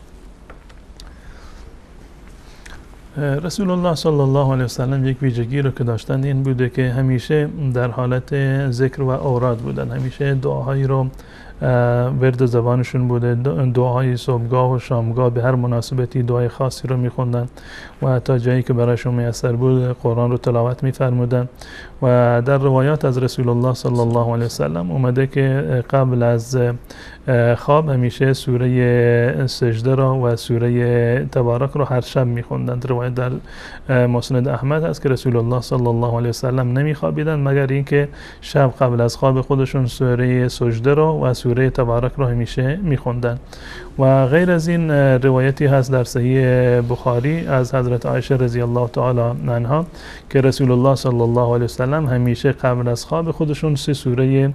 رسول الله صلی الله علیه و سلم یک ویژگی رو که داشتند این بوده که همیشه در حالت ذکر و اوراد بودند، همیشه دعاهایی رو ورد زبانشون بوده، دعاهای صبحگاه و شامگاه به هر مناسبتی دعای خاصی رو میخوندن و تا جایی که برایشون میسر بود قرآن رو تلاوت میفرمودن. و در روایات از رسول الله صلی الله علیه و سلم اومده که قبل از خواب همیشه سوره سجده را و سوره تبارک رو هر شب میخوندند. روایت در مسند احمد هست که رسول الله صلی الله علیه و سلم نمیخوابیدند مگر اینکه شب قبل از خواب خودشون سوره سجده را و سوره تبارک را همیشه میخوندند. و غیر از این روایتی هست در صحیح بخاری از حضرت عایشه رضی الله تعالی عنها که رسول الله صلی الله علیه و سلم همیشه قبل از خواب خودشون سه سوره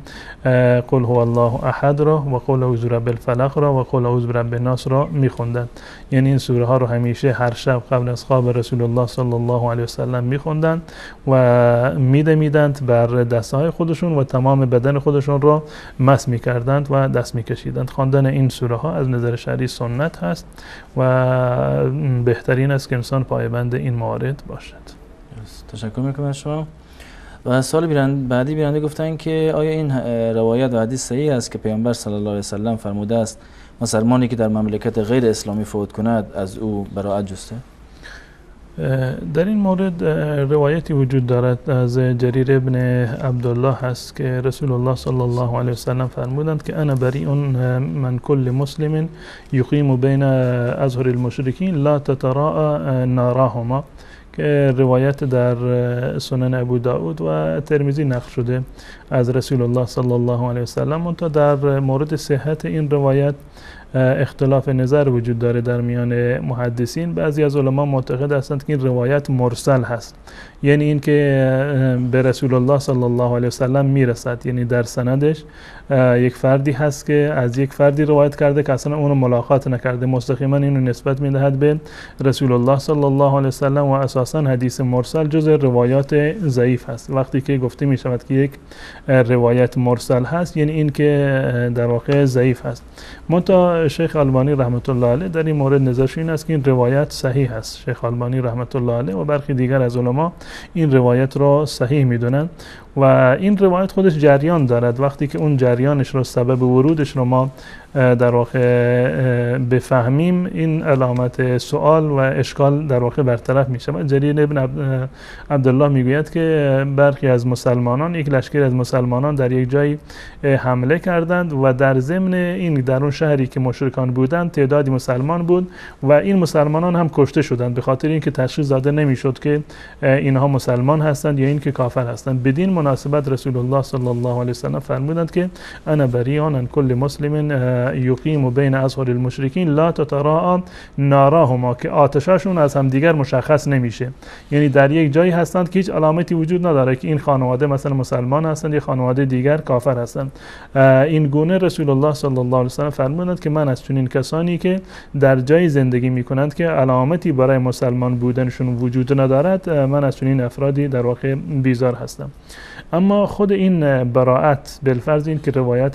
قل هو الله احد را و قل اعوذ برب الفلق را و قل اعوذ برب الناس را میخوندند. یعنی این سوره ها رو همیشه هر شب قبل از خواب رسول الله صلی الله علیه و سلم میخوندند و میدمیدند بر دستهای خودشون و تمام بدن خودشون را مس میکردند و دست میکشیدند. خواندن این سوره ها از نظر شرعی سنت هست و بهترین است که انسان پایبند این موارد باشد. تشکر میکنم از شما. و سوال بعدی بیننده گفتن که آیا این روایت و حدیث صحیح است که پیامبر صلی الله علیه و سلم فرموده است مسلمانی که در مملکت غیر اسلامی فوت کند از او براءت جسته؟ در این مورد روایتی وجود دارد از جریر ابن عبدالله هست که رسول الله صلی الله علیه و سلم فرمودند که انا بریء من کل مسلم یقیم بین اظهر المشرکین لا تتراءى ناراهما، که روایت در سنن ابو داود و ترمذی نقل شده از رسول الله صلی الله علیه و سلم. منتها در مورد صحت این روایت اختلاف نظر وجود داره در میان محدثین. بعضی از علما معتقد هستند که این روایت مرسل هست، یعنی اینکه به رسول الله صلی الله علیه و سلم میرسد، یعنی در سندش یک فردی هست که از یک فردی روایت کرده که اصلا اونو ملاقات نکرده، مستقیما اینو نسبت میدهد به رسول الله صلی الله علیه و سلم و اساسا حدیث مرسل جزء روایات ضعیف هست. وقتی که گفته می شود که یک روایت مرسل هست، یعنی اینکه در واقع ضعیف هست. منتها شیخ البانی رحمت الله علیه در این مورد نظرش این است که این روایت صحیح هست. شیخ البانی رحمت الله علیه و برخی دیگر از علما این روایت را صحیح میدونند و این روایت خودش جریان دارد. وقتی که اون جریانش رو، سبب ورودش رو ما در واقع بفهمیم، این علامت سوال و اشکال در واقع برطرف میشه. جریر ابن عبدالله میگوید که برخی از مسلمانان، یک لشکر از مسلمانان در یک جایی حمله کردند و در ضمن این در اون شهری که مشرکان بودند تعدادی مسلمان بود و این مسلمانان هم کشته شدند به خاطر اینکه تشخیص داده نمیشد که اینها مسلمان هستند یا اینکه کافر هستند. بدین مناسبت رسول الله صلی الله علیه وسلم فرمودند که انا بریء عن کل مسلم یقیم بین اظهر المشرکین لا تتراءى ناراهما، که آتشاشون از هم دیگر مشخص نمیشه، یعنی در یک جایی هستند که هیچ علامتی وجود نداره که این خانواده مثلا مسلمان هستند یا خانواده دیگر کافر هستند. این گونه رسول الله صلی الله علیه وسلم فرمودند که من از چنین کسانی که در جای زندگی میکنند که علامتی برای مسلمان بودنشون وجود ندارد، من از چنین افرادی در واقع بیزار هستم. اما خود این براءت بالفرض این که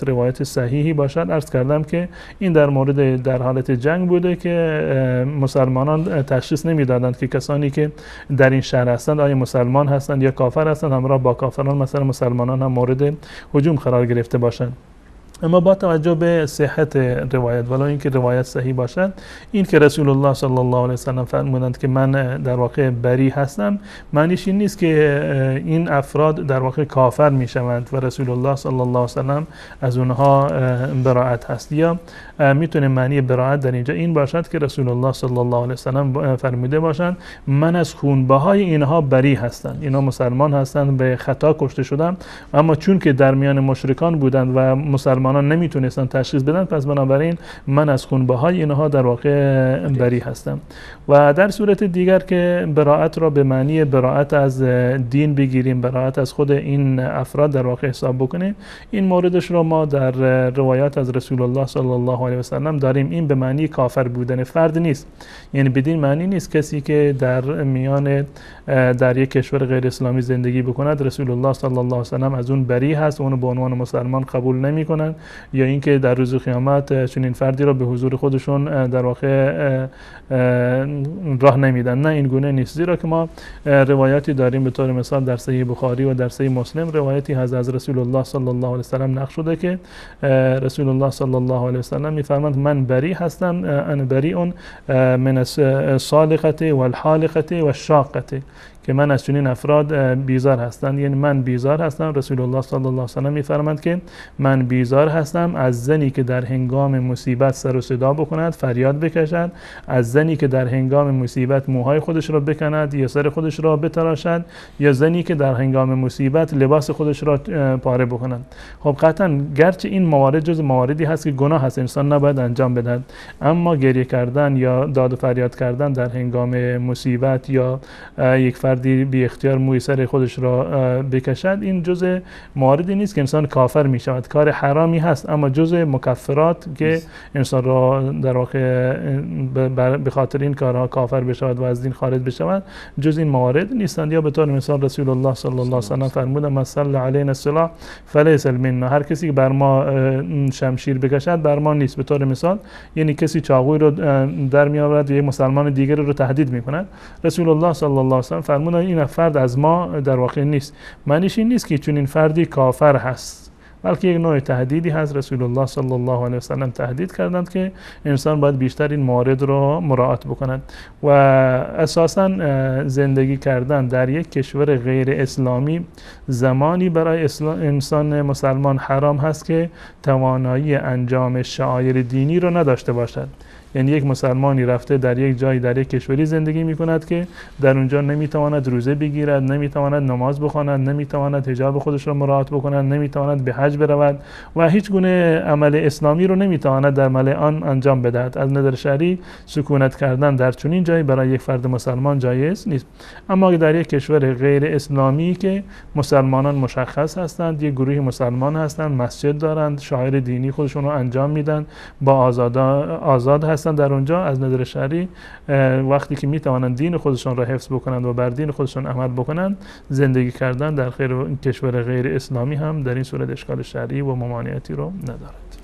روایت صحیحی باشد، عرض کردم که این در مورد در حالت جنگ بوده که مسلمانان تشخیص نمیدادند که کسانی که در این شهر هستند آیا مسلمان هستند یا کافر هستند، همراه با کافران مثلا مسلمانان هم مورد هجوم قرار گرفته باشند. اما با توجه به صحت روایت، ولو اینکه روایت صحیح باشد، این که رسول الله صلی الله علیه وسلم فرمودند که من در واقع بری هستم، معنیش این نیست که این افراد در واقع کافر میشوند و رسول الله صلی الله علیه وسلم از اونها براءت هست. یا میتونه معنی براءت در اینجا این باشد که رسول الله صلی الله علیه وسلم فرموده باشند من از خونبهای اینها بری هستند، اینا مسلمان هستند، به خطا کشته شدند، اما چون که در میان مشرکان بودند و مسلمان نمیتونستن تشخیص بدن، پس بنابراین من از خونبهای اینها در واقع بری هستم. و در صورت دیگر که براءت را به معنی براءت از دین بگیریم، براءت از خود این افراد در واقع حساب بکنیم، این موردش را ما در روایات از رسول الله صلی الله علیه و سلم داریم. این به معنی کافر بودن فرد نیست، یعنی بدین معنی نیست کسی که در میان در یک کشور غیر اسلامی زندگی بکند رسول الله صلی الله علیه و سلم از اون بری هست، اونو به عنوان مسلمان قبول نمی‌کنند، یا اینکه در روز قیامت چنین فردی را به حضور خودشون در واقع راه نمیدن. نه، این گونه نیست، زیرا که ما روایاتی داریم، به طور مثال در صحیح بخاری و در صحیح مسلم روایتی هست از رسول الله صلی الله علیه و سلم نقل شده که رسول الله صلی الله علیه و سلم میفرمایند من بری هستم، انا بریء من الصالقه والحالقه والشاقه، که من از چنین افراد بیزار هستند، یعنی من بیزار هستم. رسول الله صلی الله علیه و سلم میفرمایند که من بیزار هستم از زنی که در هنگام مصیبت سر و صدا بکند، فریاد بکشد، از زنی که در هنگام مصیبت موهای خودش را بکند یا سر خودش را بتراشد، یا زنی که در هنگام مصیبت لباس خودش را پاره بکند. خب قطعا گرچه این موارد جز مواردی هست که گناه هست، انسان نباید انجام بدهد، اما گریه کردن یا داد و فریاد کردن در هنگام مصیبت یا یک فرد بی اختیار موی سر خودش را بکشد، این جزء مواردی نیست که انسان کافر می شود. کار حرامی هست، اما جزء مکفرات که انسان را در واقع به خاطر این کارها کافر بشود و از دین خارج بشود، جز این موارد نیستند. یا به طور مثال رسول الله صلی الله علیه و سلم فرمودند من صلی علینا الصلاه فلیس منا، هر کسی که بر ما شمشیر بکشد بر ما نیست. به طور مثال یعنی کسی چاقوی رو در می آورد و یک مسلمان دیگر رو تهدید می کند، رسول الله صلی الله علیه و سلم فرمودند این فرد از ما در واقع نیست. معنیش این نیست که چون این فردی کافر هست، بلکه یک نوع تهدیدی هست. رسول الله صلی الله علیه و سلم تهدید کردند که انسان باید بیشتر این موارد را مراعات بکند. و اساساً زندگی کردن در یک کشور غیر اسلامی زمانی برای انسان مسلمان حرام هست که توانایی انجام شعایر دینی را نداشته باشد. یعنی یک مسلمانی رفته در یک جایی در یک کشوری زندگی میکند که در اونجا نمیتواند روزه بگیرد، نمیتواند نماز بخواند، نمیتواند حجاب خودش را مراعات بکند، نمیتواند به حج برود و هیچ گونه عمل اسلامی رو نمیتواند در ملأ آن انجام بدهد. از نظر شرعی سکونت کردن در چنین جایی برای یک فرد مسلمان جایز نیست. اما در یک کشور غیر اسلامی که مسلمانان مشخص هستند، یک گروه مسلمان هستند، مسجد دارند، شعائر دینی خودشون رو انجام میدن، با آزاد هستند در اونجا، از نظر شرعی وقتی که میتوانند دین خودشان را حفظ بکنند و بر دین خودشان عمل بکنند، زندگی کردن در کشور غیر اسلامی هم در این صورت اشکال شرعی و ممانعتی رو ندارد.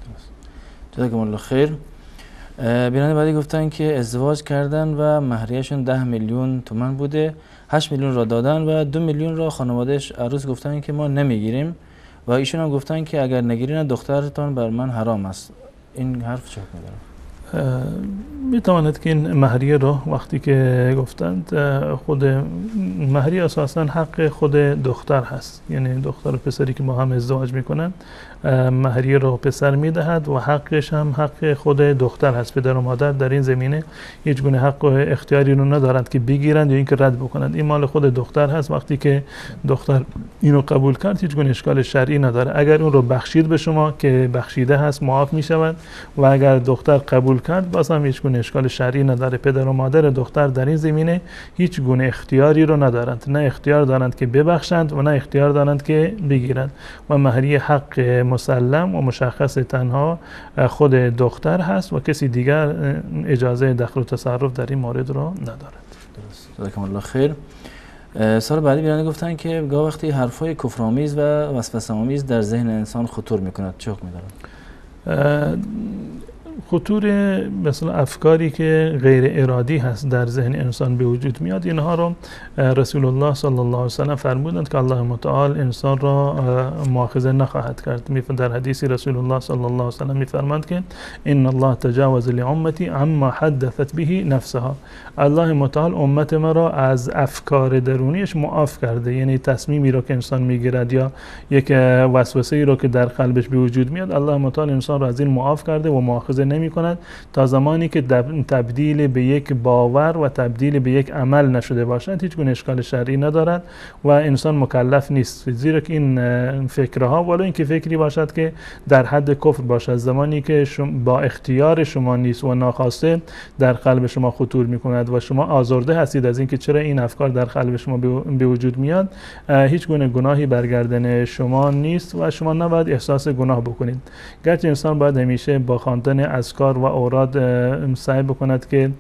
جزاکم الله خیر. بیننده بعدی گفتن که ازدواج کردن و مهریهشون 10 میلیون تومان بوده، 8 میلیون را دادن و 2 میلیون را خانوادهش عروس گفتن که ما نمیگیریم و ایشون هم گفتن که اگر نگیرین دخترتان بر من حرام است. این حرف چه حکمی داره؟ می تواند که این مهریه رو وقتی که گفتند، خود مهریه اساسا حق خود دختر هست، یعنی دختر و پسری که با هم ازدواج میکنند مهریه رو پسر میدهد و حقش هم حق خود دختر هست. پدر و مادر در این زمینه هیچ گونه حق و اختیاری رو ندارند که بگیرند یا اینکه رد بکنند. این مال خود دختر هست. وقتی که دختر اینو قبول کرد هیچ گونه اشکال شرعی نداره. اگر اون رو بخشید به شما که بخشیده هست معاف میشود، و اگر دختر قبول کرد باز هم هیچ گونه اشکال شرعی نداره. پدر و مادر دختر در این زمینه هیچ گونه اختیاری رو ندارند، نه اختیار دارند که ببخشند و نه اختیار دارند که بگیرند، و مهریه حق مسلم و مشخص تنها خود دختر هست و کسی دیگر اجازه دخل و تصرف در این مورد رو ندارد. درست. جزاکم الله خیر. سال بعدی بیننده گفتن که گاه وقتی حرفای کفرآمیز و وسوسه‌آمیز در ذهن انسان خطور میکند چه حکمی دارد؟ خطور مثلا افکاری که غیر ارادی هست در ذهن انسان به وجود میاد، اینها رو رسول الله صلی الله علیه و سلم فرمودند که الله متعال انسان را مؤاخذه نخواهد کرد. در حدیث رسول الله صلی الله علیه و سلم میفرماند که ان الله تجاوز لامتی عما حدثت به نفسها، الله متعال امت ما را از افکار درونیش معاف کرده، یعنی تصمیمی را که انسان میگیرد یا یک وسوسه ای را که در قلبش به وجود میاد، الله متعال انسان را از این معاف کرده و مؤاخذه نمی کند تا زمانی که تبدیل به یک باور و تبدیل به یک عمل نشده باشد هیچ گونه اشکال شرعی ندارد و انسان مکلف نیست، زیرا که این فکرها ولو اینکه فکری باشد که در حد کفر باشد، زمانی که با اختیار شما نیست و ناخواسته در قلب شما خطور می کند و شما آزرده هستید از اینکه چرا این افکار در قلب شما به وجود میاد، هیچ گونه گناهی بر گردن شما نیست و شما نباید احساس گناه بکنید. گرچه انسان باید همیشه با خواندن اذکار و اوراد سعی بکند که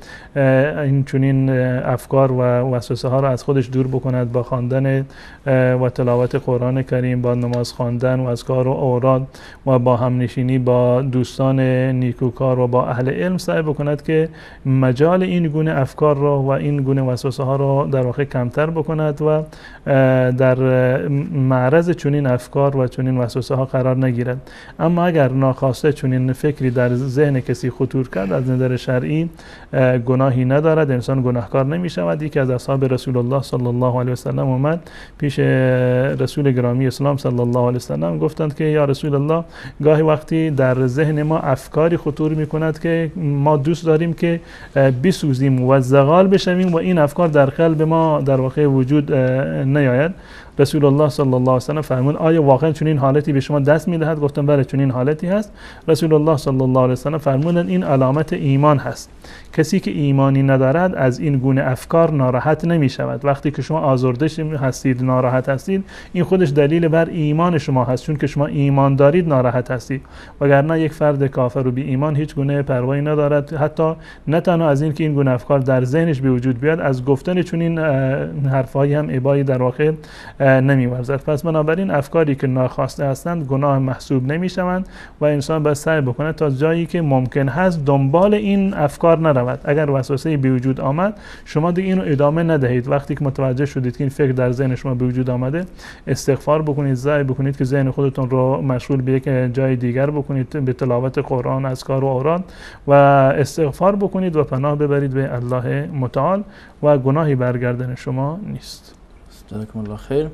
این چنین افکار و وسوسه ها را از خودش دور بکند، با خواندن و تلاوت قرآن کریم، با نماز خواندن و اذکار و اوراد و با همنشینی با دوستان نیکوکار و با اهل علم سعی بکند که مجال این گونه افکار را و این گونه وسوسه ها را در واقع کمتر بکند و در معرض چنین افکار و چنین وسوسه ها قرار نگیرد. اما اگر ناخواسته چنین فکری در ذهن کسی خطور کرد، از نظر شرعی گناهی ندارد، انسان گناهکار نمی شود. یکی از اصحاب رسول الله صلی الله علیه و سلم اومد پیش رسول گرامی اسلام صلی الله علیه و سلم، گفتند که یا رسول الله، گاهی وقتی در ذهن ما افکاری خطور می کند که ما دوست داریم که بسوزیم و زغال بشویم و این افکار در قلب ما در واقع وجود نیاید. رسول الله صلی الله علیه و سلم فرمود آیا واقعا چنین حالتی به شما دست میدهد؟ گفتم بله چنین حالتی هست. رسول الله صلی الله علیه و سلم فرمودند این علامت ایمان هست. کسی که ایمانی ندارد از این گونه افکار ناراحت نمی شود. وقتی که شما آزرده هستید، ناراحت هستید، این خودش دلیل بر ایمان شما هست، چون که شما ایمان دارید ناراحت هستید. وگرنه یک فرد کافر و بی ایمان هیچ گونه پروایی ندارد، حتی نه تنها از این که این گونه افکار در ذهنش به وجود بیاد، از گفتن چنین حرفهایی هم ابایی در واقع نمی‌ورزد. پس بنابراین افکاری که ناخواسته هستند گناه محسوب نمی‌شوند و انسان باید سعی بکنه تا جایی که ممکن هست دنبال این افکار نرود. اگر وسوسه‌ای به وجود آمد شما دیگه اینو ادامه ندهید. وقتی که متوجه شدید که این فکر در ذهن شما به وجود آمده، استغفار بکنید، سعی بکنید که ذهن خودتون رو مشغول به یک جای دیگر بکنید، به تلاوت قرآن، اذکار و اوراد، و استغفار بکنید و پناه ببرید به الله متعال و گناهی بر گردن شما نیست. جزاکم الله خیر.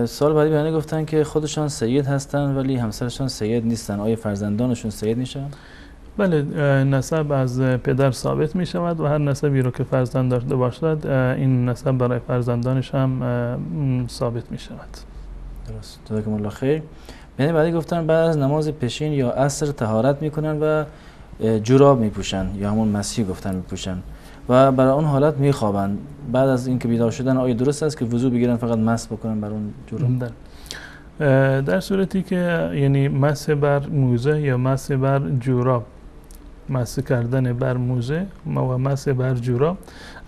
سال بعدی بیانه گفتن که خودشان سید هستن ولی همسرشان سید نیستن، آیا فرزندانشون سید میشن؟ بله، نسب از پدر ثابت می شود و هر نسبی رو که فرزند داشته باشد این نسب برای فرزندانش هم ثابت می شود. درست، جزاکم الله خیر. بیانه بعدی گفتن بعد از نماز پیشین یا عصر طهارت میکنن و جوراب میپوشن یا همون مسیح گفتن میپوشن و برای اون حالت میخوابند. بعد از اینکه بیدار شدن آیا درست است که وضو بگیرن فقط مسح بکنن بر اون جوراب؟ در صورتی که یعنی مسح بر موزه یا مسح بر جوراب، مسح کردن بر موزه و مسح بر جوراب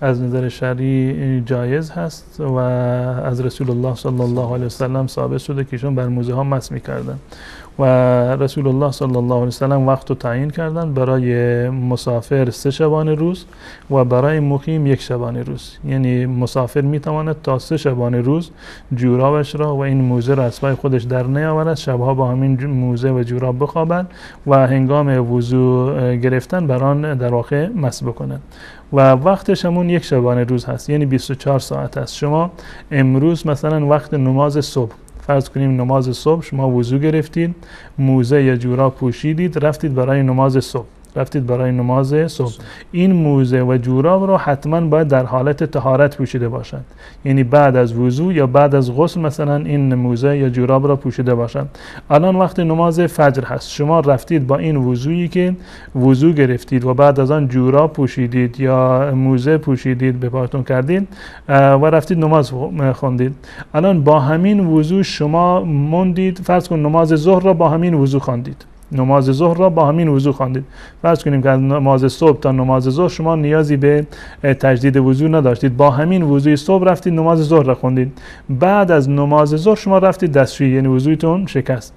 از نظر شرعی جایز هست و از رسول الله صلی الله علیه و سلم ثابت شده که ایشون بر موزه ها مسح میکردن و رسول الله صلی الله علیه وسلم وقت رو تعیین کردن برای مسافر 3 شبانه روز و برای مقیم 1 شبانه روز. یعنی مسافر میتواند تا 3 شبانه روز جورابش را و این موزه را از پای خودش در نیاورد، شبها با همین موزه و جوراب بخوابد و هنگام وضو گرفتن بر آن در واقع مسح بکند. و وقتش همون 1 شبانه روز هست، یعنی 24 ساعت است. شما امروز مثلا وقت نماز صبح، فرض کنیم نماز صبح شما وضو گرفتید، موزه یا جوراب پوشیدید، رفتید برای نماز صبح، این موزه و جوراب رو حتما باید در حالت طهارت پوشیده باشند، یعنی بعد از وضو یا بعد از غسل مثلا این موزه یا جوراب را پوشیده باشند. الان وقت نماز فجر هست، شما رفتید با این وضویی که وضو گرفتید و بعد از آن جوراب پوشیدید یا موزه پوشیدید، به پاتون کردید و رفتید نماز خوندید. الان با همین وضو شما موندید، فرض کن نماز ظهر را با همین وضو خواندید، فرض کنیم که از نماز صبح تا نماز ظهر شما نیازی به تجدید وضو نداشتید، با همین وضوی صبح رفتید نماز ظهر را خوندید. بعد از نماز ظهر شما رفتید دستشویی، یعنی وضویتون شکست،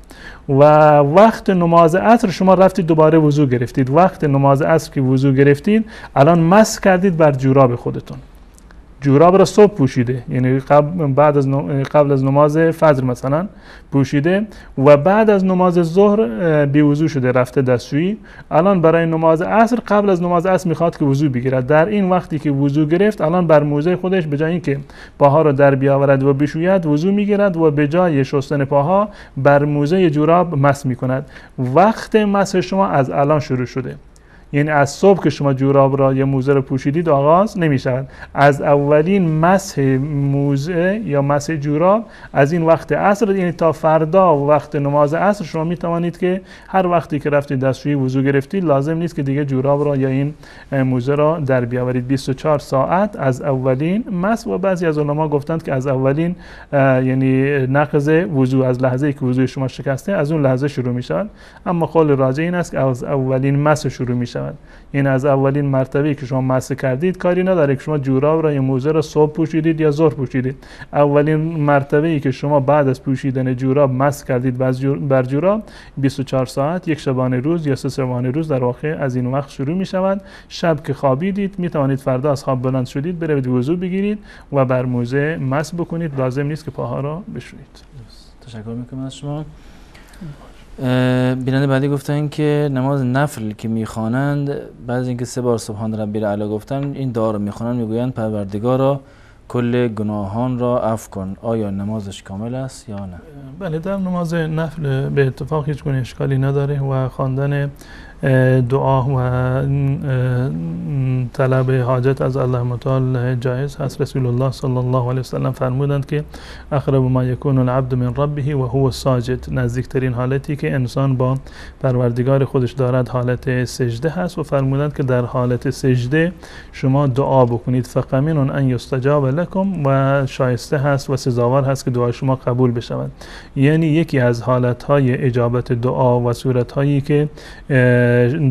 و وقت نماز عصر شما رفتید دوباره وضو گرفتید. وقت نماز عصر که وضو گرفتید، الان مسح کردید بر جوراب خودتون، جوراب را صبح پوشیده، یعنی قبل از نماز فجر مثلا پوشیده و بعد از نماز ظهر بی وضو شده، رفته دستشویی. الان برای نماز عصر قبل از نماز عصر میخواد که وضو بگیرد. در این وقتی که وضو گرفت، الان بر موزه خودش به جای اینکه پاها را در بیاورد و بشوید، وضو میگیرد و به جای شستن پاها بر موزه جوراب مسح میکند. وقت مسح شما از الان شروع شده، یعنی از صبح که شما جوراب را یا موزه را پوشیدید آغاز نمی شود. از اولین مسح موزه یا مسح جوراب از این وقت عصر، یعنی تا فردا وقت نماز عصر شما می توانید که هر وقتی که رفتید دستشویی وضو گرفتید، لازم نیست که دیگه جوراب را یا این موزه را در بیاورید. 24 ساعت از اولین مسح، و بعضی از علما گفتند که از اولین یعنی نقض وضو، از لحظه‌ای که وضوی شما شکسته از اون لحظه شروع می شود. اما قول راجح این است که از اولین مسح شروع می شود. این از اولین مرتبه که شما مسح کردید کاری نداره که شما جوراب را یا موزه را صبح پوشیدید یا ظهر پوشیدید. اولین مرتبه ای که شما بعد از پوشیدن جوراب مسح کردید بر جوراب، 24 ساعت، 1 شبانه روز یا 3 شبانه روز در واقع از این وقت شروع می شود. شب که خوابیدید می توانید فردا از خواب بلند شدید بروید وضو بگیرید و بر موزه مسح بکنید، لازم نیست که پاها را بشویید. تشکر میکنم از شما. بیننده بعدی گفتن که نماز نفل که میخوانند بعد از اینکه 3 بار سبحان ربی الاعلی گفتن، این دعا رو میخوانند، میگویند پروردگارا کل گناهان را عفو کن. آیا نمازش کامل است یا نه؟ بله، در نماز نفل به اتفاق هیچ گونه اشکالی نداره و خواندن دعا و طلب حاجت از الله متعال جایز هست. رسول الله صلی الله علیه وسلم فرمودند که اقرب ما یکون العبد من ربه و هو ساجد، نزدیکترین حالتی که انسان با پروردگار خودش دارد حالت سجده هست، و فرمودند که در حالت سجده شما دعا بکنید، فقمین ان یستجاب لکم، و شایسته هست و سزاوار هست که دعای شما قبول بشود. یعنی یکی از حالتهای اجابت دعا و صورتهایی که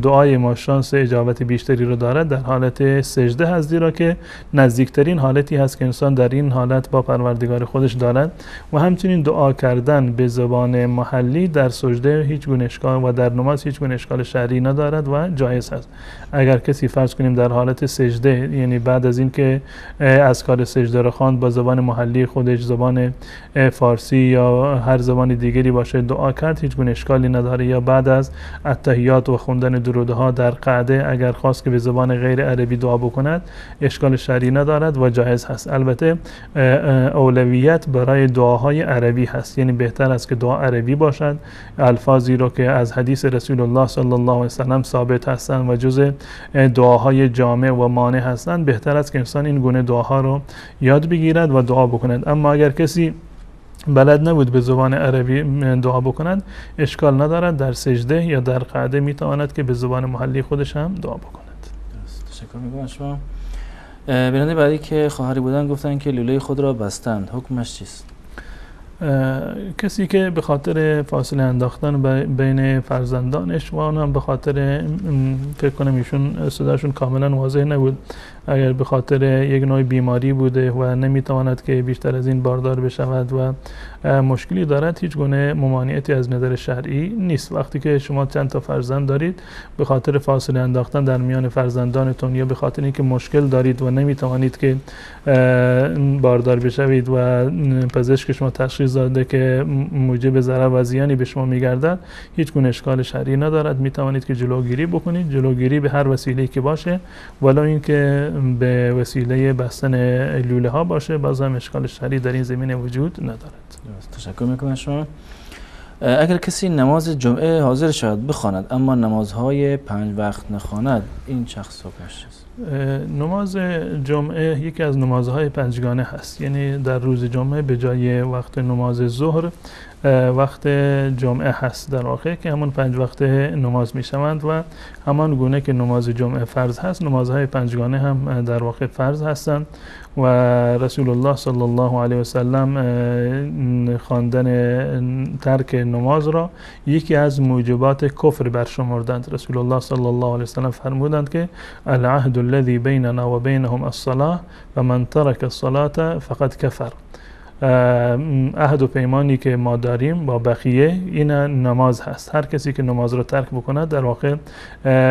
دعای ما شانس اجابت بیشتری رو دارد در حالت سجده هست، زیرا که نزدیکترین حالتی هست که انسان در این حالت با پروردگار خودش دارد. و همچنین دعا کردن به زبان محلی در سجده هیچ گونه اشکال و در نماز هیچ گونه اشکال شرعی ندارد و جایز هست. اگر کسی فرض کنیم در حالت سجده، یعنی بعد از اینکه اذکار سجده رو خواند با زبان محلی خودش، زبان فارسی یا هر زبان دیگری باشه دعا کرد، هیچ گونه اشکالی نداره. یا بعد از التحیات و خوندن درودها در قعده اگر خواست که به زبان غیر عربی دعا بکند اشکال شرعی ندارد و جایز هست. البته اولویت برای دعاهای عربی هست، یعنی بهتر است که دعا عربی باشد، الفاظی رو که از حدیث رسول الله صلی الله علیه و سلم ثابت هستند و جزء دعاهای جامع و مانع هستند، بهتر است که انسان این گونه دعاها رو یاد بگیرد و دعا بکند. اما اگر کسی بلد نبود به زبان عربی دعا بکند اشکال ندارد، در سجده یا در قعده میتواند که به زبان محلی خودش هم دعا بکند. تشکر میکنم شما. بیننده بعدی که خواهری بودن گفتن که لوله خود را بستند، حکمش چیست؟ کسی که به خاطر فاصله انداختن بین فرزندانش و آن هم به خاطر، فکر کنم ایشون صداشون کاملا واضح نبود، اگر به خاطر یک نوع بیماری بوده و نمیتواند که بیشتر از این باردار بشود و مشکلی دارد، هیچ گونه ممانعتی از نظر شرعی نیست. وقتی که شما چند تا فرزند دارید، به خاطر فاصله انداختن در میان فرزندانتون یا به خاطر اینکه مشکل دارید و نمیتوانید که باردار بشوید و پزشک شما تشخیص داده که موجب ضرر و زیانی به شما میگردد، هیچ گونه اشکال شرعی ندارد. میتوانید که جلوگیری بکنید، جلوگیری به هر وسیله‌ای که باشه، ولو اینکه به وسیله بستن لوله ها باشه، باز هم اشکال شرعی در این زمینه وجود ندارد. تشکر میکنم شما. اگر کسی نماز جمعه حاضر شود بخواند اما نمازهای 5 وقت نخواند، این شخص حکمش چیست؟ نماز جمعه یکی از نمازهای پنجگانه هست، یعنی در روز جمعه به جای وقت نماز ظهر وقت جمعه هست در واقع، که همون 5 وقت نماز می شوند و همان گونه که نماز جمعه فرض هست، نمازهای پنجگانه هم در واقع فرض هستند و رسول الله صلی الله علیه و سلم خواندن ترک نماز را یکی از موجبات کفر برشمردند. رسول الله صلی الله علیه و سلم فرمودند که العهد الذي بیننا و بینهم الصلاة و من ترک الصلاة فقد کفر. عهد و پیمانی که ما داریم با بقیه این نماز هست، هر کسی که نماز را ترک بکند در واقع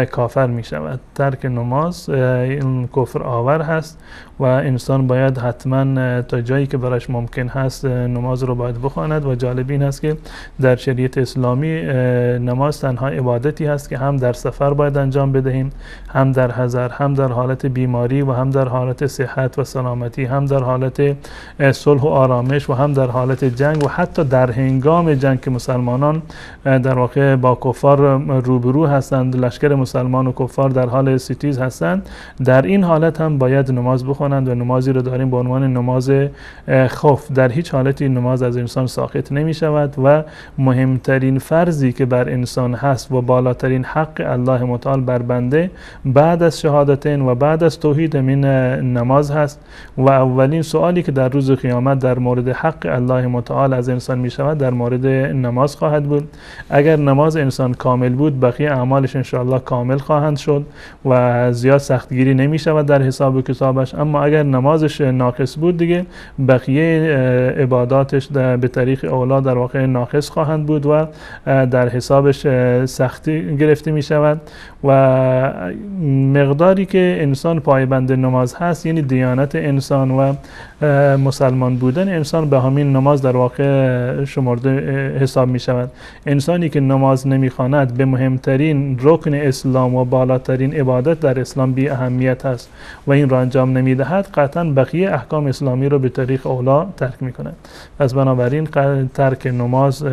کافر می شود. ترک نماز این کفر آور هست و انسان باید حتما تا جایی که براش ممکن هست نماز را باید بخواند. و جالب این هست که در شریعت اسلامی نماز تنها عبادتی هست که هم در سفر باید انجام بدهیم، هم در حضر، هم در حالت بیماری و هم در حالت صحت و سلامتی، هم در حالت صلح و آرامش و هم در حالت جنگ و حتی در هنگام جنگ که مسلمانان در واقع با کفار روبرو هستند، لشکر مسلمان و کفار در حال ستیز هستند، در این حالت هم باید نماز بخوانند و نمازی رو داریم به عنوان نماز خوف. در هیچ حالتی نماز از انسان ساقط نمی شود و مهمترین فرضی که بر انسان هست و بالاترین حق الله متعال بر بنده بعد از شهادتین و بعد از توحید من نماز هست و اولین سوالی که در روز قیامت در مورد حق الله متعال از انسان می شود در مورد نماز خواهد بود. اگر نماز انسان کامل بود، بقیه اعمالش انشاءالله کامل خواهند شد و زیاد سختگیری نمی شود در حساب و کتابش. اما اگر نمازش ناقص بود، دیگه بقیه عباداتش به طریق اولا در واقع ناقص خواهند بود و در حسابش سختی گرفته می شود. و مقداری که انسان پایبند نماز هست، یعنی دیانت انسان و مسلمان بودن انسان به همین نماز در واقع شمرده حساب می شود. انسانی که نماز نمی خواند به مهمترین رکن اسلام و بالاترین عبادت در اسلام بی اهمیت است و این را انجام نمی دهد، قطعا بقیه احکام اسلامی را به طریق اولا ترک می کند. پس بنابراین ترک نماز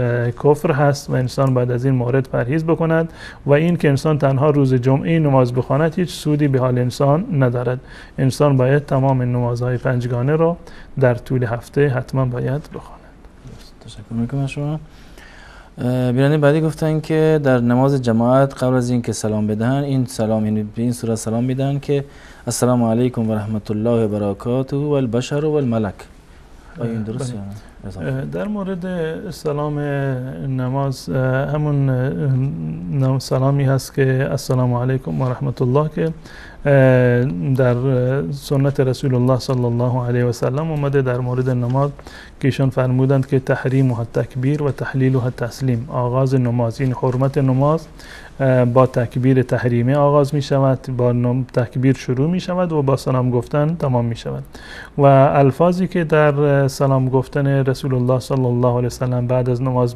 کفر هست و انسان باید از این مورد پرهیز بکند و این که انسان تنها روز جمعه نماز بخواند هیچ سودی به حال انسان ندارد. انسان باید تمام نمازهای پنجگانه را در طول هفته حتما باید بخواند. تشکر میکنم شما. بیننده بعدی گفتن که در نماز جماعت قبل از اینکه سلام بدهن، این سلام یعنی به این صورت سلام میدن که السلام علیکم و رحمت الله و برکاته و البشر و الملک. آیا این درست؟ در مورد سلام نماز همون سلامی هست که السلام علیکم و رحمت الله که در سنت رسول الله صلی الله علیه و سلم اومده در مورد نماز که ایشان فرمودند که تحریم و تکبیر و تحلیل و تسلیم. آغاز نماز، این حرمت نماز با تکبیر تحریمی آغاز می شود، با تکبیر شروع می شود و با سلام گفتن تمام می شود. و الفاظی که در سلام گفتن رسول الله صلی الله علیه و سلم بعد از نماز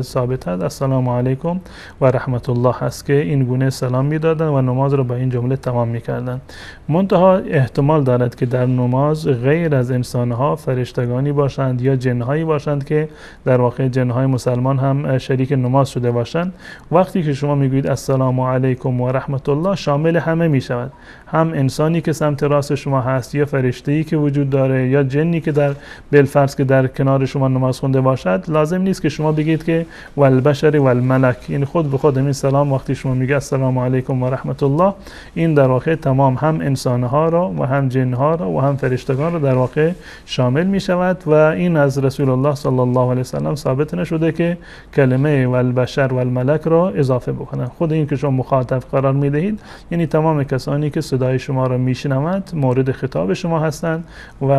ثابت است، السلام علیکم و رحمت الله هست که این گونه سلام می دادن و نماز را با این جمله تمام می کردن. منتها احتمال دارد که در نماز غیر از انسانها فرشتگانی باشند یا جنهایی باشند که در واقع جنهای مسلمان هم شریک نماز شده باشند. وقتی که شما میگویید میگویید السلام علیکم و رحمت الله، شامل همه میشود، هم انسانی که سمت راست شما هست، یا فرشته‌ای که وجود داره، یا جنی که در بالفرض که در کنار شما نماز خونده باشد. لازم نیست که شما بگید که والبشر والملک، یعنی خود به خود این سلام وقتی شما میگه السلام علیکم و رحمت الله، این در واقع تمام هم انسانها را و هم جنها را و هم فرشتگان را در واقع شامل می شود. و این از رسول الله صلی الله علیه و سلم ثابت نشده که کلمه والبشر والملک را اضافه بکنن. خود این که شما مخاطب قرار می دهید، یعنی تمام کسانی که صدای شما را میشنوند مورد خطاب شما هستند و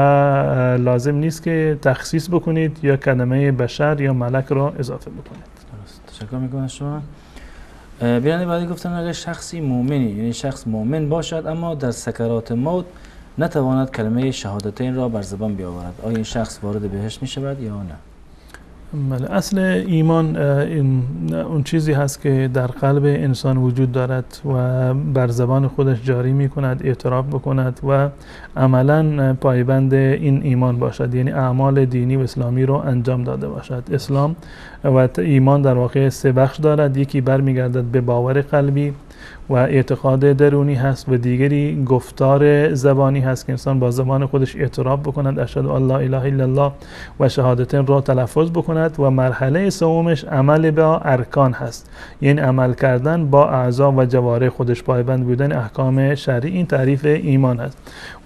لازم نیست که تخصیص بکنید یا کلمه بشر یا ملک را اضافه بکنید. درست، تشکر میکنم شما. بیننده بعدی گفتن اگر شخصی مؤمنی، یعنی شخص مؤمن باشد اما در سکرات موت نتواند کلمه شهادتین را بر زبان بیاورد، آیا این شخص وارد بهشت می شود یا نه؟ بله، اصل ایمان اون چیزی هست که در قلب انسان وجود دارد و بر زبان خودش جاری می کند، اعتراف بکند و عملا پایبند این ایمان باشد، یعنی اعمال دینی و اسلامی رو انجام داده باشد. اسلام و ایمان در واقع سه بخش دارد، یکی برمیگردد به باور قلبی و اعتقاد درونی هست، و دیگری گفتار زبانی هست که انسان با زبان خودش اعتراف بکند اشهد ان لا اله الا الله و شهادتین را تلفظ بکند، و مرحله سومش عمل با ارکان هست، یعنی عمل کردن با اعضا و جوارح خودش، پایبند بودن احکام شرعی. این تعریف ایمان هست.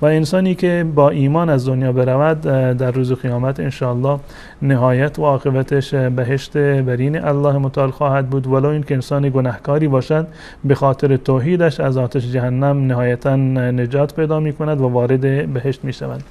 و انسانی که با ایمان از دنیا برود در روز قیامت انشاءالله نهایت و عاقبتش بهشت برین الله متعال خواهد بود، ولو اینکه انسان گناهکاری باشد به خاطر توحیدش از آتش جهنم نهایتا نجات پیدا می کند و وارد بهشت می شود.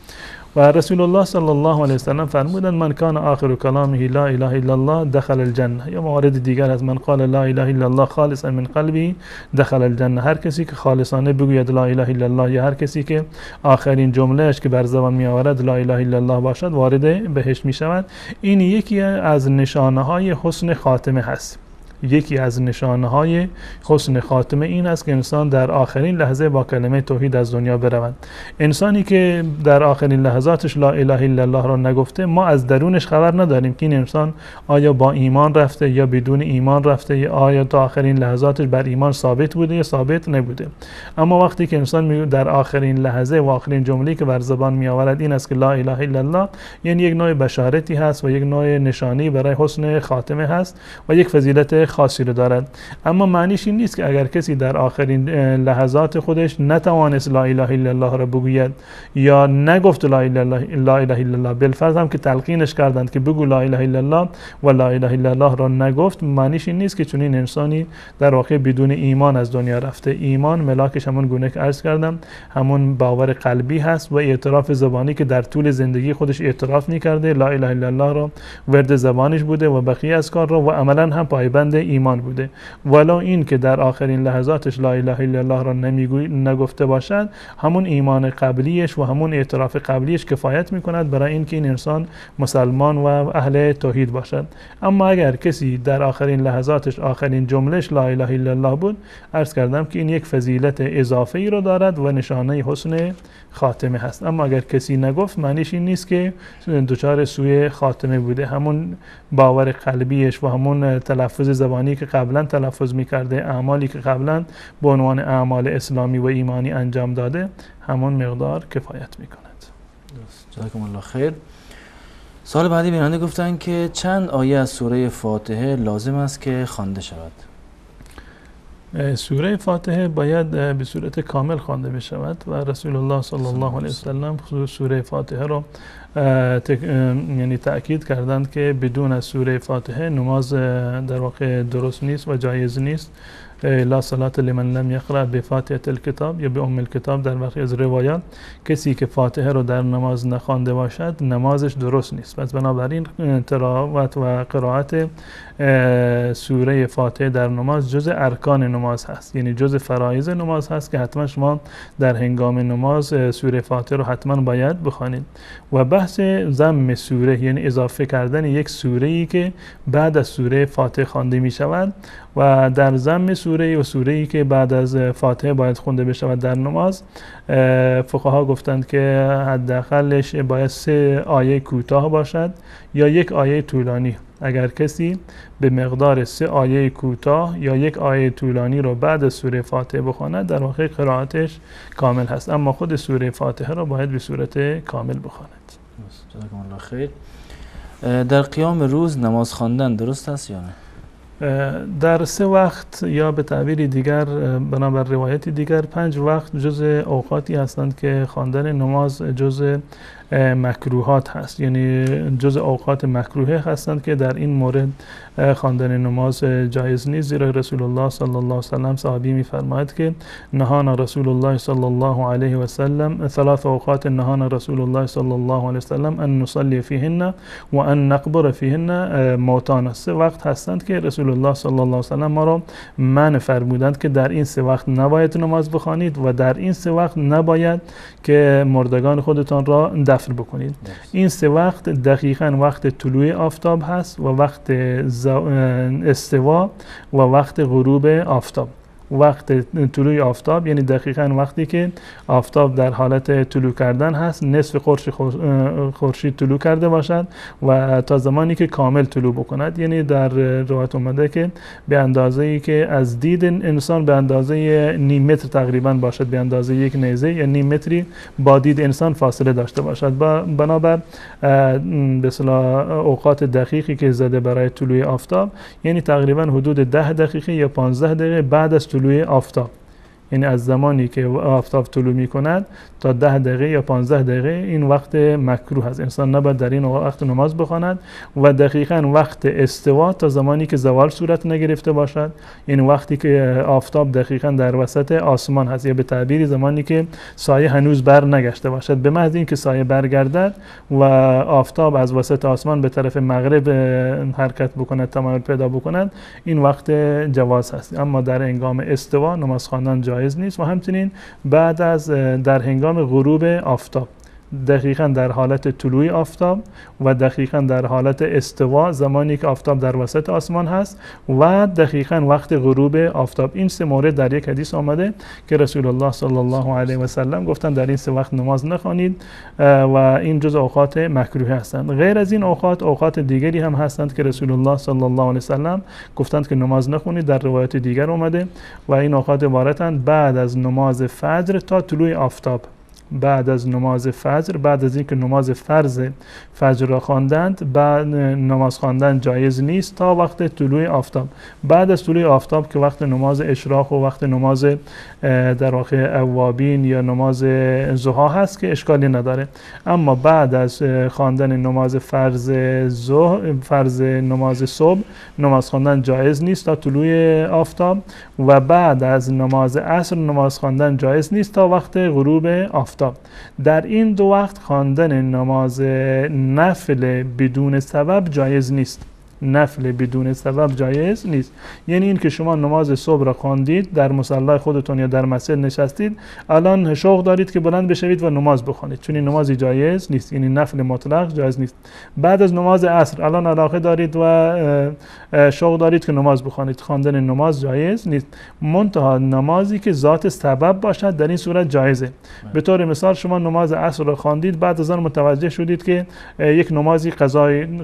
و رسول الله صلی الله علیه وسلم فرمودند من کان آخر کلامه لا اله الا الله دخل الجنه، یا موارد دیگر از من قال لا اله الا الله خالصا من قلبه دخل الجنه. هر کسی که خالصانه بگوید لا اله الا الله، یا هر کسی که آخرین جملهش که بر زبان می آورد لا اله الا الله باشد، وارد بهشت می شود. این یکی از نشانه های حسن خاتمه هست. یکی از نشانه‌های حسن خاتمه این است که انسان در آخرین لحظه با کلمه توحید از دنیا برود. انسانی که در آخرین لحظاتش لا اله الا الله را نگفته، ما از درونش خبر نداریم که این انسان آیا با ایمان رفته یا بدون ایمان رفته، یا آیا تا آخرین لحظاتش بر ایمان ثابت بوده یا ثابت نبوده. اما وقتی که انسان در آخرین لحظه و آخرین جمله‌ای که بر زبان می آورد این است که لا اله الا الله، یعنی یک نوع بشارتی هست و یک نوع نشانی برای حسن خاتمه هست و یک فضیلت خاصی رو دارد. اما معنیش این نیست که اگر کسی در آخرین لحظات خودش نتوانست لا اله الا الله را بگوید یا نگفت لا اله الا الله، بالفرض هم که تلقینش کردند که بگو لا اله الا الله و لا اله الا الله را نگفت، معنیش این نیست که چنین انسانی در واقع بدون ایمان از دنیا رفته. ایمان ملاکش همون گونه که عرض کردم، همون باور قلبی هست و اعتراف زبانی که در طول زندگی خودش اعتراف می‌کرده، لا اله الا الله را ورد زبانش بوده و بقیه از کار را، و عملا هم پایبند ایمان بوده. ولو این که در آخرین لحظاتش لا اله الا الله را نگفته باشد، همون ایمان قبلیش و همون اعتراف قبلیش کفایت میکند برای اینکه این انسان مسلمان و اهل توحید باشد. اما اگر کسی در آخرین لحظاتش آخرین جملهش لا اله الا الله بود، عرض کردم که این یک فضیلت اضافه ای را دارد و نشانه حسن خاتمه هست. اما اگر کسی نگفت، معنیش این نیست که دچار سوء خاتمه بوده. همون باور قلبیش و همون تلفظ زبانی که قبلا تلفظ میکرده، اعمالی که قبلا به عنوان اعمال اسلامی و ایمانی انجام داده، همون مقدار کفایت میکند. جزاکم الله خیر. سوال بعدی بیننده گفتن که چند آیه از سوره فاتحه لازم است که خوانده شود؟ سوره فاتحه باید به صورت کامل خوانده بشود و رسول الله صلی الله علیه وسلم سوره فاتحه را یعنی تأکید کردند که بدون از سوره فاتحه نماز در واقع درست نیست و جایز نیست. لا صلاة لمن لم یقرأ بفاتحة الکتاب یا به ام الکتاب در برخی از روایات، کسی که فاتحه رو در نماز نخوانده باشد نمازش درست نیست. پس بنابراین تلاوت و قرائت سوره فاتحه در نماز جز ارکان نماز هست، یعنی جز فرایض نماز هست که حتما شما در هنگام نماز سوره فاتحه رو حتما باید بخوانید. و بحث ضم سوره، یعنی اضافه کردن یک سوره ای که بعد از سوره فاتحه خوانده می شود، و در ضم سوره و سوره ای که بعد از فاتحه باید خونده بشود در نماز، فقها گفتند که حداقلش باید 3 آیه کوتاه باشد یا 1 آیه طولانی. اگر کسی به مقدار 3 آیه کوتاه یا 1 آیه طولانی رو بعد از سوره فاتحه بخواند، در واقع قرائتش کامل هست، اما خود سوره فاتحه رو باید به صورت کامل بخواند. جزاکم الله خیر. در قیام روز نماز خواندن درست است یا نه؟ در 3 وقت یا به تعبیر دیگر بنابر روایت دیگر 5 وقت جز اوقاتی هستند که خواندن نماز جز مکروهات هست، یعنی جز اوقات مکروهه هستند که در این مورد خواندن نماز جایز نیست، زیرا رسول الله صلی الله علیه و سلم صحابی می‌فرماید که نهانا رسول الله صلی الله علیه و سلم ثلاث اوقات نهانا رسول الله صلی الله علیه و سلم ان نصلي فيهن و ان نقبر فيهن موتانا. 3 وقت هستند که رسول الله صلی الله علیه و سلم ما را منع فرمودند که در این 3 وقت نباید نماز بخوانید و در این 3 وقت نباید که مردگان خودتان را دفن بکنید. این 3 وقت دقیقاً وقت طلوع آفتاب هست و وقت استوا و وقت غروب آفتاب. وقت طلوع آفتاب یعنی دقیقاً وقتی که آفتاب در حالت طلوع کردن هست، نصف خورشید طلوع کرده باشد و تا زمانی که کامل طلوع بکند، یعنی در روایت اومده که به اندازه‌ای که از دید انسان به اندازه نیم متر تقریباً باشد، به اندازه 1 نیزه یا نیم متری با دید انسان فاصله داشته باشد. بنابر به اصطلاح اوقات دقیقی که زده برای طلوع آفتاب، یعنی تقریباً حدود 10 دقیقه یا 15 دقیقه بعد از طلوع آفتاب، یعنی از زمانی که آفتاب طلوع می کند تا 10 دقیقه یا 15 دقیقه این وقت مکروه است، انسان نباید در این وقت نماز بخواند. و دقیقاً وقت استوا تا زمانی که زوال صورت نگرفته باشد، یعنی وقتی که آفتاب دقیقاً در وسط آسمان هست یا به تعبیری زمانی که سایه هنوز بر نگشته باشد. به محض اینکه سایه برگردد و آفتاب از وسط آسمان به طرف مغرب حرکت بکند، تمایل پیدا بکند، این وقت جواز هست. اما در هنگام استوا نماز خواندن جایز نیست. و همچنین بعد از در هنگام غروب آفتاب، دقیقاً در حالت طلوع آفتاب و دقیقاً در حالت استوا زمانی که آفتاب در وسط آسمان هست و دقیقاً وقت غروب آفتاب، این 3 مورد در یک حدیث آمده که رسول الله صلی الله علیه و سلم گفتند در این 3 وقت نماز نخوانید و این جز اوقات مکروه هستند. غیر از این اوقات، اوقات دیگری هم هستند که رسول الله صلی الله علیه و سلم گفتند که نماز نخونید، در روایت دیگر آمده و این اوقات عبارتند بعد از نماز فجر تا طلوع آفتاب. بعد از نماز فجر، بعد از اینکه نماز فرض فجر را خواندند، بعد نماز خواندن جایز نیست تا وقت طلوع آفتاب. بعد از طلوع آفتاب که وقت نماز اشراق و وقت نماز در واقع اوابین یا نماز ضحا هست که اشکالی نداره. اما بعد از خواندن نماز فرض فرض نماز صبح نماز خواندن جایز نیست تا طلوع آفتاب و بعد از نماز عصر نماز خواندن جایز نیست تا وقت غروب آفتاب. در این 2 وقت خواندن نماز نفل بدون سبب جایز نیست. نفل بدون سبب جایز نیست، یعنی این که شما نماز صبح را خواندید، در مصلای خودتون یا در مسجد نشستید، الان شوق دارید که بلند بشوید و نماز بخوانید، چون این نمازی جایز نیست، یعنی نفل مطلق جایز نیست. بعد از نماز عصر الان علاقه دارید و شوق دارید که نماز بخوانید، خواندن نماز جایز نیست. منتها نمازی که ذات سبب باشد در این صورت جایزه. به طور مثال شما نماز عصر را خواندید، بعد از آن متوجه شدید که یک نمازی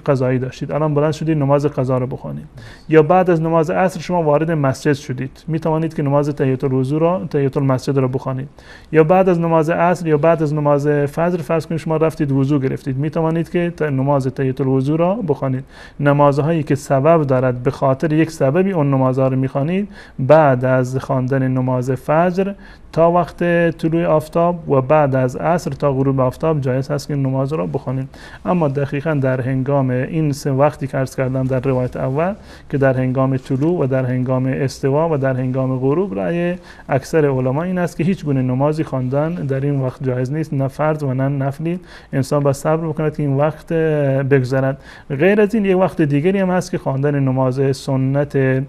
قضایی داشتید، الان بلند شدید نماز قضا رو بخوانید. یا بعد از نماز عصر شما وارد مسجد شدید، می توانید که نماز تحیت الوضو را، تحیت المسجد را بخوانید. یا بعد از نماز عصر یا بعد از نماز فجر فرض کنید شما رفتید وضو گرفتید، می توانید که نماز تحیت الوضو را بخوانید. نمازهایی که سبب دارد، به خاطر یک سببی اون نمازها رو میخوانید، بعد از خواندن نماز فجر تا وقت طلوع آفتاب و بعد از عصر تا غروب آفتاب جایز هست که نماز را بخوانید. اما دقیقاً در هنگام این 3 وقتی که عرض کردم در روایت اول که در هنگام طلوع و در هنگام استوا و در هنگام غروب، رأی اکثر علما این است که هیچ گونه نمازی خواندن در این وقت جایز نیست، نه فرض و نه نفلی. انسان باید صبر بکند که این وقت بگذرد. غیر از این یک وقت دیگری هم هست که خواندن نماز سنت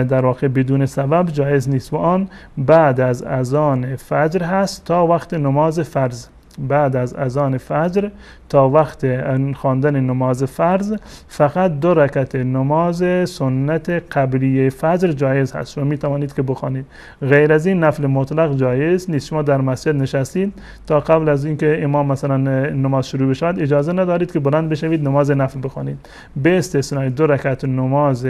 در واقع بدون سبب جایز نیست و آن بعد از اذان فجر هست تا وقت نماز فرض. بعد از اذان فجر تا وقت خواندن نماز فرض فقط 2 رکعت نماز سنت قبلیه فجر جایز هست، شما می توانید که بخوانید، غیر از این نفل مطلق جایز نیست. شما در مسجد نشستید تا قبل از اینکه امام مثلا نماز شروع بشود اجازه ندارید که بلند بشوید نماز نفل بخوانید، به استثنای 2 رکعت نماز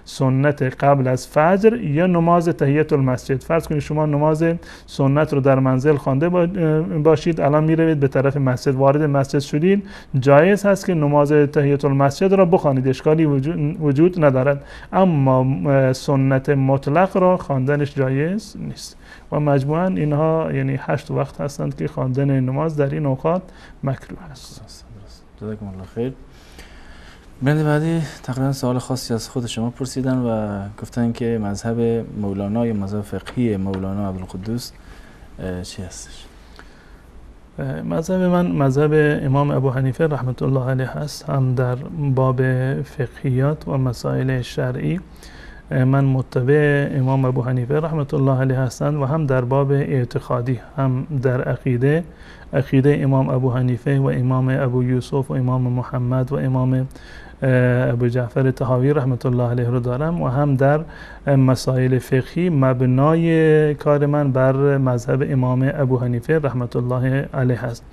سنت قبل از فجر یا نماز تحیت المسجد. فرض کنید شما نماز سنت رو در منزل خوانده باشید، الان میروید به طرف مسجد، وارد مسجد شدید، جایز هست که نماز تحیت المسجد را بخوانید، اشکالی وجود ندارد، اما سنت مطلق را خواندنش جایز نیست. و مجموعاً اینها یعنی 8 وقت هستند که خواندن نماز در این اوقات مکروه است. جزاکم الله خیر. بیننده بعدی تقریبا سوال خاصی از خود شما پرسیدن و گفتن که مذهب مولانا یا مذهب فقهی مولانا عبدالقدوس چی هستش؟ مذهب من مذهب امام ابو حنیفه رحمت الله علیه هست. هم در باب فقهیات و مسائل شرعی من متبع امام ابو حنیفه رحمت الله علیه هستند و هم در باب اعتقادی، هم در عقیده امام ابو حنیفه و امام ابو یوسف و امام محمد و امام ابو جعفر طحاوی رحمت الله علیه رو دارم و هم در مسائل فقهی مبنای کار من بر مذهب امام ابو حنیفه رحمت الله علیه هست.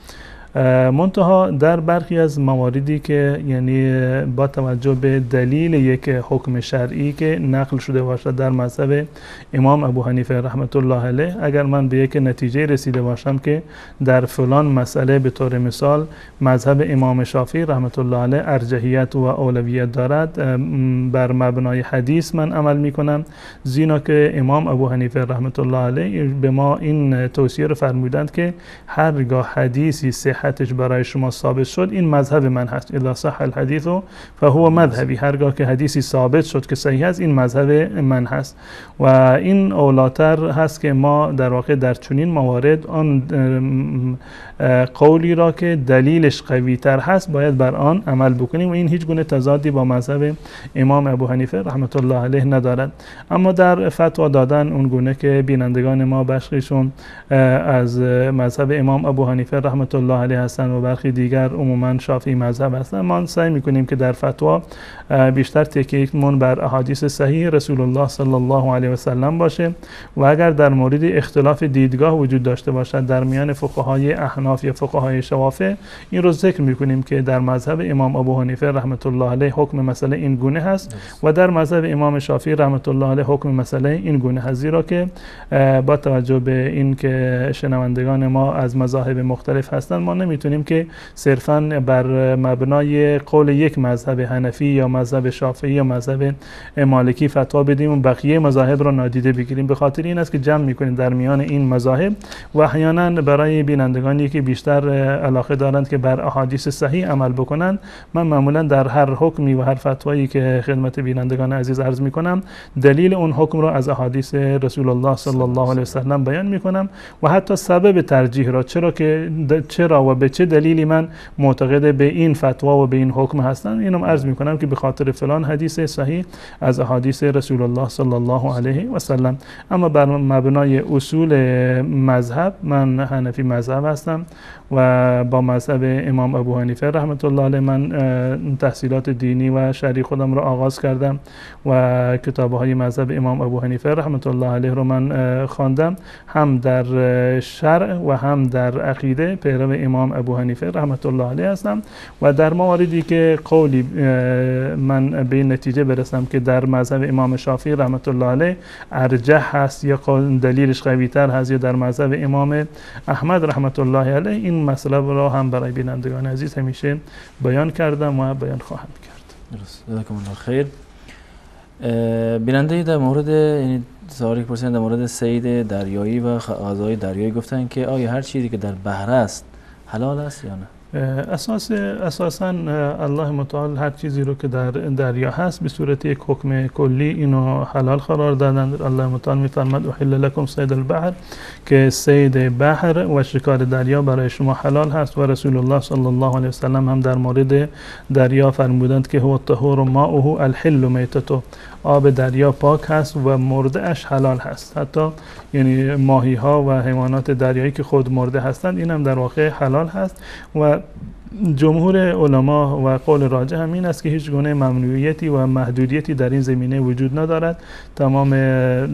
منتها در برخی از مواردی که یعنی با توجه به دلیل یک حکم شرعی که نقل شده باشد در مذهب امام ابو حنیفه رحمت الله علیه، اگر من به یک نتیجه رسیده باشم که در فلان مسئله به طور مثال مذهب امام شافعی رحمت الله علیه ارجحیت و اولویت دارد، بر مبنای حدیث من عمل می کنم، زیرا که امام ابو حنیفه رحمت الله علیه به ما این توصیه رو فرمودند که هرگاه حدیثی صحتش برای شما ثابت شد این مذهب من هست، الا صح الحدیث فهو مذهبی، هرگاه که حدیثی ثابت شد که صحیح است این مذهب من هست. و این اولاتر هست که ما در واقع در چنین موارد آن قولی را که دلیلش قوی تر هست باید بر آن عمل بکنیم و این هیچ گونه تضادی با مذهب امام ابو حنیفه رحمت الله علیه ندارد. اما در فتوا دادن اون گونه که بینندگان ما برخیشون از مذهب امام ابو حنیفه رحمت الله علیه هستند و برخی دیگر عموما شافعی مذهب هستند، ما سعی میکنیم که در فتوا بیشتر تکیه‌مون بر احادیث صحیح رسول الله صلی الله علیه و سلم باشه و اگر در مورد اختلاف دیدگاه وجود داشته باشد در میان فقهای احناف یا فقهای شوافع، این رو ذکر میکنیم که در مذهب امام ابو حنیفه رحمت الله علیه حکم مسئله این گونه هست و در مذهب امام شافعی رحمت الله علیه حکم مسئله این گونه هست، زیرا که با توجه به این که شنوندگان ما از مذاهب مختلف هستند ما نمیتونیم که صرفاً بر مبنای قول یک مذهب حنفی یا مذهب شافعی یا مذهب مالکی فتوا بدیم و بقیه مذاهب را نادیده بگیریم. به خاطر این است که جمع میکنیم در میان این مذاهب و احیانا برای بینندگانی که بیشتر علاقه دارند که بر احادیث صحیح عمل بکنند، من معمولا در هر حکمی و هر فتوایی که خدمت بینندگان عزیز عرض میکنم دلیل اون حکم را از احادیث رسول الله صلی الله علیه و سلم بیان میکنم و حتی سبب ترجیح را، چرا و به چه دلیلی من معتقد به این فتوا و به این حکم هستم، اینم عرض میکنم که به خاطر فلان حدیث صحیح از احادیث رسول الله صلی الله علیه و سلم. اما بر مبنای اصول مذهب من حنفی مذهب هستم و با مذهب امام ابو حنیفه رحمت الله علیه من تحصیلات دینی و شرعی خودم را آغاز کردم و کتاب‌های مذهب امام ابو حنیفه رحمت الله علیه رو من خواندم، هم در شرع و هم در عقیده پیرو امام ابو حنیفه رحمت الله علیه هستم و در مواردی که قولی من به این نتیجه برسم که در مذهب امام شافعی رحمت الله علیه ارجح هست یا دلیلش قوی تر هست یا در مذهب امام احمد رحمت الله علیه، این مسئله را هم برای بینندگان عزیز همیشه بیان کردم و بیان خواهم کرد. درست، جزاکم الله خیر. بیننده در مورد یعنی سوالی که پرسیدن در مورد صید دریایی و غذای دریایی گفتن که آیا هر چیزی که در بحر است حلال است یا نه؟ اساساً الله متعال هر چیزی رو که در دریا هست به صورت یک حکم کلی اینو حلال قرار دادن. الله متعال میفرماد احل لکم صید البحر، که صید بحر و شکار دریا برای شما حلال هست و رسول الله صلی الله علیه و سلم هم در مورد دریا فرمودند که هو الطهور ماؤه الحل میتته، آب دریا پاک هست و مرده اش حلال هست. حتی یعنی ماهی ها و حیوانات دریایی که خود مرده هستند این هم در واقع حلال هست و جمهور علما و قول راجح هم این است که هیچ گونه ممنوعیتی و محدودیتی در این زمینه وجود ندارد. تمام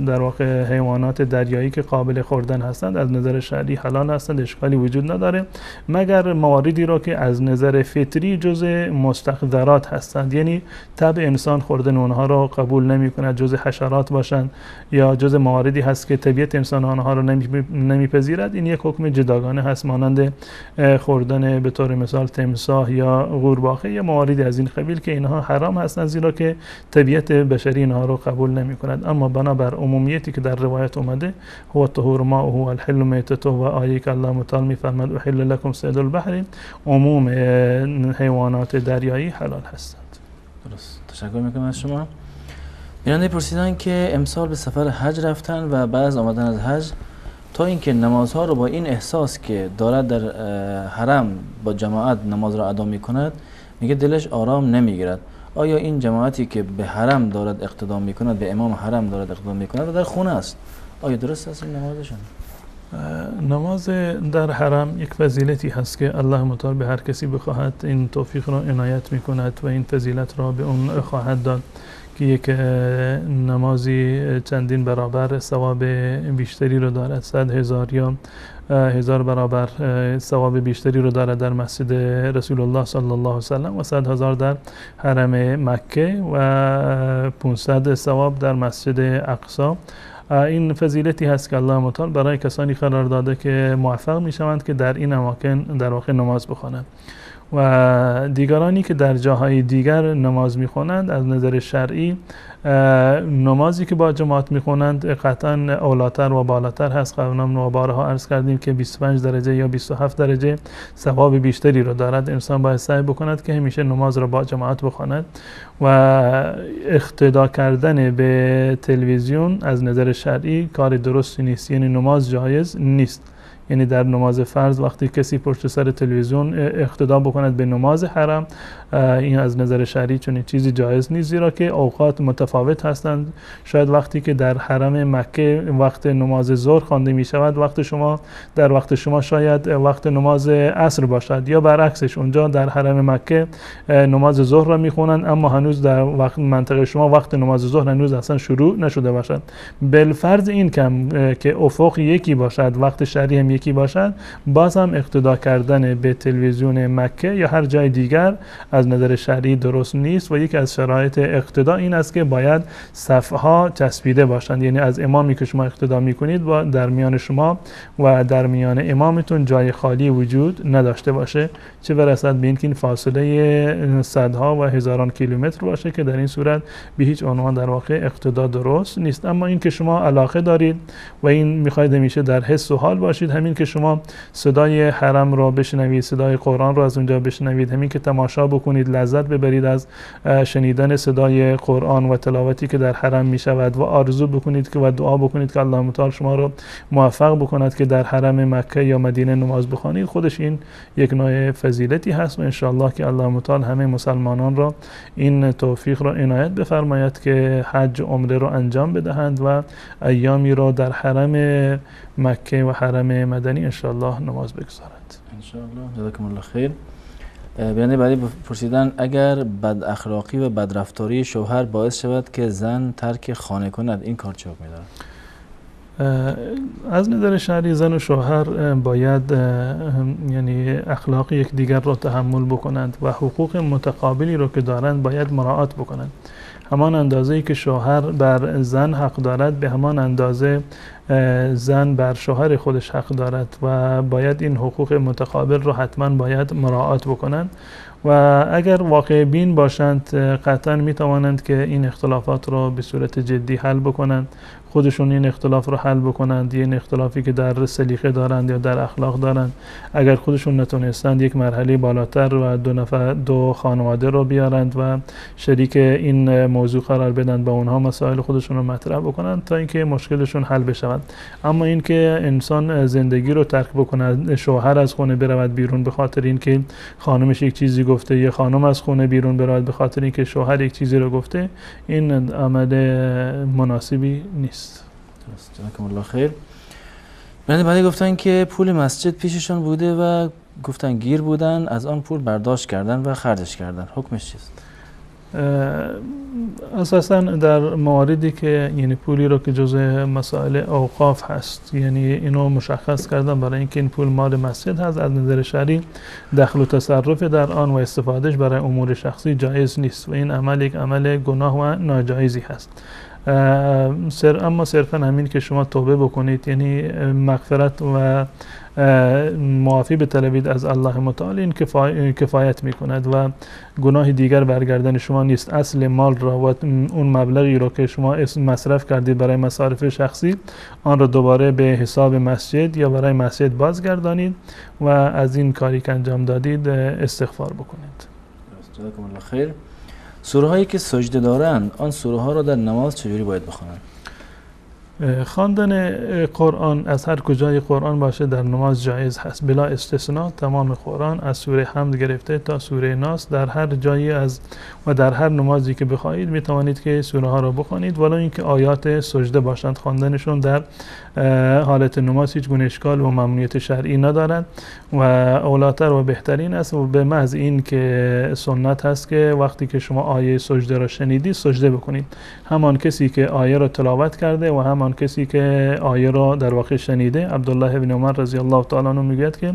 در واقع حیوانات دریایی که قابل خوردن هستند از نظر شرعی حلال هستند، اشکالی وجود نداره، مگر مواردی را که از نظر فطری جزء مستقذرات هستند، یعنی طبع انسان خوردن اونها را قبول نمی کند، جزء حشرات باشند یا جزء مواردی هست که طبیعت انسان آنها را نمیپذیرد. این یک حکم جداگانه هست، مانند خوردن به طور مثال تمساح یا قورباغه یا مواردی از این قبیل که اینها حرام هستند، زیرا که طبیعت بشری اینها را قبول نمی کند. اما بنابر عمومیتی که در روایت اومده، هو الطهور ماؤه و الحل میتته، و آیه که الله متعال میفرماد احل لکم صید البحر، عموم حیوانات دریایی حلال هستند. درست، تشکر میکنم از شما. بیننده پرسیدن که امسال به سفر حج رفتن و بعد از آمدن از حج تا اینکه نمازها رو با این احساس که دارد در حرم با جماعت نماز را ادا میکند، میگه دلش آرام نمیگیرد. آیا این جماعتی که به حرم دارد اقتدا میکند، به امام حرم دارد اقتدا میکند و در خونه است، آیا درست است این نمازشان؟ نماز در حرم یک فضیلتی هست که الله متعال به هر کسی بخواهد این توفیق را عنایت میکند و این فضیلت را به اون خواهد داد که یک نمازی چندین برابر ثواب بیشتری رو دارد، 100,000 یا 1000 برابر ثواب بیشتری رو دارد در مسجد رسول الله صلی الله علیه وسلم و 100,000 در حرم مکه و 500 ثواب در مسجد اقصی. این فضیلتی هست که الله متعال برای کسانی قرار داده که موفق میشوند که در این اماکن در واقع نماز بخوانند و دیگرانی که در جاهای دیگر نماز میخوانند از نظر شرعی نمازی که با جماعت میخوانند قطعا اولاتر و بالاتر هست. قبلا و بارها عرض کردیم که 25 درجه یا 27 درجه ثواب بیشتری رو دارد. انسان باید سعی بکند که همیشه نماز را با جماعت بخواند و اقتدا کردن به تلویزیون از نظر شرعی کار درستی نیست، یعنی نماز جایز نیست. یعنی در نماز فرض وقتی کسی پشت سر تلویزیون اقتدا بکند به نماز حرم، این از نظر شرعی چنین چیزی جایز نیست، زیرا که اوقات متفاوت هستند. شاید وقتی که در حرم مکه وقت نماز ظهر خوانده می شود، وقت شما در وقت شما شاید وقت نماز عصر باشد یا برعکسش، اونجا در حرم مکه نماز ظهر را می خوانند اما هنوز در وقت منطقه شما وقت نماز ظهر هنوز اصلا شروع نشده باشد. بالفرض این کم که افق یکی باشد، وقت شرعی هم یکی باشد، باز هم اقتدا کردن به تلویزیون مکه یا هر جای دیگر از نظر شرعی درست نیست و یکی از شرایط اقتدا این است که باید صفها چسبیده باشند، یعنی از امامی که شما اقتدا میکنید با در میان شما و در میان امامتون جای خالی وجود نداشته باشه، چه برسد به اینکه این فاصله صدها و هزاران کیلومتر باشه که در این صورت به هیچ عنوان در واقع اقتدا درست نیست. اما اینکه شما علاقه دارید و این میخواید همیشه در حس و حال باشید، همین که شما صدای حرم را بشنوید، صدای قرآن را از اونجا بشنوید، همین که تماشا بکنید، لذت ببرید از شنیدن صدای قرآن و تلاوتی که در حرم می شود و آرزو بکنید که و دعا بکنید که الله متعال شما را موفق بکند که در حرم مکه یا مدینه نماز بخوانید، خودش این یک نوع فضیلتی هست و انشاءالله که الله متعال همه مسلمانان را این توفیق را عنایت بفرماید که حج عمره را انجام بدهند و ایامی را در حرم مکه و حرم مدنی انشاءالله نماز بگذارند. انشاءالله. جزاکم الله خیر. بیننده بعدی پرسیدن اگر بد اخلاقی و بدرفتاری شوهر باعث شود که زن ترک خانه کند، این کار چه حکمی دارد؟ از نظر شرعی زن و شوهر باید یعنی اخلاق یکدیگر را تحمل بکنند و حقوق متقابلی را که دارند باید مراعات بکنند. همان اندازه‌ای که شوهر بر زن حق دارد، به همان اندازه زن بر شوهر خودش حق دارد و باید این حقوق متقابل را حتما باید مراعات بکنند و اگر واقع بین باشند قطعا می توانند که این اختلافات را به صورت جدی حل بکنند، خودشون این اختلاف رو حل بکنند، این اختلافی که در سلیقه دارند یا در اخلاق دارند، اگر خودشون نتونستند یک مرحله بالاتر و دو خانواده رو بیارند و شریک این موضوع قرار بدن، با اونها مسائل خودشون رو مطرح بکنند تا اینکه مشکلشون حل بشود. اما اینکه انسان زندگی رو ترک بکند، شوهر از خونه برود بیرون به خاطر اینکه خانمش یک چیزی گفته، یا خانم از خونه بیرون برود به خاطر اینکه شوهر یک چیزی رو گفته، این عمل مناسبی نیست. درست. جزاکم الله خیر. بنده بعدی گفتن که پول مسجد پیششان بوده و گفتن گیر بودن، از آن پول برداشت کردن و خرجش کردن، حکمش چیست؟ اساساً در مواردی که یعنی پولی رو که جزء مسائل اوقاف هست، یعنی اینو مشخص کردن برای اینکه این پول مال مسجد هست، از نظر شرعی دخل و تصرف در آن و استفادهش برای امور شخصی جایز نیست و این عمل یک عمل گناه و ناجایزی هست. اما صرفا همین که شما توبه بکنید، یعنی مغفرت و معافی بطلبید از الله متعال، این کفایت میکند و گناه دیگر برگردن شما نیست. اصل مال را و اون مبلغی را که شما مصرف کردید برای مصارف شخصی، آن را دوباره به حساب مسجد یا برای مسجد بازگردانید و از این کاری که انجام دادید استغفار بکنید. جزاکم الله خیر. سوره هایی که سجده دارند، آن سوره ها را در نماز چجوری باید بخوانند؟ خواندن قرآن از هر کجای قرآن باشه در نماز جایز هست، بلا استثناء. تمام قرآن از سوره حمد گرفته تا سوره ناس، در هر جایی از و در هر نمازی که بخواهید می توانید که سوره ها را بخوانید، ولو اینکه آیات سجده باشند. خواندنشون در حالت نماز هیچ گونه اشکال و ممنوعیت شرعی ندارد و اولاتر و بهترین است. و به محض این که سنت هست که وقتی که شما آیه سجده را شنیدید سجده بکنید. همان کسی که آیه را تلاوت کرده و همان کسی که آیه را در واقع شنیده. عبدالله بن عمر رضی الله تعالی عنه میگوید که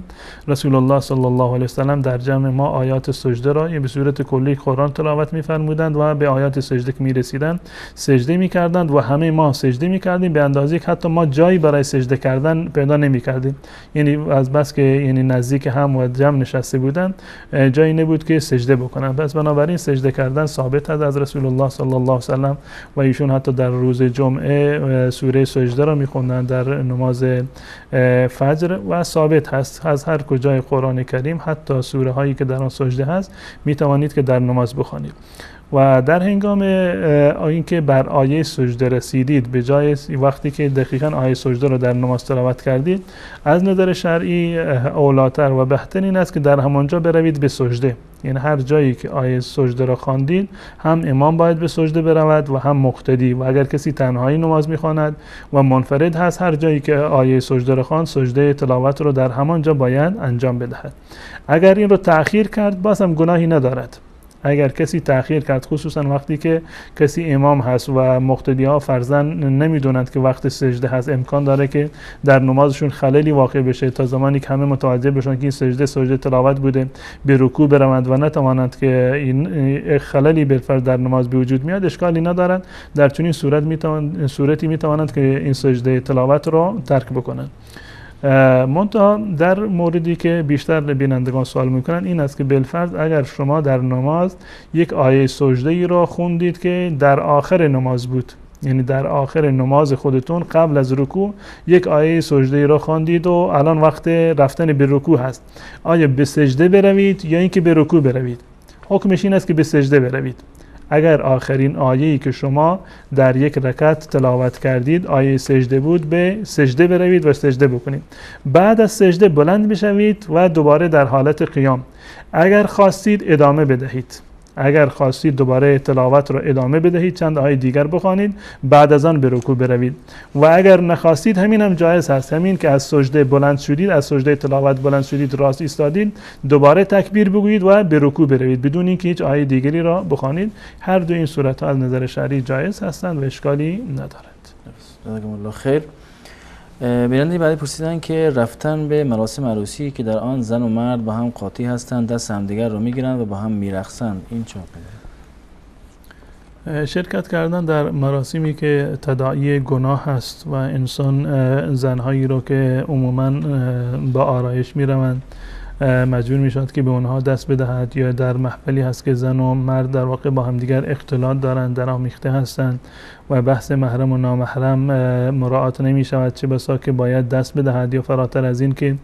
رسول الله صلی الله علیه و سلم در جمع ما آیات سجده را به صورت کلی قرآن تلاوت می‌فرمودند و به آیات سجده که می‌رسیدند سجده می‌کردند و همه ما سجده می‌کردیم به اندازه‌ای که حتی ما جایی برای سجده کردن پیدا نمی‌کردیم، یعنی از بس که یعنی نزدیک هم و جمع نشسته بودند جایی نبود که سجده بکنند. پس بنابراین سجده کردن ثابت است از رسول الله صلی الله علیه و سلم و ایشون حتی در روز جمعه سوره سجده را می‌خوندند در نماز فجر و ثابت هست از هر کجای قرآن کریم حتی سوره هایی که در آن سجده هست می‌توانید که در نماز بخوانید. و در هنگام اینکه بر آیه سجده رسیدید، به جای وقتی که دقیقاً آیه سجده را در نماز تلاوت کردید، از نظر شرعی اولاتر و بهتر این است که در همانجا بروید به سجده. یعنی هر جایی که آیه سجده را خواندید، هم امام باید به سجده برود و هم مقتدی، و اگر کسی تنهایی نماز میخواند و منفرد هست، هر جایی که آیه سجده را خواند، سجده تلاوت را در همانجا باید انجام بدهد. اگر این را تأخیر کرد باز هم گناهی ندارد. اگر کسی تأخیر کرد، خصوصا وقتی که کسی امام هست و مقتدی ها فرضاً نمیدونند که وقت سجده هست، امکان داره که در نمازشون خللی واقع بشه تا زمانی که همه متوجه بشن که این سجده سجده تلاوت بوده، به رکوع بروند و نتوانند که این خللی بالفرض در نماز به وجود میاد، اشکالی ندارند. در چنین صورتی میتوانند که این سجده تلاوت را ترک بکنند. منتها در موردی که بیشتر بینندگان سوال میکنن این است که بالفرض اگر شما در نماز یک آیه سجده ای را خوندید که در آخر نماز بود، یعنی در آخر نماز خودتون قبل از رکوع یک آیه سجده ای را خواندید و الان وقت رفتن به رکوع هست، آیا به سجده بروید یا اینکه به رکوع بروید؟ حکمش این است که به سجده بروید. اگر آخرین آیه‌ای که شما در یک رکعت تلاوت کردید آیه سجده بود، به سجده بروید و سجده بکنید. بعد از سجده بلند بشوید و دوباره در حالت قیام اگر خواستید ادامه بدهید، اگر خواستید دوباره تلاوت را ادامه بدهید، چند آیه دیگر بخوانید، بعد از آن به رکوع بروید. و اگر نخواستید همین هم جایز هست، همین که از سجده بلند شدید، از سجده تلاوت بلند شدید، راست ایستادید، دوباره تکبیر بگویید و به رکوع بروید بدون اینکه هیچ آیه دیگری را بخوانید. هر دو این صورت ها از نظر شرعی جایز هستند و اشکالی ندارند. جزاکم الله خیر. بیننده بعدی پرسیدن که رفتن به مراسم عروسی که در آن زن و مرد با هم قاطی هستند، دست همدیگر رو میگیرند و با هم میرقصند، این چه حکمی؟ شرکت کردن در مراسمی که تداعی گناه هست و انسان زنهایی رو که عموما با آرایش میروند مجبور میشد که به اونها دست بدهد، یا در محفلی هست که زن و مرد در واقع با همدیگر اختلاط دارند، در آمیخته هستند و بحث محرم و نامحرم مراعات نمی شود، چه بسا که باید دست بدهد، یا فراتر از این که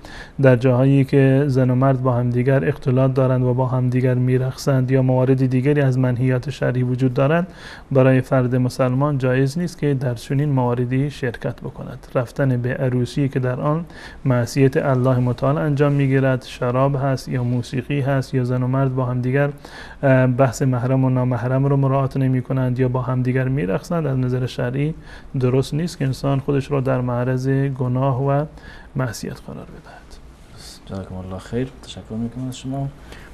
در جاهایی که زن و مرد با همدیگر اختلاط دارند و با همدیگر میرقصند یا موارد دیگری از منهیات شرعی وجود دارند، برای فرد مسلمان جایز نیست که در چنین مواردی شرکت بکند. رفتن به عروسی که در آن معصیت الله متعال انجام میگیرد، شراب هست یا موسیقی هست، یا زن و مرد با همدیگر بحث محرم و نامحرم رو مراعات نمی کنند یا با همدیگر میرقصند، از نظر شرعی درست نیست که انسان خودش را در معرض گناه و معصیت قرار بدهد. جزاکم الله خیر. تشکر میکنم از شما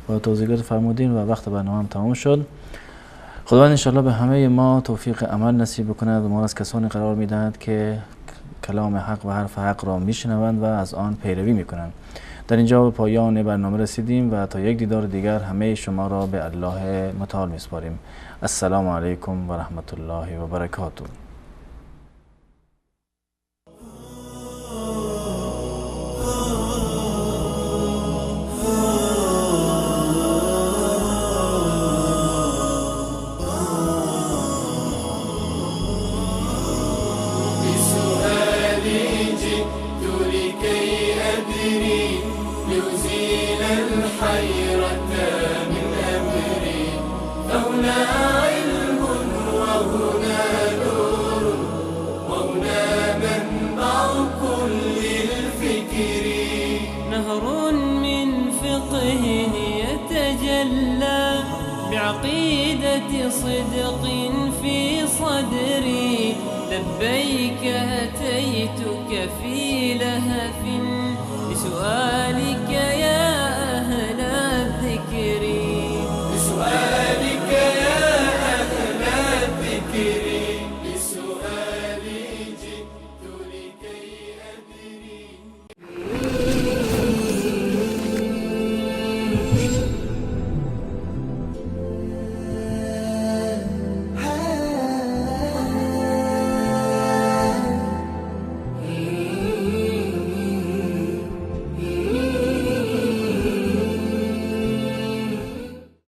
با توضیحات فرمودین و وقت برنامه هم تمام شد. خداوند انشالله به همه ما توفیق عمل نصیب بکند و ما از کسانی قرار میدهد که کلام حق و حرف حق را میشنوند و از آن پیروی میکنند. در اینجا به پایان برنامه رسیدیم و تا یک دیدار دیگر همه شما را به الله متعال میسپاریم. السلام علیکم و رحمت الله و برکاته. بعقيدة صدق في صدري لبيك أتيتك في لهف بسؤالك.